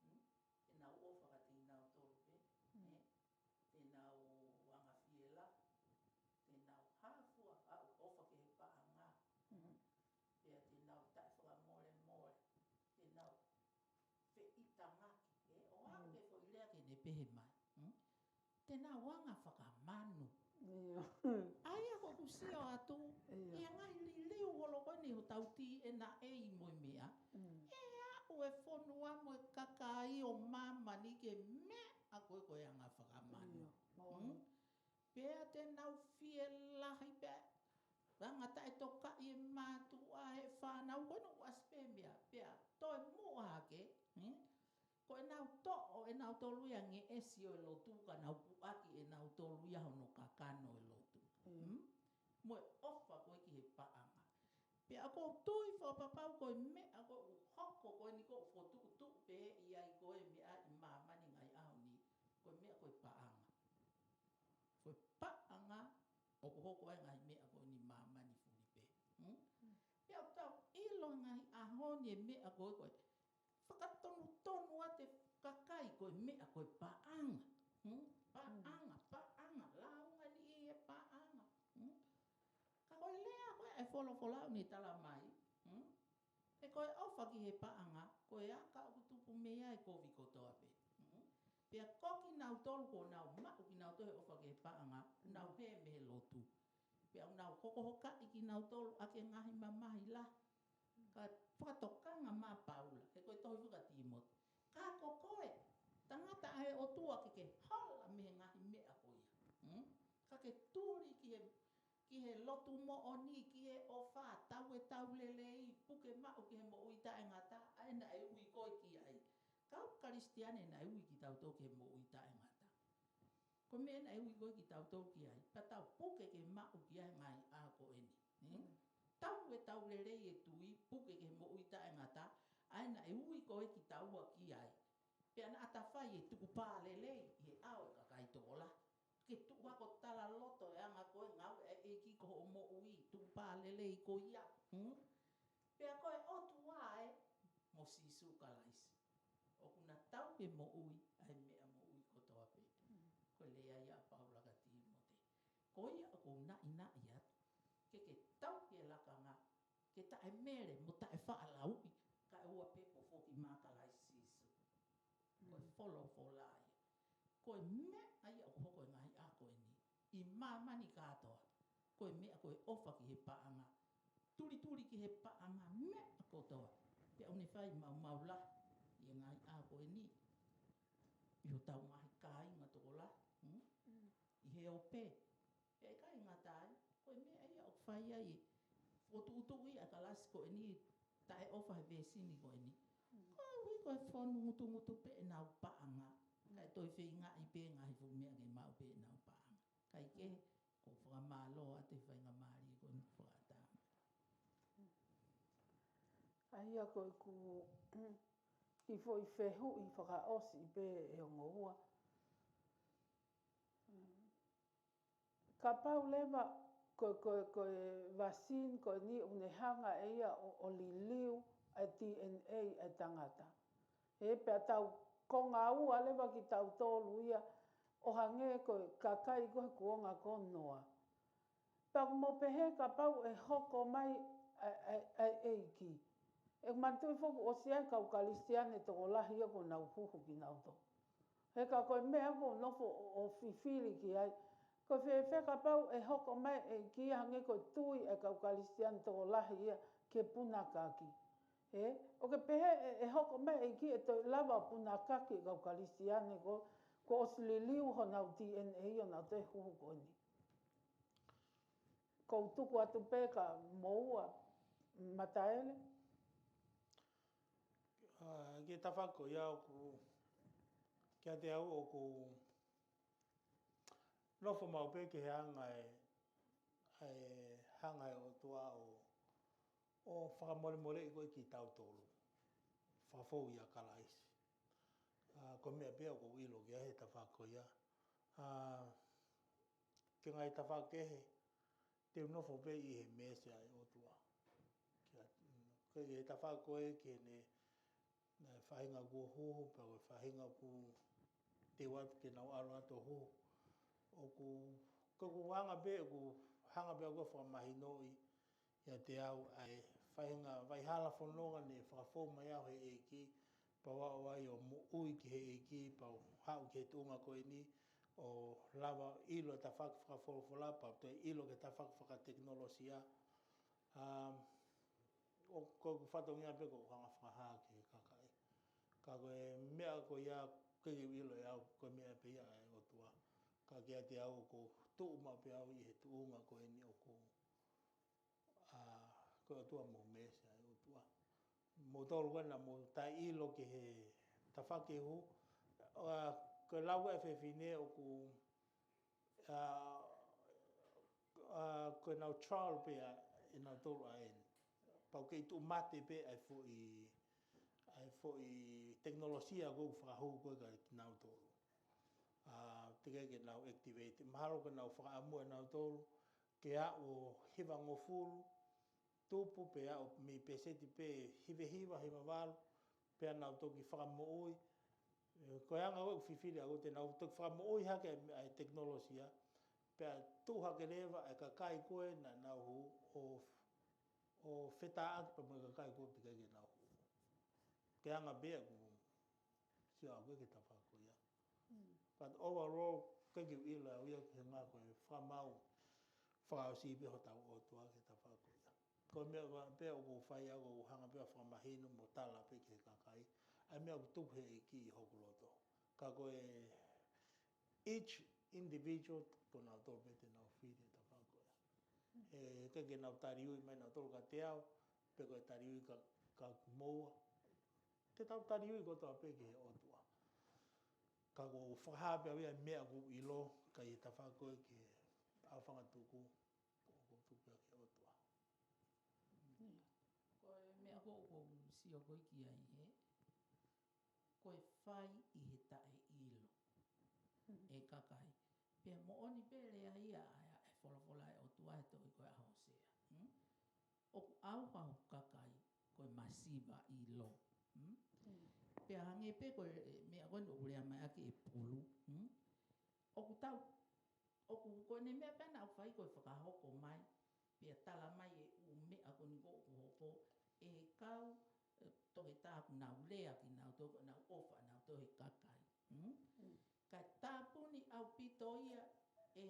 mm, ʻenau ʻofa kiate kinautolu pē, mm, ē? Te nau anga fielahi, te nau hā fua ʻa e ʻofa ki he paʻanga. Mm. Pea te nau taʻefakamolemole, te nau feʻitangaki, ē? ʻO aʻu, mm, ki he foʻi lea ke ne pehē mai. Mm? Te nau anga fakamanu. ʻIo. ʻA ia ko ʻeku sio atu, ʻio, ʻi he ngaahi liliu holo ko eni hotau D N A mo e meʻa. Mm. ʻE aʻu e fonua mo e kakai ʻo māmani ki he meʻa ko ē ko e anga fakamanu. ʻIo, moʻoni. Mm? Pea te nau fielahi pea anga taʻetokaʻi e mātuʻa he fānau ko ē ʻoku ʻasi pē meʻa. Pea toe muʻa hake, mm? Ko ʻenau toʻo ʻenautolu ia ngeʻesi ʻo e lotu, ka nau puʻaki ʻenautolu ia hono kakano e lotu. Mm. Mm? Mo e ʻofa ko ē ki he paʻanga. Pea ʻoku ou tui fakapapau ko e meʻa ko ē ʻoku hoko ko eni ko ē ʻoku fokotuʻutuʻu pē ʻe ia ko ē meʻa ʻi māmani ngaahi ʻaho ni. Ko e meʻa ko e paʻanga. Ko e paʻanga ʻoku hoko ai ngaahi meʻa ko eni māmani fulipē. Mm? Mm. Pea ʻoku tau ʻilo ngaahi ʻaho ni e meʻa ko ē ko e fakatonutonu atu e kakai ko e meʻa ko e paʻanga. Hmm? Paʻanga, paʻanga, lāunga ni ʻi he paʻanga. Hmm? Ka ko e lea ko ē ʻa e folofola ʻoku ne tala mai. Hmm? He ko e ʻofa ki he paʻanga, ko e aka ʻoku tupu mei ai e kovi kotoa pē. Hmm? Pea ko kinautolu kuo nau maʻu kinautolu he ʻofa ki he paʻanga, nau hē mei he lotu. Pea nau hokohokaʻi kinautolu ʻaki e ngaahi mamahi lahi. Ka fakatokanga mai ʻa Paula, he ko e tohi faka-Tīmote. Ka ko koe, tangata ʻa e ʻOtua ke ke hola mei he ngaahi meʻa ko ia. Hmm? Ka ke tuli ki he, ki he lotu moʻoni, ki he ʻofa, tau e tau lelei, puke maʻu ki he moʻui taʻengata, ʻa ē naʻe ui koe ki ai. Kau Kalisitiane naʻe ui kitautolu ki he moʻui taʻengata. Ko e meʻa naʻe ui koe kitautolu ki ai, pea tau puke ke maʻu ki ai ngaahi ʻaho ko eni. Hmm? Mm. Tau e tau lelei e tui, puke ki he moʻui taʻengata, ʻa ē naʻe ui koe kitaua ki ai. Pea naʻa ta fai e tukupā lelei ʻi he ʻao e kakai tokolahi. Ke tuʻu hake ʻo talaloto e anga ko ē ngāue ʻa e ʻEiki ki hoʻo moʻui, tukupā lelei ko ia. Hmm? Sīsū Kalaisi. ʻOku na tauhi e moʻui ʻa e meʻa moʻui kotoa pē. Ko e lea ia ʻa Paula kia Tīmote. Ko ia ʻoku ou naʻinaʻi atu ke ke tauhi e lakanga, ke taʻemele mo taʻefaʻalauʻi, kae ʻoua pē kuo foki mai Kalaisi Sīsū. Ko e folofola ia. Ko e meʻa ia ʻoku hoko he ngaahi ʻaho ko eni ʻi māmani kātoa. Ko e meʻa ko e ʻofa ki he paʻanga. Tulituli ki he paʻanga meʻa kotoa. Pea ʻoku ne fai maumau lahi ʻi he ngaahi ʻaho ko eni ʻi hotau ngaahi kāinga tokolahi, hmm? ʻI he ope. Pea ʻikai ngata ai, ko e meʻa ia ʻoku fai ai e fokotuʻutuʻu ia ʻa e kalasi ko eni, taʻeʻofa he veesi ni ko eni. Koeʻuhi ko e fonu ngutungutu pē ʻenau paʻanga. Kae toe feingaʻi pē ngaahi fuʻu meʻa ke maʻu pē ʻenau paʻanga. Kae kehe, ʻoku ou fakamālō atu he faingamālie ko eni fakaʻatā. ʻA ia ko ʻeku kiʻi foʻi fehuʻi fakaʻosi pē ʻe ongo ua. Kapau leva ko, ko, ko e vaccine ko eni ʻoku ne hanga ʻe ia ʻo, ʻo liliu e D N A ʻa e tangata. He pea tau konga ua leva kitautolu ia ʻo hangē ko e kakai ko ē he kuonga ko Noa. Pea ʻoku mou pehē kapau ʻe hoko mai ʻa e, ʻa e, ʻa e ʻEiki. ʻE manatuʻi foki ʻosi ʻa e kau Kalisitiane tokolahi ia kuo nau huhu kinautolu. He ka ko e meʻa ʻoku ou nofo ʻo, ʻo fifili ki ai. Ko e fēfē kapau ʻe hoko mai e ʻEiki hangē ko e tui e kau Kalisitiane tokolahi ia ke punakaki. He, ʻoku ke pehē ʻe, ʻe hoko mai e ʻEiki ʻe toe lava ʻo punakaki e kau Kalisitiane ko, kuo ʻosi liliu honau D N A ʻo nau toe huhu ko eni. Ko u tuku atu pē kia moua, Mataele. ʻA, ki he tafaʻaki ko ia ʻoku, kiate au ʻoku nofo maʻu pē ki he anga e, e hanga ʻe he ʻOtua ʻo, ʻo fakamolemoleʻi ko ē kitautolu. Fakafou ʻia Kalaisi. ʻA, ko e meʻa pē ia ʻoku ou ʻilo ki ai he tafaʻaki ko ia. ʻA, ki he ngaahi tafaʻaki kehe, te u nofo pē ʻi he meesi ʻa e ʻOtua. Kia, ko e tafaʻaki ko ē ki heʻene, naʻe faʻahinga kuo huhu, pea ko e faʻahinga ʻoku teu atu ke nau ʻalu atu ʻo huhu. ʻOku, ko ʻeku hanga pē, ʻoku hanga pē ʻoku fakamahinoʻi ʻiate au ʻa e faʻahinga vai hala fononga naʻe fakafou mai au he ʻEiki, pea u aʻu ai ʻo moʻui ki he ʻEiki, pea u haʻu ki he tuʻunga ko eni, ʻo lava ʻilo e tafaʻaki fakafolofola, pea toe ʻilo ki he tafaʻaki fakatekinolosia. Um, ʻo ko ʻeku fatongia pē ko ʻeku hanga fakahā ki he kakai. Ka ko e meʻa ko ia, ʻikai ke u ʻilo ʻe au, ko e meʻa pē ia ʻa e ʻOtua. Ka kiate au ʻoku tuʻu maʻu pē au ʻi he tuʻunga ko eni ʻoku, ʻa, ko e ʻOtua mo e meesi ʻa e ʻOtua. Moutolu ko ena mou taʻeʻilo ki he tafaʻaki huhu, ʻa, ko e lau ʻa e fefine ʻoku, ʻa, ʻa, ko ʻenau trial pē ʻa, ʻenautolu ʻa eni. Pau kei tuʻu mate pē ʻa e foʻi, ʻa e foʻi tekinolosia ko ē ʻoku fakahū ko ē kia kinautolu. ʻA, teʻeki ke nau activate. Mahalo ko ʻenau fakaʻamu ʻenautolu, ke aʻu ʻo hivangofulu, tupu pea aʻu mei peseti pē hivahiva, hivavalu, pea nau toki fakamoʻui. ʻE, ko e anga ʻoku fifili au te nau toki fakamoʻui hake ʻa e tekinolosia, pea tuʻu hake leva e kakai ko ē naʻa nau huhu ʻo, ʻo fetāʻaki pea mo e kakai ko ē teʻeki ke nau huhu. Ko e anga pē ʻeku sio au ki he tafaʻaki ko ia. But overall, ʻikai ke u ʻilo au ia ki he ngaahi ko e fakamaau fakaʻosi pē hotau ʻOtua ki he tafaʻaki ko ia. Ko e meʻa pē ʻoku ou fai au, ʻoku ou hanga pē ʻo fakamahino mo tala pē ki he kakai ʻa e meʻa ʻoku tuku he ʻEiki ʻi hoku loto. Ka ko e each individual, ko nautolu pē te nau fili e tafaʻaki ko ia. ʻE, ʻikai ke nau taliui mai nautolu kiate au, pe ko e taliui kia, kia moua. Te tau taliui kotoa pē ki he ʻOtua. Ka ʻoku ou fakahā pē au ia e meʻa ʻoku ou ʻilo, ka ʻi he tafaʻaki ko ē ki he ʻaofangatuku, ʻoku ou tuku pē ki he ʻOtua. Ko e meʻa ko ē ʻoku ou sio ko ē ki ai he, ko e fai ʻi he taʻeʻilo ʻe kakai. Pea moʻoni pē lea ia ʻa e, ʻa e folofola ʻa e ʻOtua he tohi ko ē ʻa Hōsea. Hmm? ʻOku ʻauha hoku kakai ko e masiva ʻilo. Hmm? Pea hangē pē ko e meʻa ko eni ʻoku lea mai ʻaki e pulu. Hmm? ʻOku tau, ʻoku ko eni meʻa pē naʻa ku fai ko e fakahoko mai. Pea tala mai e ʻū meʻa ko eni ko ʻoku hoko. ʻE kau, ʻe, tohi taha ʻoku nau lea kinautolu, ʻoku nau ʻofa nautolu he kakai. Hmm? Ka tāpuni ʻaupito ia ʻe,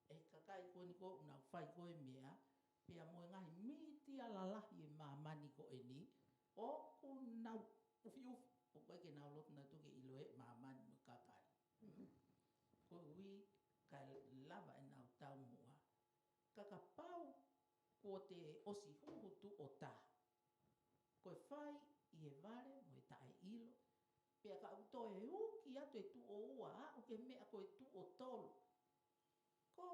ʻe he kakai ko eni ko ʻoku nau fai ko e meʻa, pea mo e ngaahi mītia lalahi ʻi māmani ko eni, ʻoku nau ʻufiʻufi, ʻoku ʻikai ke nau loto nautolu ke ʻilo ʻe māmani mo e kakai. Koeʻuhi, kae lava ʻenau taumuʻa. Ka kapau kuo te ʻosi huhu tuʻo taha. Ko e fai ʻi he vale mo e taʻeʻilo. Pea ka ʻoku toe uki atu e tuʻo ua aʻu ki he meʻa ko e tuʻo tolu. Ko,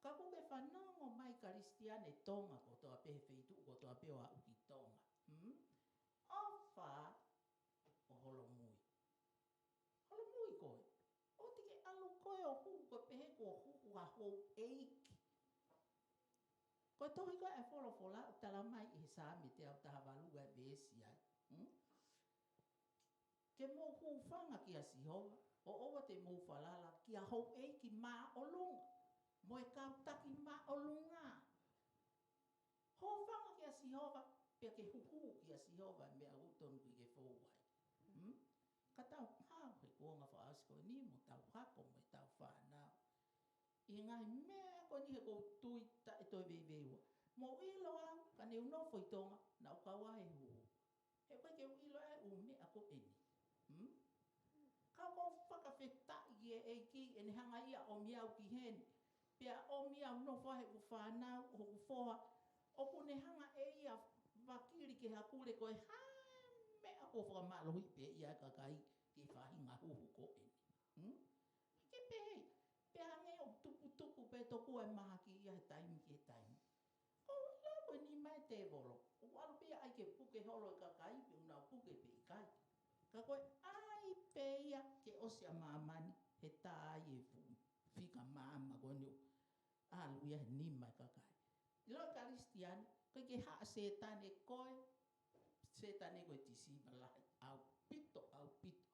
ka ʻoku ke fanongo mai Kalisitiane Tonga kotoa pē he feituʻu kotoa pē ʻo aʻu ki Tonga. Hmm? ʻOfa ʻo holomui. Holomui koe. ʻOua te ke ʻalu koe ʻo huhu koe pehē kuo huhu ha houʻeiki. Ko e tohi ko e folofola ʻoku tala mai ʻi he Saame teau taha valu ʻa e veesi ai. Hmm? Ke mou hūfanga kia Sihova, ʻo ʻoua te mou falala ki ha houʻeiki māʻolunga, mo e kau taki māʻolunga. Hūfanga kia Sihova, pea ke huhu kia Sihova, meʻa ʻoku tonu ke ke fou ai. Hmm? Ka tau hao he kuonga fakaʻosi ko eni mo tau hako mo e tau fānau. ʻI he ngaahi meʻa ko eni he ʻoku ou tui taʻe toe veiveiua. Mou ʻilo au, ka ne u nofo ʻi Tonga, naʻa ku kau ai he huhu. He ʻoku ʻikai ke u ʻilo ʻa e ʻū meʻa ko eni. Hmm? Ka ʻoku ou fakafetaʻi ki he ʻEiki ʻene hanga ia ʻo ʻomi au ki heni. Pea ʻomi au nofo ai heʻeku fānau, hoku foha. ʻOku ne hanga ʻe ia vakili ke hakule ko e hā e meʻa ʻoku fakamālohiʻi pē ia e kakai ki he faʻahinga huhu ko eni. Hmm? Ke pehē, pea hangē ʻoku tuputupu pē tokua e mahaki ia he taimi ki he taimi. Ko e ʻilo ko e nima e tēvolo. ʻOku ʻalu pē ia ʻai ke puke holo e kakai, pe ʻoku nau puke pe ʻikai. Ka ko e ʻai pē ia ke ʻosi ʻa māmani, he tā ai e fuʻu fika maama ko eni ʻoku ʻalu ia he nima e kakai. ʻIlo Kalisitiane, ʻoku ʻikai ke haʻa Sētane ko e, Sētane ko e tisiva lahi, ʻaupito, ʻaupito.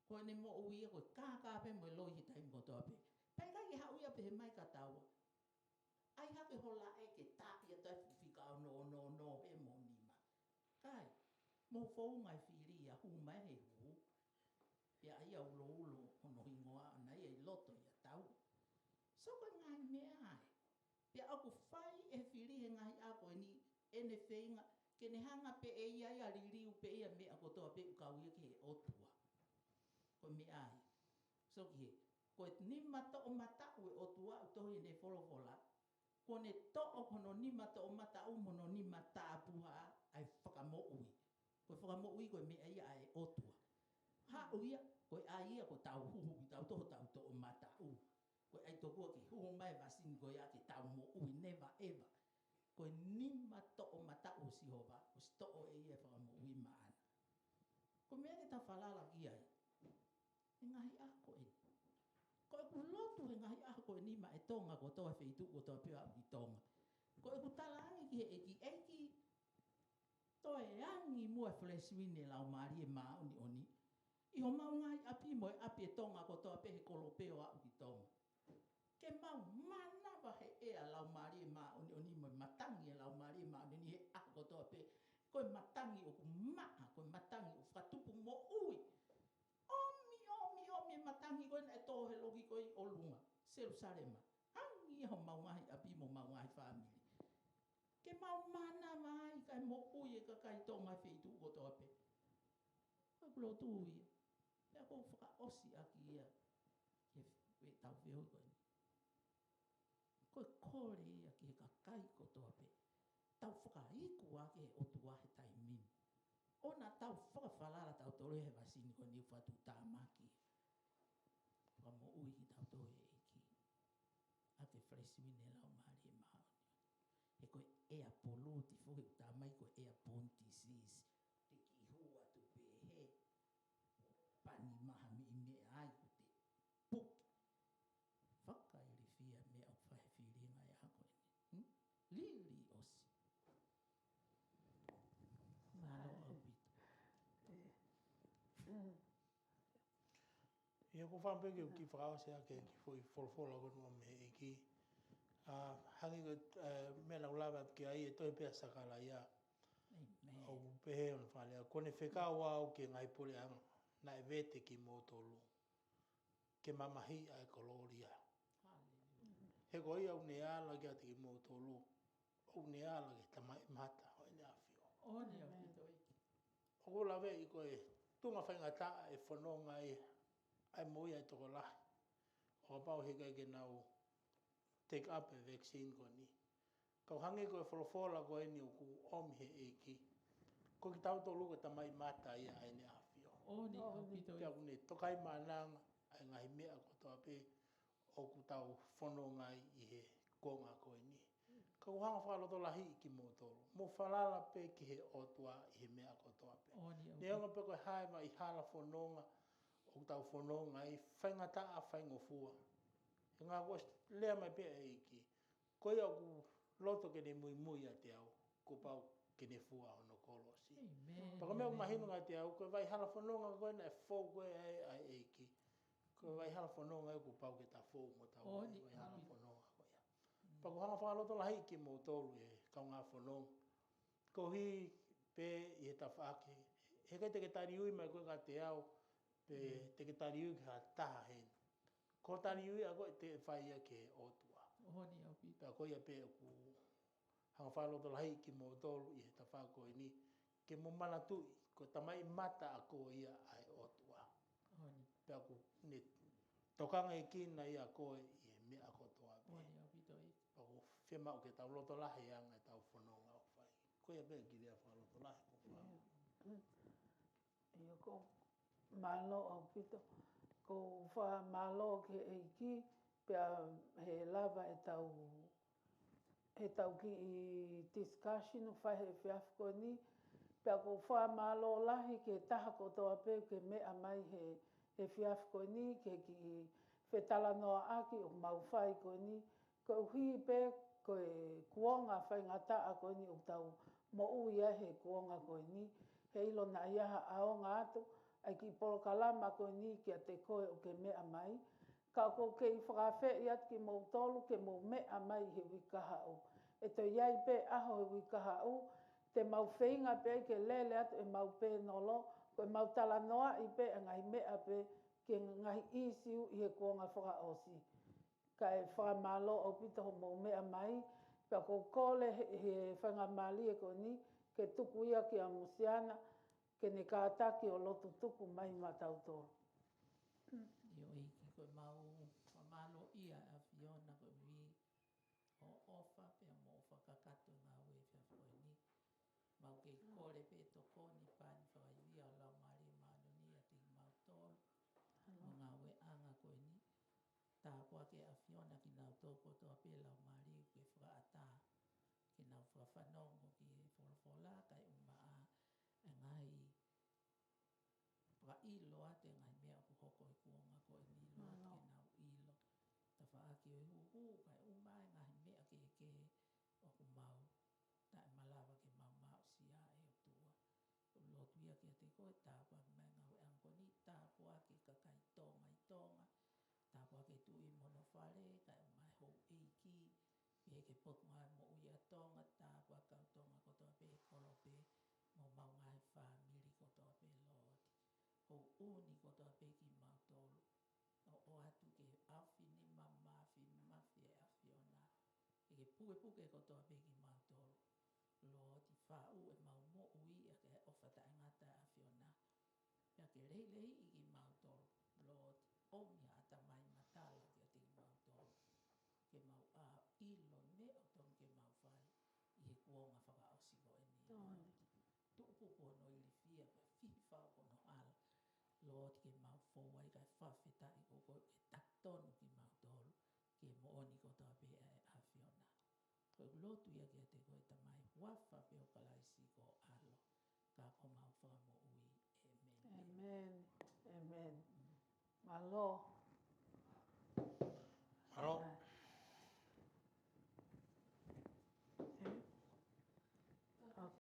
Ko ʻene moʻui ia ko e kākā pē mo e loi he taimi kotoa pē. Pea ʻikai ke haʻu ia pehē mai kia taua. ʻAi hake ho laʻe ke tā ia ʻa e fuʻu fika ono ono ono he mo nima. Kai, mou founga e fili ia hū mai he huhu. Pea ʻai ia uloulo hono hingoa ʻana ia ʻi loto ia taua. So ko e ngaahi meʻa ai. Pea ʻoku fai e fili he ngaahi ʻaho ko eni ʻene feinga, ke ne hanga pē ʻe ia ia liliu pē ia meʻa kotoa pē ʻoku kau ia ki he ʻOtua. Ko e meʻa ai. So ki he, ko e nima toʻomataʻu e ʻOtua ʻoku tohi ʻene folofola, kuo ne toʻo hono nima toʻomataʻu mo hono nima tāpuhā ʻa e fakamoʻui. Ko e fakamoʻui ko e meʻa ia ʻa e ʻOtua. Haʻu ia, ko e ʻai ia ko ʻetau huhu kitautolu ʻetau toʻomataʻu. Ko e ʻai tokua ke huhu mai e vasini ko ia ke tau moʻui never ever. Ko e nima toʻomataʻu ʻo Sihova, ʻosi toʻo ʻe ia e fakamoʻui maʻana. Ko e meʻa ke ta falala ki ai. He ngaahi ʻaho ko eni. Ko ʻeku lotu he ngaahi ʻaho ko eni maʻa e Tonga kotoa, feituʻu kotoa pē ʻo aʻu ki Tonga. Ko ʻeku talaange ki he ʻEiki, ʻEiki, toe angi muʻa e fresh wind e Laumālie Māʻoniʻoni ʻi homau ngaahi ʻapi mo e ʻapi e Tonga kotoa pē he kolope ʻo aʻu ki Tonga. Ke mau mānava he ʻea Laumālie Māʻoniʻoni mo e matangi e Laumālie Māʻoniʻoni he ʻaho kotoa pē. Ko e matangi ʻoku maʻa, ko e matangi ʻoku fakatupu moʻui. ʻOmi, ʻomi, ʻomi e matangi ko ē naʻe tō he loki ko ē ʻi ʻolunga, Selusalema. Angi ia homau ngaahi ʻapi mo homau ngaahi fāmili. Ke mau mānava ai kae moʻui e kakai Tonga he feituʻu kotoa pē. Ko ʻeku lotu ia. Pea ʻoku ou fakaʻosi ʻaki ia ke fe-, tau feohi ko eni. Ko e kole ia ki he kakai kotoa pē. Tau fakaiku ā ki he ʻOtua he taimi ni. ʻOua naʻa tau fakafalala tautolu he vasini ko eni ʻoku fakatuʻutāmaki. Fakamoʻui kitautolu he ʻEiki. ʻA e fresh wind e Laumālie Māʻoniʻoni. He ko e ʻea polute foki ʻoku tā mai ko e airborne disease. Te ke hū atu pē he pani maha mi i meʻa ai ko te puke. Fakailifia meʻa ʻoku fai he filinga e ʻaho ko eni. Hmm? Lili ʻosi. Mālō ʻaupito. Ia, ko e fakaʻamu pē ke u kiʻi fakaʻosi ʻaki e kiʻi foʻi folofola ko eni ʻoku ʻomi he ʻEiki. ʻA, hangē ko e, ē, meʻa naʻa ku lave atu ki ai, ʻi he tohi pē ʻa Sakalaia. ʻOku pehē hono fakalea: Kuo ne fekau au ki he ngaahi puleʻanga naʻe vete kimoutolu, ke mamahiʻi ʻa e kolōlia. He ko ia ʻoku ne ala kiate kimoutolu, ʻoku ne ala ki he tamaʻimata ʻo ʻEne ʻAfio. ʻOku ou laveʻi ko e tuʻunga faingataʻa ʻe fononga ai ʻa e moʻui ʻa e tokolahi ʻo kapau he ʻikai ke nau take up e vaccine ko eni. Ka ʻoku hangē ko e folofola ko eni ʻoku ʻomi he ʻEiki, ko kitautolu ko e tamaʻimata ia ʻa ʻEne ʻAfio. Pea ʻoku ne tokaimaʻananga ʻa e ngaahi meʻa kotoa pē ʻoku tau fononga ai ʻi he kuonga ko eni. Ka ʻoku ou hanga fakalotolahiʻi kimoutolu, mou falala pē ki he ʻOtua ʻi he meʻa kotoa pē. Neongo pe ko e hā e vaʻa hala fononga ʻoku tau fononga ai, faingataʻa, faingofua, he ngāue ʻosi lea mai pē ʻa e ʻEiki: Ko ia ʻoku loto ke ne muimui ʻiate au, kuo pau ke ne fua hono kolosi. Pea ko e meʻa ʻoku mahino kiate au, ko e vaʻa hala fononga ko ē naʻe fou ko ē ʻa e, ʻa e ʻEiki, ko e vaʻa hala fononga ia kuo pau ke ta fou mo tau, ko e vaʻa hala fononga ko ia. Pea ʻoku ou hanga fakalotolahiʻi kimoutolu, ʻe kaungā fononga, koeʻuhi pē ʻi he tafaʻaki, he ʻikai te ke taliui mai koe kiate au, pe te ke taliui ki ha taha heni. Ko e taliui ʻa koe te ke fai ia ki he ʻOtua. Pea ko ia pē ʻoku ou hanga fakalotolahiʻi kimoutolu ʻi he tafaʻaki ko eni, ke mou manatuʻi ko e tamaʻimata ʻa koe ia ʻa e ʻOtua. Pea ʻoku ne tokangaʻi kinaua ʻa koe ʻi he meʻa kotoa pē. Pea ʻoku fiemaʻu ke tau lotolahi he anga ʻetau fononga ʻoku fai. Ko ia pē kiʻi lea fakalotolahi ko fa. ʻIo, ko e mālō ʻaupito. ʻOku ou fakamālō ki he ʻEiki, pea he lava ʻetau, ʻetau kiʻi discussion ʻoku fai he efiafi ko eni. Pea ʻoku ou fakamālō lahi ki he taha kotoa pē ʻoku meʻa mai he, he efiafi ko eni, ki he kiʻi fetalanoaʻaki ʻoku mau fai ko eni. Koeʻuhi pē ko e kuonga faingataʻa ko eni ʻoku tau moʻui ai he kuonga ko eni, heiʻilo naʻa ʻi ai ha ʻaonga atu ʻa e kiʻi polokalama ko eni kiate koe ʻoku ke meʻa mai. Ka ʻoku ou kei fakaafeʻi atu kimoutolu ke mou meʻa mai he uike kahaʻu. ʻE toe ʻi ai pē ʻaho he uike kahaʻu te mau feinga pē ai ke lele atu ʻemau pēnolo, ko ʻemau talanoaʻi pē ʻa e ngaahi meʻa pē ki he ngaahi ʻīsiu ʻi he kuonga fakaʻosi. Kae fakamālō ʻaupito hoʻomou meʻa mai, pea ʻoku ou kole he, he faingamālie ko eni ke tuku ia kia Musiana, ke ne kātaki ʻo lotu tuku mai maʻatautolu. ʻIo ʻEiki, ko ʻemau fakamālōʻia ʻa e ʻAfiona koeʻuhi hoʻo ʻofa pea mo hoʻo fakakakato e ngāue he efiafi ko eni. Mau kei kole pē tokoni pani fakaivia ʻo e Laumālie Māʻoniʻoni ʻiate kimautolu mo e ngāueʻanga ko eni. Tāpuakiʻi ʻe he ʻAfiona kinautolu kotoa pē laumālie ʻoku ke fakaʻatā ke nau fakafanongo ki he folofola kae ʻumaʻā e ngaahi fakaʻilo atu e ngaahi meʻa ʻoku hoko he kuonga ko eni, Lord, ke nau ʻilo tafaʻaki ʻo e huhu kae ʻumaʻā e ngaahi meʻa kehekehe ʻoku mau taʻemalava ke mau aʻusia, ʻe ʻOtua. ʻOku ou lotu ia kiate koe, tāpuakiʻi mai e ngāueʻanga ko eni, tāpuakiʻi e kakai Tonga ʻi Tonga, tāpuakiʻi e tuʻi mo hono fale, kae ʻumaʻā e houʻeiki, pehē ki he Potungāue Moʻui ʻa Tonga, tāpuakiʻi e kau Tonga kotoa pē he kolope, mo homau ngaahi fāmili kotoa pē, Lord. Hoʻo ʻuuni kotoa pē kimautolu, ʻo ʻoatu ke afi ni mamafi mafi ʻe he ʻAfiona. Ke ke pukepuke kotoa pē kimautolu, Lord, ʻi he faʻu ʻemau moʻui ʻaki e ʻofa taʻengata ʻa e ʻAfiona. Pea ke lehilehiʻi kimautolu, Lord, ʻomi ha ʻatamai matala kiate kimautolu, ke mau ʻā ʻilo e meʻa ʻoku totonu ke mau fai ʻi he kuonga fakaʻosi ko eni, Lord. Tuʻu kupu hono ilifia, pea fihifau hono hala, Lord, ke mau fou ai kae fakafetaʻi ko koe ʻoku ke taki tonu kimautolu ki he moʻoni kotoa pē ʻa e ʻAfiona. Ko ʻeku lotu ia kiate koe Tamai, huafa pē ʻo Kalaisi ko ho ʻAlo, ka ko homau Fakamoʻui. ʻĒmeni. ʻĒmeni. ʻĒmeni. Mālō,